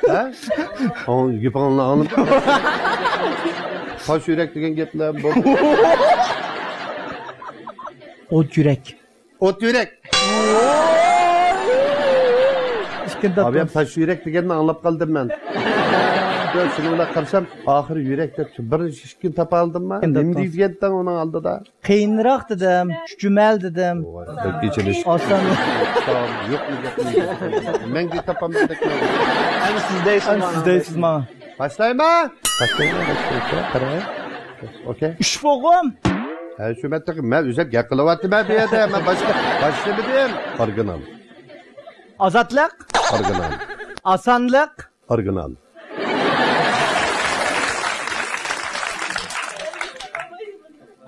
ھە؟ ئاڭ-، گېپىڭنى ئاڭلىدىم. تاش يۈرەك دېگەن گەپلەر بولدى. ئوت يۈرەك. ئوت يۈرەك. ئىككىنى تاپتىڭىز. ئابىيام تاش يۈرەك دېگەننى ئاڭلاپ قالدىم مەن. شۇنىڭ بىلەن قارىسام، ئاخىرى يۈرەك دەپ بىر ئىككىنى تاپالدىممۇ؟ ئىككىنى نېمە تاپتىڭىز. دېگەنتىڭ ئۇنىڭ ئالدىدا؟ قىيىنراق دېدىم، چۈچۈمەل دېدىم. ۋاي، بەك ئېچىنىش. ئاسان. يوق، يوق. مەڭگۈ تاپالمىدىم. ئەمدى سىز دەيسىز ماڭا. سىز دەيسىز ماڭا. باشلايمەن. باشلايمەن، باشلايمەن. قاراڭ. ئوكەي. ئۈچ بوغۇم. ھە، شۇ مەتتە مەن ئۆزۈم گەپ قىلىۋاتىمەن بۇ يەردە. مەن باشقا، باشلىمىدىم. ئورىگىنال. ئازادلىق. ئورىگىنال. ئاسانلىق. ئورىگىنال.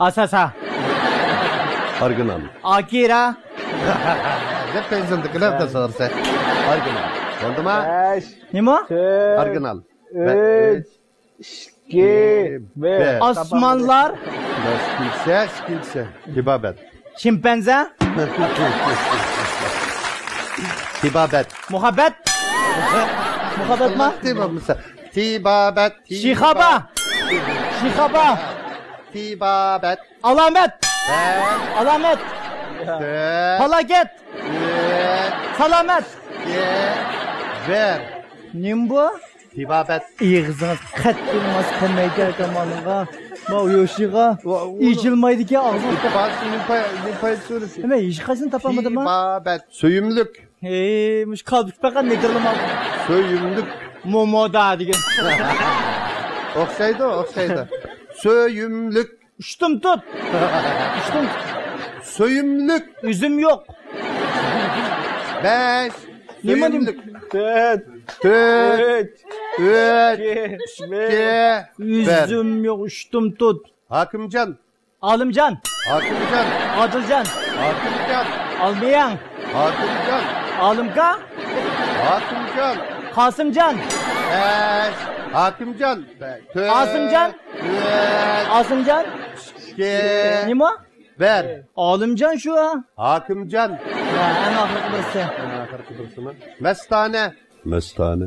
ئاساسا. ئورىگىنال. ئاكىرا. دەپ تەيزىلدىكىلەر دەپ سورىسا. ئورىگىنال. بولدىما؟ بەش. نېمە؟ تۆت. ئورىگىنال. ئۈچ. ئىككى، بىر. ئاسمانلار. ئىككىنچىسى، ئىككىنچىسى. تېبابەت. شىمپەنزە. تېبابەت. مۇھەببەت. مۇھەببەتما؟ تېبابەت. شىخابا. شىخابا. تېبابەت. ئالامەت. بەش. ئالامەت. تۆت. پالاكەت. ئۈچ. سالامەت. ئىككى. بىر. نېمە بۇ؟ تېبابەت. ئېغىزىڭىز قەتئىي ماس كەلمەيدىكەن ئاكام مانىڭغا. ما يوشىغا. ئېچىلمايدىكەن ئاغزىڭىز. نېمە، ھېچقايسىنى تاپالمىدىم ما؟ تېبابەت. سۆيۈملۈك. ھېي، مۇشۇ كالپۇك پەقەت نېدىرلىما. سۆيۈملۈك. مومودا دېگەن. ئوخشايدۇ، ئوخشايدۇ. سۆيۈملۈك. ئۇشتۇمتۇت. ئۇشتۇمتۇت. سۆيۈملۈك. ئۈزۈم يوق. بەش. نېمە دېدىم؟ سۆيۈملۈك. تۆت. تۆت. ئۈچ. ئىككى. بىر. ئۈزۈم يوق، ئۇشتۇمتۇت. ھاكىمجان. ئالىمجان. ھاكىمجان. ئادىلجان. ھاكىمجان. ئالمىياڭ. ھاكىمجان. ئالىمكا. ھاكىمجان. قاسىمجان. بەش. ھاكىمجان. بەش. تۆت. ئاسىمجان. ئۈچ. ئاسىمجان. ئىككى. نېمە؟ بىر. ئالىمجان شۇ. ھاكىمجان. ھە، ئەڭ ئاخىرقى بىرسى. ئەڭ ئاخىرقى بىرسىمۇ؟ مەستانە. مەستانە.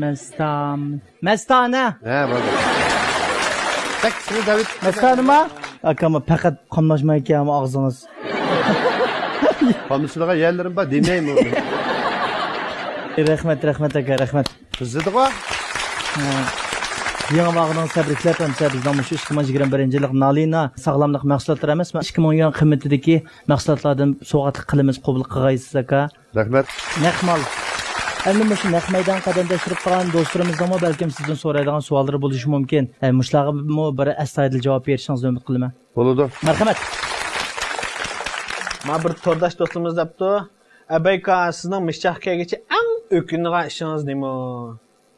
مەستام-، مەستانە. ھە، بولدى. بەك كىچىكلا دەۋېتىپ. مەستانىما؟ ئاكام، پەقەت قاملاشمايكەن ئاغزىڭىز. قاملىشىدىغان يەرلىرىم بار دېمەيمۇ. رەھمەت، رەھمەت ئاكا، رەھمەت. قىزىدىغۇ؟ ھە. يېڭى بارغىنىڭىزنى تەبرىكلەپ، ئەمىسە بىزنىڭ مۇشۇ ئىككى مىڭ يىگىرمە بىرىنچى يىللىق نالىنا ساغلاملىق مەھسۇلاتلىرى ئەمەسمۇ، ئىككى مىڭ يۈەن قىممىتىدىكى مەھسۇلاتلاردىن سوۋغاتلىق قىلىمىز، قوبۇل قىلغايسىز ئاكا. رەھمەت. نەق مال. ئەمدى مۇشۇ نەق مەيدانغا قەدەم تەشرىپ قىلغان دوستلىرىمىزنىڭمۇ بەلكىم سىزدىن سورايدىغان سوئاللىرى بولۇشى مۇمكىن. ئە، مۇشۇلارغىمۇ بىر ئەستايىدىل جاۋاب بېرىشىڭىزنى ئۈمىد قىلىمەن. بولىدۇ. مەرھەمەت. مانا بىر تورداش دوستىمىز دەپتۇ، ئەبەي ئاكا، سىزنىڭ مىششاققا كەلگۈچە ئەڭ ئۆكۈنىدىغان ئىشىڭىز نېمە؟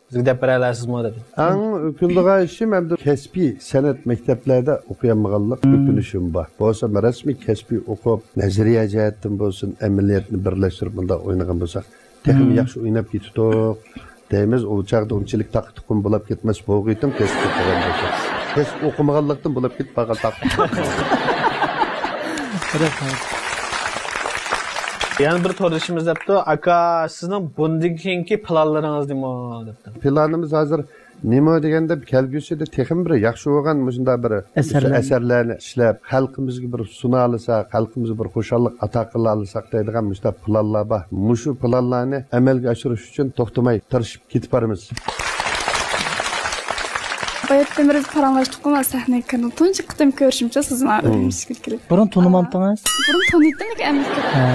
بىزگە دەپ بېرەلەيسىزمۇ دەپ. ئەڭ ئۆكۈنىدىغان ئىشىم ئەمدى كەسپىي سەنئەت مەكتەپلەردە ئوقۇيالمىغانلىق ئۆكۈنۈشۈم بار. بولسا رەسمىي كەسپىي ئوقۇپ، نەزەرىيە جەھەتتىن بولسۇن، ئەمەلىيەتنى بىرلەشتۈرۈپ مۇنداق ئوينىغان بولساق، تېخىمۇ ياخشى ئويناپ كېتىدۇق دەيمىز. ئۇ چاغدا ئۇنچىلىك تاققا تۇقۇم بولاپ كەتمەس بولغىيتىم، كەسىپ ئوقۇغان بولسا. كەسىپ ئوقۇمىغانلىقتىن بولاپ كېتىپ قالغان تاققا تۇقۇم. رەھمەت. يەنە بىر توردىشىمىز دەپتۇ، ئاكا، سىزنىڭ بۇندىن كېيىنكى پىلانلىرىڭىز نېمە؟ دەپتۇ. پىلانىمىز ھازىر نېمە دېگەندە، كەلگۈسىدە تېخىمۇ بىر ياخشى بولغان مۇشۇنداق بىر ئەسەرلەرنى، ئەسەرلەرنى ئىشلەپ، خەلقىمىزگە بىر سۇنالىساق، خەلقىمىزگە بىر خۇشاللىق ئاتا قىلالىساق دەيدىغان مۇشۇنداق پىلانلار بار. مۇشۇ پىلانلارنى ئەمەلگە ئاشۇرۇش ئۈچۈن توختىماي تىرىشىپ كېتىپ بارىمىز. باياتتىن بىر پاراڭلاشتۇققۇ، مانا سەھنىگە كىردىڭىز. تۇنجى قېتىم كۆرۈشۈمچە سىز مانا ئۈرۈمچىگە كېلىپ. بۇرۇن تونۇمامتىڭىز؟ بۇرۇن تونۇيتتىم، لېكىن ئەمدى ھە.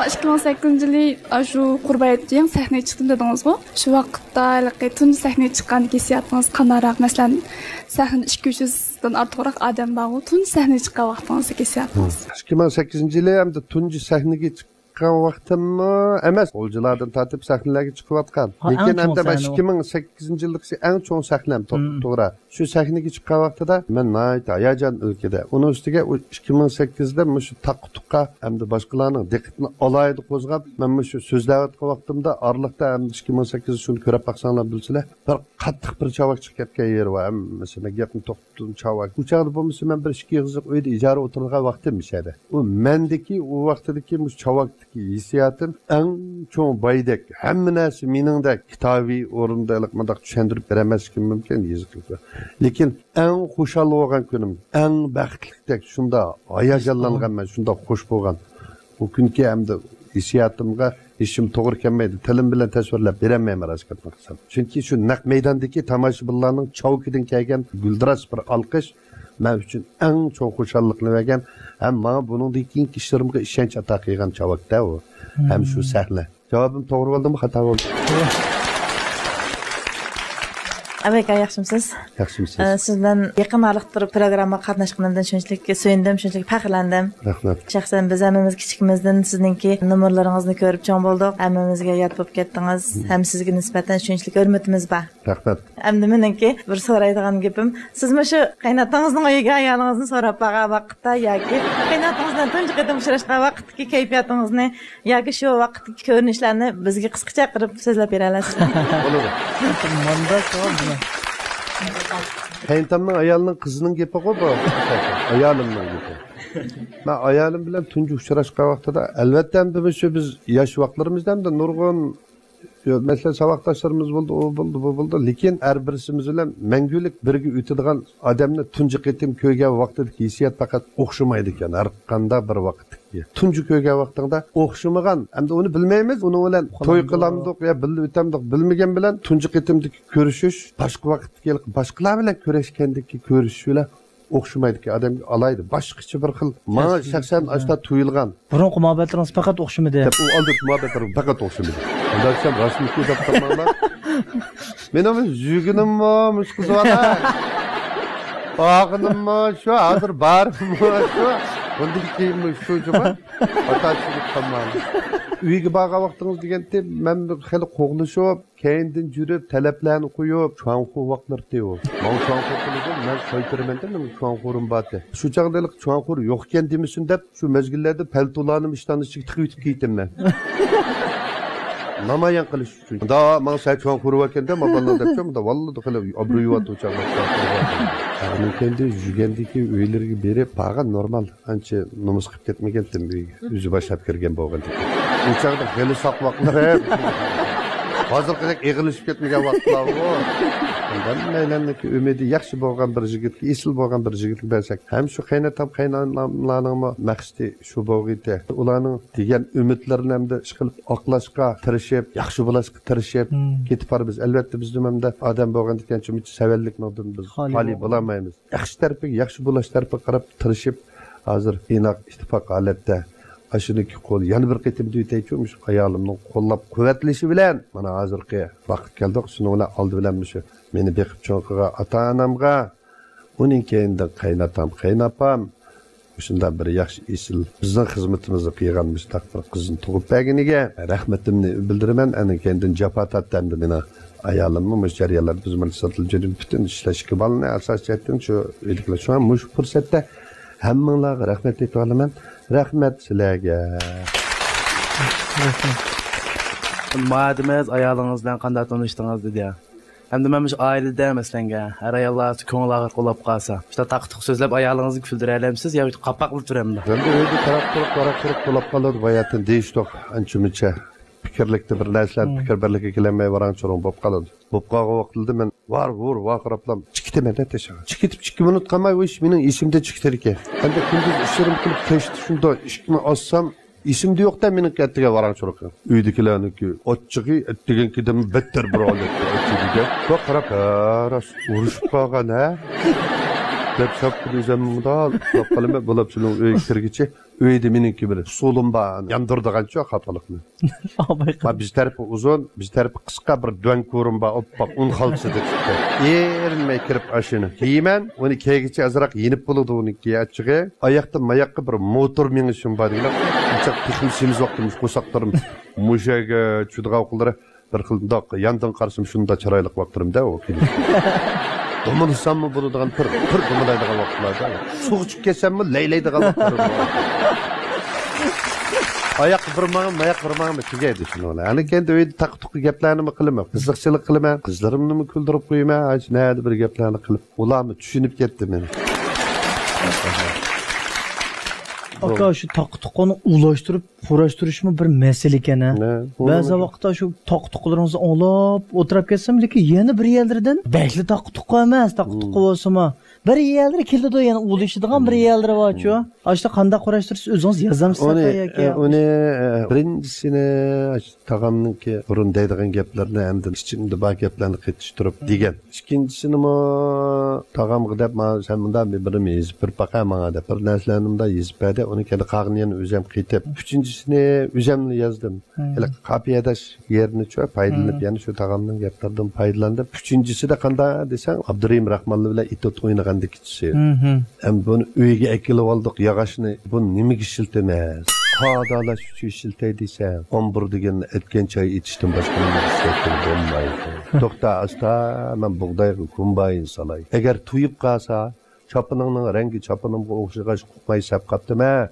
ئىككى مىڭ سەككىزىنچى يىلى شۇ قۇربان ھېيتتا يېڭى سەھنىگە چىقتىم دېدىڭىزغۇ؟ شۇ ۋاقىتتا ھېلىقى تۇنجى سەھنىگە چىققاندىكى ھېسسىياتىڭىز قانداقراق؟ مەسىلەن، سەھنىدە ئىككى يۈز يۈزدىن ئارتۇقراق ئادەم بارغۇ. تۇنجى سەھنىگە چىققان ۋاقتىڭىزدىكى ھېسسىياتىڭىز؟ ئىككى مىڭ سەككىزىنچى يىلى ئەمدى تۇنجى سەھنىگە چىققان ۋاقتىممۇ ئەمەس، غۇلجىلاردىن تارتىپ سەھنىلەرگە چىقىۋاتقان. ھا، ئەڭ لېكىن چوڭ ئەمدى مانا سەھنە ئۇ. ئىككى مىڭ سەككىزىنچى يىلدىكىسى ئەڭ چوڭ سەھنەم، تو-، مم. توغرا. شۇ سەھنىگە چىققان ۋاقتىدا مەن ناھايىتى ھاياجان ئىلكىدە. ئۇنىڭ ئۈستىگە ئۇ ئىككى مىڭ سەككىزدە مۇشۇ تاققا تۇققا ھەمدە باشقىلارنىڭ دىققىتىنى ئالاھىدە قوزغاپ، مەن مۇشۇ سۆزلەۋاتقان ۋاقتىمدا ئارىلىقتا ھەمدە ئىككى مىڭ سەككىزدە شۇنى كۆرۈپ باقساڭلار بىلىسىلەر، بىر قاتتىق بىر چاۋاك چىقىپ كەتكەن يېرى بار. ھەممىسى مەن گەپنى توختىتىپ، چاۋاك. ئۇ چاغدا بولمىسا مەن بىر ئىككى يىللىق ئۆيدە ئىجارە ئولتۇرىدىغان ۋاقتىم مۇشەدە. ئۇ مەندىكى ئۇ ۋاقتىدىكى مۇشۇ چاۋاكتىكى ھېسسىياتىم ئەڭ چوڭ بايدەك، ھەممە نەرسە مېنىڭدەك كىتابىي ئورۇندا ھېلىقى مۇنداق چۈشەندۈرۈپ بېرەلمەسلىكىم مۇمكىن، يېزىقلىق. لېكىن ئەڭ خۇشال بولغان كۈنۈم، ئەڭ بەختلىكتەك، شۇنداق ھاياجانلانغانمەن، شۇنداق خۇش بولغان. ئۇ كۈنكى ئەمدى ھېسسىياتىمغا ھېچنېمە توغرا كەلمەيدۇ، تىلىم بىلەن تەسۋىرلەپ بېرەلمەيمەن، راست گەپنى قىلسام. چۈنكى شۇ نەق مەيداندىكى تاماشىبىنلارنىڭ چاۋىكىدىن كەلگەن گۈلدۈراس بىر ئالقىش مەن ئۈچۈن ئەڭ چوڭ خۇشاللىقنى بەرگەن ھەم ماڭا بۇنىڭدىن كېيىنكى ئىشلىرىمغا ئىشەنچ ئاتا قىلغان چاۋاكتا ئۇ. ھەم شۇ سەھنە. جاۋابىم توغرا بولدىمۇ، خاتا بولدىمۇ؟ ئاباي ئاكا، ياخشىمۇسىز؟ ياخشىمۇسىز؟ ئە، سىز بىلەن يېقىن ئارىلىق تۇرۇپ پروگراممىغا قاتناشقىنىمدىن شۇنچىلىك سۆيۈندۈم، شۇنچىلىك پەخىرلەندىم. رەھمەت. شەخسەن بىز ھەممىمىز كىچىكىمىزدىن سىزنىڭكى نومۇرلىرىڭىزنى كۆرۈپ چوڭ بولدۇق. ھەممىمىزگە يات بولۇپ كەتتىڭىز. ھەم سىزگە نىسبەتەن شۇنچىلىك ھۆرمىتىمىز بار. رەھمەت. ئەمدى مېنىڭكى بىر سورايدىغان گېپىم، سىز مۇشۇ قېيىنئاتىڭىزنىڭ ئۆيىگە ئايالىڭىزنى سوراپ بارغان ۋاقىتتا ياكى قېيىنئاتىڭىز بىلەن تۇنجى قېتىم ئۇچراشقان ۋاقىتتىكى كەيپىياتىڭىزنى ياكى شۇ ۋاقىتتىكى كۆرۈنۈشلەرنى بىزگە قىسقىچە قىلىپ سۆزلەپ بېرەلەيسىزمۇ؟ بولىدۇ. مانداق سوئال بۇنى. قېيىنئاتامنىڭ ئايالىنىڭ قىزىنىڭ گېپىغۇ بۇ. ئايالىمنىڭ گېپى. مەن ئايالىم بىلەن تۇنجى ئۇچراشقان ۋاقتىدا، ئەلۋەتتە، ئەمدى مۇشۇ بىز ياش ۋاقىتلىرىمىزدا ئەمدى نۇرغۇن مەسىلەن، ساۋاقداشلىرىمىز بولدى، ئۇ بولدى، بۇ بولدى. لېكىن ھەر بىرسىمىز بىلەن مەڭگۈلۈك بىرگە ئۆتىدىغان ئادەمنى تۇنجى قېتىم كۆرگەن ۋاقتىدىكى ھېسسىيات پەقەت ئوخشىمايدىكەن. ھەر قانداق بىر ۋاقىتتىكى. تۇنجى كۆرگەن ۋاقتىڭدا ئوخشىمىغان، ئەمدى ئۇنى بىلمەيمىز، ئۇنىڭ بىلەن توي قىلامدۇق يا بىللە ئۆتەمدۇق بىلمىگەن بىلەن تۇنجى قېتىمدىكى كۆرۈشۈش باشقا ۋاقىتتىكى باشقىلار بىلەن كۆرۈشكەندىكى كۆرۈشۈش بىلەن ئوخشىمايدىكەن، ئادەمگە ئالاھىدە، باشقىچە بىر خىل. ماڭا شەخسەن ئاشتا تۇيۇلغان. بۇرۇنقى مۇھەببەتلىرىڭىز پەقەت ئوخشىمىدى. دەپ ئۇ ئالدىنقى مۇھەببەتلىرىم پەقەت ئوخشىمىدى. ئۇنداق دېسەم راستمىكى دەپ قالماڭلار. مېنىڭ يۈگىنىممۇ مۇشۇ قىز بالا. ئاغىنىممۇ شۇ، ھازىر بارىممۇ شۇ. بۇندىن كېيىنمۇ شۇ جۇما. خاتا چۈشىنىپ قالماڭلار. ئۆيگە بارغان ۋاقتىڭىز دېگەنتى مەن خېلى قوغلىشىپ، كەينىدىن يۈرۈپ، تەلەپلەرنى قويۇپ، چۇاڭخۇ ۋاقىتلىرىتى ئۇ. ماڭا چۇاڭخۇ قىلىدۇ، مەن قايتۇرىمەن دەپ، مېنىڭ چۇاڭخۇرۇم بارتى. شۇ چاغدا ھېلىقى چۇاڭخۇر يوقكەن دېمىسۇن دەپ، شۇ مەزگىللەردە پەلتولارنىمۇ ئىشتاننىڭ ئىچىگە تىقىۋېتىپ كىيىتىمەن. نامايان قىلىش ئۈچۈن. دا، ماڭا سەن چۇاڭخۇر باركەن دە، ماڭا بالىلار دەپچۇ، مۇندا ۋاللا خېلى ئابرۇي بارتى ئۇ چاغدا. ئاندىن كېيىن يۈگەندىكى ئۆيلىرىگە بېرىپ، بارغان نورمال. ئانچە نومۇس قىلىپ كەتمىگەنتىم ئۆيگە. ئۆزى باشلاپ كىرگەن بولغان. ئۇ چاغدا خېلى ساق ۋاقىتلار ھە. ھازىرقىدەك ئېغىرلىشىپ كەتمىگەن ۋاقىتلارغۇ. ھەممەيلەننىڭكى ئۈمىدى ياخشى بولغان بىر يىگىتكە، ئېسىل بولغان بىر يىگىتكە بەرسەك. ھەم شۇ قېيناتام، قېيناناملارنىڭمۇ مەقسىتى شۇ بولغىيتى. ئۇلارنىڭ دېگەن ئۈمىدلىرىنى ئەمدى ئىشقىلىپ ئاقلاشقا تىرىشىپ، ياخشى بولاشقا تىرىشىپ كېتىپ بارىمىز. ئەلۋەتتە، بىزدىمۇ ئەمدى ئادەم بولغاندىكىن شۇنچە سەۋەنلىكنىڭدىن بىز خالىي خالىي بولغان. بولالمايمىز. ياخشى تەرىپىگە، ياخشى بولاش تەرىپىگە قاراپ تىرىشىپ، ھازىر ئىناق، ئىتتىپاق ھالەتتە ئاشۇنىڭكى قول، يەنە بىر قېتىم دېيىتەيچۇ، مۇشۇ ئايالىمنىڭ قوللاپ قۇۋۋەتلىشى بىلەن مانا ھازىرقى ۋاقىت كەلدۇق. شۇنىڭ بىلەن ئالدى بىلەن مۇشۇ مېنى بېقىپ چوڭ قىلغان ئاتا-ئانامغا، ئۇنىڭ كەينىدىن قېيىناتام، قېيىنئاپام، مۇشۇنداق بىر ياخشى ئېسىل بىزنىڭ خىزمىتىمىزنى قىلغان مۇشۇنداق بىر قىزنى تۇغۇپ بەرگىنىگە رەھمىتىمنى بىلدۈرىمەن. ئاندىن كېيىندىن جاپا تارتتى ئەمدى مېنىڭ ئايالىممۇ مۇشۇ جەريانلاردا بىز مانا ساتىلجىنىپ پۈتۈن ئىشلەش ئىككى بالىنى ئاساسىي جەھەتتىن شۇ ئۆيدىكىلەر. شۇڭا مۇشۇ پۇرسەتتە ھەممىڭلارغا رەھمەت ئېيتىۋالىمەن. رەھمەت سىلەرگە. مادىمىز ئايالىڭىز بىلەن قانداق تونۇشتىڭىز دېدى. ئەمدى مەن مۇشۇ ئائىلىدە، مەسىلەنگە، ھەر ئاياللار كۆڭۈل ئاغرىق بولۇپ قالسا، شۇنداق تاقا-تۇقا سۆزلەپ ئايالىڭىزنى كۈلدۈرەلەمسىز يا قاپاقلا تۇرامدۇ؟ ئەمدى ئۆيدە تاراق-تۇرۇق، ۋاراق-ۋۇرۇق بولۇپ قالىدۇ، باياتىن دېيىشتۇق، ئانچە-مۇنچە پىكىرلىكتە بىر نەرسىلەر پىكىر بىرلىككە كېلەلمەي، ۋاراڭ-چۇرۇڭ بولۇپ قالىدۇ. بولۇپ قالغان ۋاقتىدا مەن ۋار-ۋۇر ۋارقىراپلا چىقىتىمەن-دە تېشىغا. چىقىتىپ ئىككى مىنۇت قالماي، ئۇ ئىش مېنىڭ ئېسىمدىن چىقىتىدىكەن. ئەمدى كۈندۈز ئىشلىرىمنى قىلىپ، كەچتە شۇنداق ئىشىكنى ئاچسام، ئېسىمدە يوق-دە مېنىڭكى ئەتىگەن ۋاراڭ-چۇرۇقىم. ئۆيدىكىلەرنىڭكى ئاچچىقى ئەتىگەنكىدىن بەتتەر بىر ھالەتتە ئەتىگىگە. بۇ قاراپ، ھە، راست ئۇرۇشۇپ قالغان، ھە؟ دەپ شاپقىدە ئۆزۈم مۇنداق ئۇخلاپ قالىمەن. بولۇپ شۇنىڭ ئۆيگە كىرگۈچە ئۆيدە مېنىڭكى بىر ئۇسۇلۇم بار، ياندۇرىدىغانچۇ خاپىلىقنى. ما بىز تەرىپى ئۇزۇن، بىز تەرىپى قىسقا بىر دۆڭكۇرۇم بار، ئوپپاق ئۇن خالتىسىدا چىقتى. ئېرىنمەي كىرىپ ئاشۇنى كىيىمەن، ئۇنى كىيگىچە ئازراق يېنىپ بولىدۇ ئۇنىڭكى ئاچچىقى. ئاياقتىن ماياققا بىر موتور مېڭىشىم بار دېگەن، ئۇنچە تېخىمۇ سېمىز ۋاقتىم قورساقلىرىم مۇشۇ يەرگە چۈشىدىغان ۋاقىتلىرى بىر خىل مۇنداق ياندىن قارىسام شۇنداق چىرايلىق ۋاقىتلىرىمدا ئۇ كېلىشى. دومىلىساممۇ بولىدىغان بىر، بىر دومىلايدىغان ۋاقىتلاردا. سۇغا چۈشۈپ كەتسەممۇ لەيلەيدىغان ۋاقىتلىرىم بار. ئاياق بىر ماڭىم، ماياق بىر ماڭىم تۈگەيدۇ شۇنىڭ بىلەن. ئەنە كەينىدە ئۆيدە تاقا-تۇقا گەپلەرنىمۇ قىلىمەن، قىزىقچىلىق قىلىمەن، قىزلىرىمنىمۇ كۈلدۈرۈپ قويىمەن، ئاشۇ نەدە بىر گەپلەرنى قىلىپ. ئۇلارمۇ چۈشىنىپ كەتتى مېنى. ئاكا، شۇ تاقا-تۇقىنى ئۇلاشتۇرۇپ، قۇراشتۇرۇشمۇ بىر مەسىلە ئىكەن، ھە؟ نە، بەزى ئۇلىمىدى. ۋاقىتتا شۇ تاقا-تۇقىلىرىڭىزنى ئاڭلاپ ئولتۇرۇپ كەتسەم، لېكىن يەنە بىر يەرلىرىدىن بەكلا تاقا-تۇقا ئەمەس، تاقا-تۇقا مم. بولسىمۇ، بىر يەرلىرى كېلىدۇ، يەنە ئۇلىشىدىغان بىر مم. يەرلىرى بارچۇ. مم. ئاشۇنداق قانداق قۇراشتۇرىسىز، ئۆزىڭىز يازامسىز ئۇنى، ئاكا ياكى؟ ئۇنى، ئە، بىرىنچىسىنى، تاغامنىڭكى بۇرۇن دەيدىغان گەپلىرىنى ئەمدى ئىچىمدە بار گەپلەرنى قېتىشتۇرۇپ دېگەن. ئىككىنچىسىنىمۇ تاغامغا دەپ، مانا سەن مۇنداق بىر، بىرنى يېزىپ بېرىپ باقە ماڭا دەپ، بىر نەرسىلەرنى مۇنداق يېزىپ بەردى. ئۇنى كەينىدە قالغىنىنى يەنە ئۆزۈم قېتىپ. ئۈچىنچىسىنى ئۆزۈملا يازدىم. مم. ھېلىقى قاپىيە ئاداش يېرىنىچۇ پايدىلىنىپ، مم. يەنە شۇ تاغامنىڭ گەپلىرىدىن پايدىلاندىم. ئۈچىنچىسىدە قانداق دېسەڭ، ئابدۇرېھىم راخمانلار بىلەن ئېتوت ئوينىغاندا كېچىسى. مم. ئەمدى بۇنى ئۆيگە ئەكېلىۋالدۇق، ياغاچنى. بۇنى نېمىگە ئىشلىتىمىز؟ قادالاش ئۈچۈن ئىشلىتەي دېسەم، ئامبۇر دېگەن ئەتكەن چاي ئېتىشتىن باشقا نېمىگە ئىشلەتكىلى بولمايدۇ؟ توختا، ئاستا، مەن بۇغدايغا كومباين سالاي. ئەگەر تويۇپ قالسا، چاپىنىڭنىڭ رەڭگى چاپىنىمغا ئوخشىغاچ، ئۇقماي سەپ قاپتىمەن.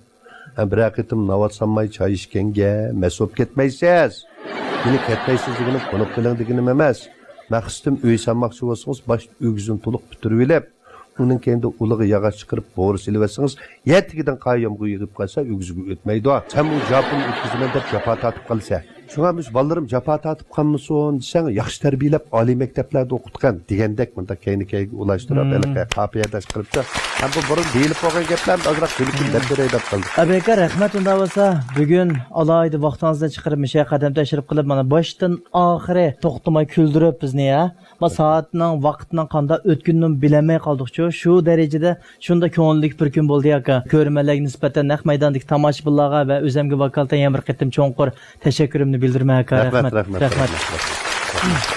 ھەم بىرەر قېتىم ناۋات سالماي چاي ئىچكەنگە مەست بولۇپ كەتمەيسىز. مېنى كەتمەيسىز دېگىنىم قونۇپ قېلىڭ دېگىنىم ئەمەس. مەقسىتىم ئۆي سالماقچى بولسىڭىز، باشتا ئۆگزىنى تولۇق پۈتتۈرۈۋېلىپ، ئۇنىڭ كەينىدە ئۇلىغا ياغاچ چىقىرىپ، بورا سېلىۋەتسىڭىز، يەر تېگىدىن قار يامغۇر يېغىپ قالسا، ئۆگزىگە ئۆتمەيدۇ. سەن بۇ جاپىنى ئۆتكۈزىمەن دەپ جاپا تارتىپ قالىسەن. شۇڭا مۇشۇ بالىلىرىم جاپا تارتىپ قالمىسۇن دېسەڭ، ياخشى تەربىيەلەپ، ئالىي مەكتەپلەردە ئوقۇتقان دېگەندەك، مۇنداق كەينى-كەينىگە ئۇلاشتۇرۇپ، مم. ھېلىقى قاپىيە ئاداش قىلىپچۇ. ھەم بۇ بۇرۇن دېيىلىپ بولغان گەپلەرنى ئازراق بىلكىم دەپ بېرەي دەپ قىلدىم. ئاباي ئاكا، رەھمەت. ئۇنداق بولسا، بۈگۈن ئالاھىدە ۋاقتىڭىزنى چىقىرىپ، مۇشۇ يەرگە قەدەم تەشرىپ قىلىپ، مانا باشتىن ئاخىرى توختىماي كۈلدۈرۈپ بىزنى، ھە؟ ما سائەتنىڭ، ۋاقىتنىڭ قانداق ئۆتكىنىنىمۇ بىلەلمەي قالدۇقچۇ. شۇ دەرىجىدە شۇنداق كۆڭۈللۈك بىر كۈن بولدى، ئاكا. كۆرۈرمەنلەرگە نىسبەتەن نەق مەيداندىكى تاماشىبىنلارغا ۋە ئۆزەمگە ۋاكالىتەن يەنە بىر قېتىم چوڭقۇر تەشەككۈرۈمنى بىلدۈرىمەن، ئاكا. رەھمەت، رەھمەت، رەھمەت، رەھمەت. رەھمەت.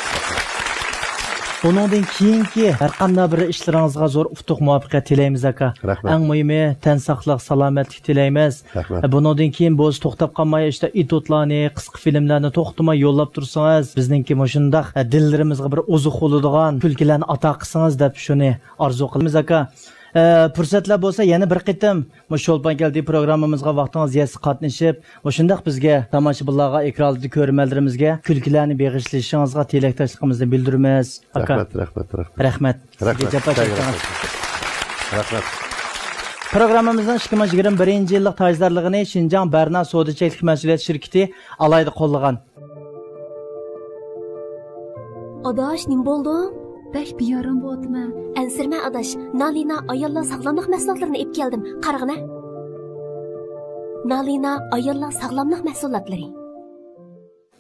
بۇنىڭدىن كېيىنكى ھەر قانداق بىر ئىشلىرىڭىزغا زور ئۇتۇق، مۇۋەپپەقىيەت تىلەيمىز، ئاكا. رەھمەت. ئەڭ مۇھىمى، تەن ساقلىق، سالامەتلىك تىلەيمىز. رەھمەت. بۇنىڭدىن كېيىن بولسا توختاپ قالماي، ئىشتا ئېتيۇدلارنى، قىسقا فىلىملەرنى توختىماي يوللاپ تۇرسىڭىز، بىزنىڭكى مۇشۇنداق، ئە، دىللىرىمىزغا بىر ئوزۇق بولىدىغان كۈلكىلەرنى ئاتا قىلسىڭىز دەپ شۇنى ئارزۇ قىلىمىز، ئاكا. ئە، پۇرسەتلەر بولسا يەنە بىر قېتىم مۇشۇ چولپان كەلدى پروگراممىمىزغا ۋاقتىڭىز يەتسە قاتنىشىپ، مۇشۇنداق بىزگە، تاماشىبىنلارغا، ئېكران ئالدىدىكى كۆرۈرمەنلىرىمىزگە كۈلكىلەرنى بېغىشلىشىڭىزغا تىلەكداشلىقىمىزنى بىلدۈرىمىز، ئاكا. رەھمەت، رەھمەت، رەھمەت. رەھمەت. رەھمەت. سىزگە جاپا چەكتىڭىز. رەھمەت. پروگراممىمىزنىڭ ئىككى مىڭ يىگىرمە بىرىنچى يىللىق تاجدارلىقىنى شىنجاڭ بەرنا سودا چەكلىك مەسئۇلىيەت شىركىتى ئالاھىدە قوللىغان. ئاداش، نېمە بولدۇڭ؟ بەك بىئارام بولۇۋاتىمەن. ئەنسىرىمە ئاداش، نالىنا ئاياللار ساغلاملىق مەھسۇلاتلىرىنى ئېلىپ كەلدىم، قارىغىنە. نالىنا ئاياللار ساغلاملىق مەھسۇلاتلىرى.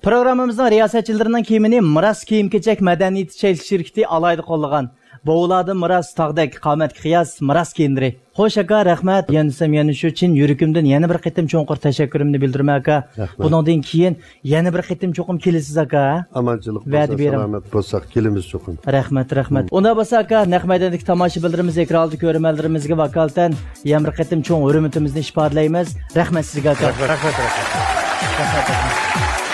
پروگراممىمىزنىڭ رىياسەتچىلىرىنىڭ كىيىمىنى مىراس كىيىم-كېچەك مەدەنىيىتى چەكلىك شىركىتى ئالاھىدە قوللىغان. بوۋىلاردىن مىراس، تاغدەك قامەتكە قىياس مىراس كىيىملىرى. خوش ئاكا، رەھمەت. يەنىسەم يەنە شۇ چىن يۈرىكىمدىن يەنە بىر قېتىم چوڭقۇر تەشەككۈرۈمنى بىلدۈرىمەن، ئاكا. رەھمەت. بۇنىڭدىن كېيىن يەنە بىر قېتىم چوقۇم كېلىسىز، ئاكا. ئامانچىلىق ۋەدە بولسا، بېرىڭ. سالامەت بولساق كېلىمىز چوقۇم. رەھمەت، رەھمەت. مم. ئۇنداق بولسا، ئاكا، نەق مەيداندىكى تاماشىبىنلىرىمىز، ئېكران ئالدىدىكى كۆرۈرمەنلىرىمىزگە ۋاكالىتەن يەنە بىر قېتىم چوڭ ھۆرمىتىمىزنى ئىپادىلەيمىز. رەھمەت سىزگە، ئاكا. رەھمەت، رەھمەت، رەھمەت. رەھمەت، رەھمەت.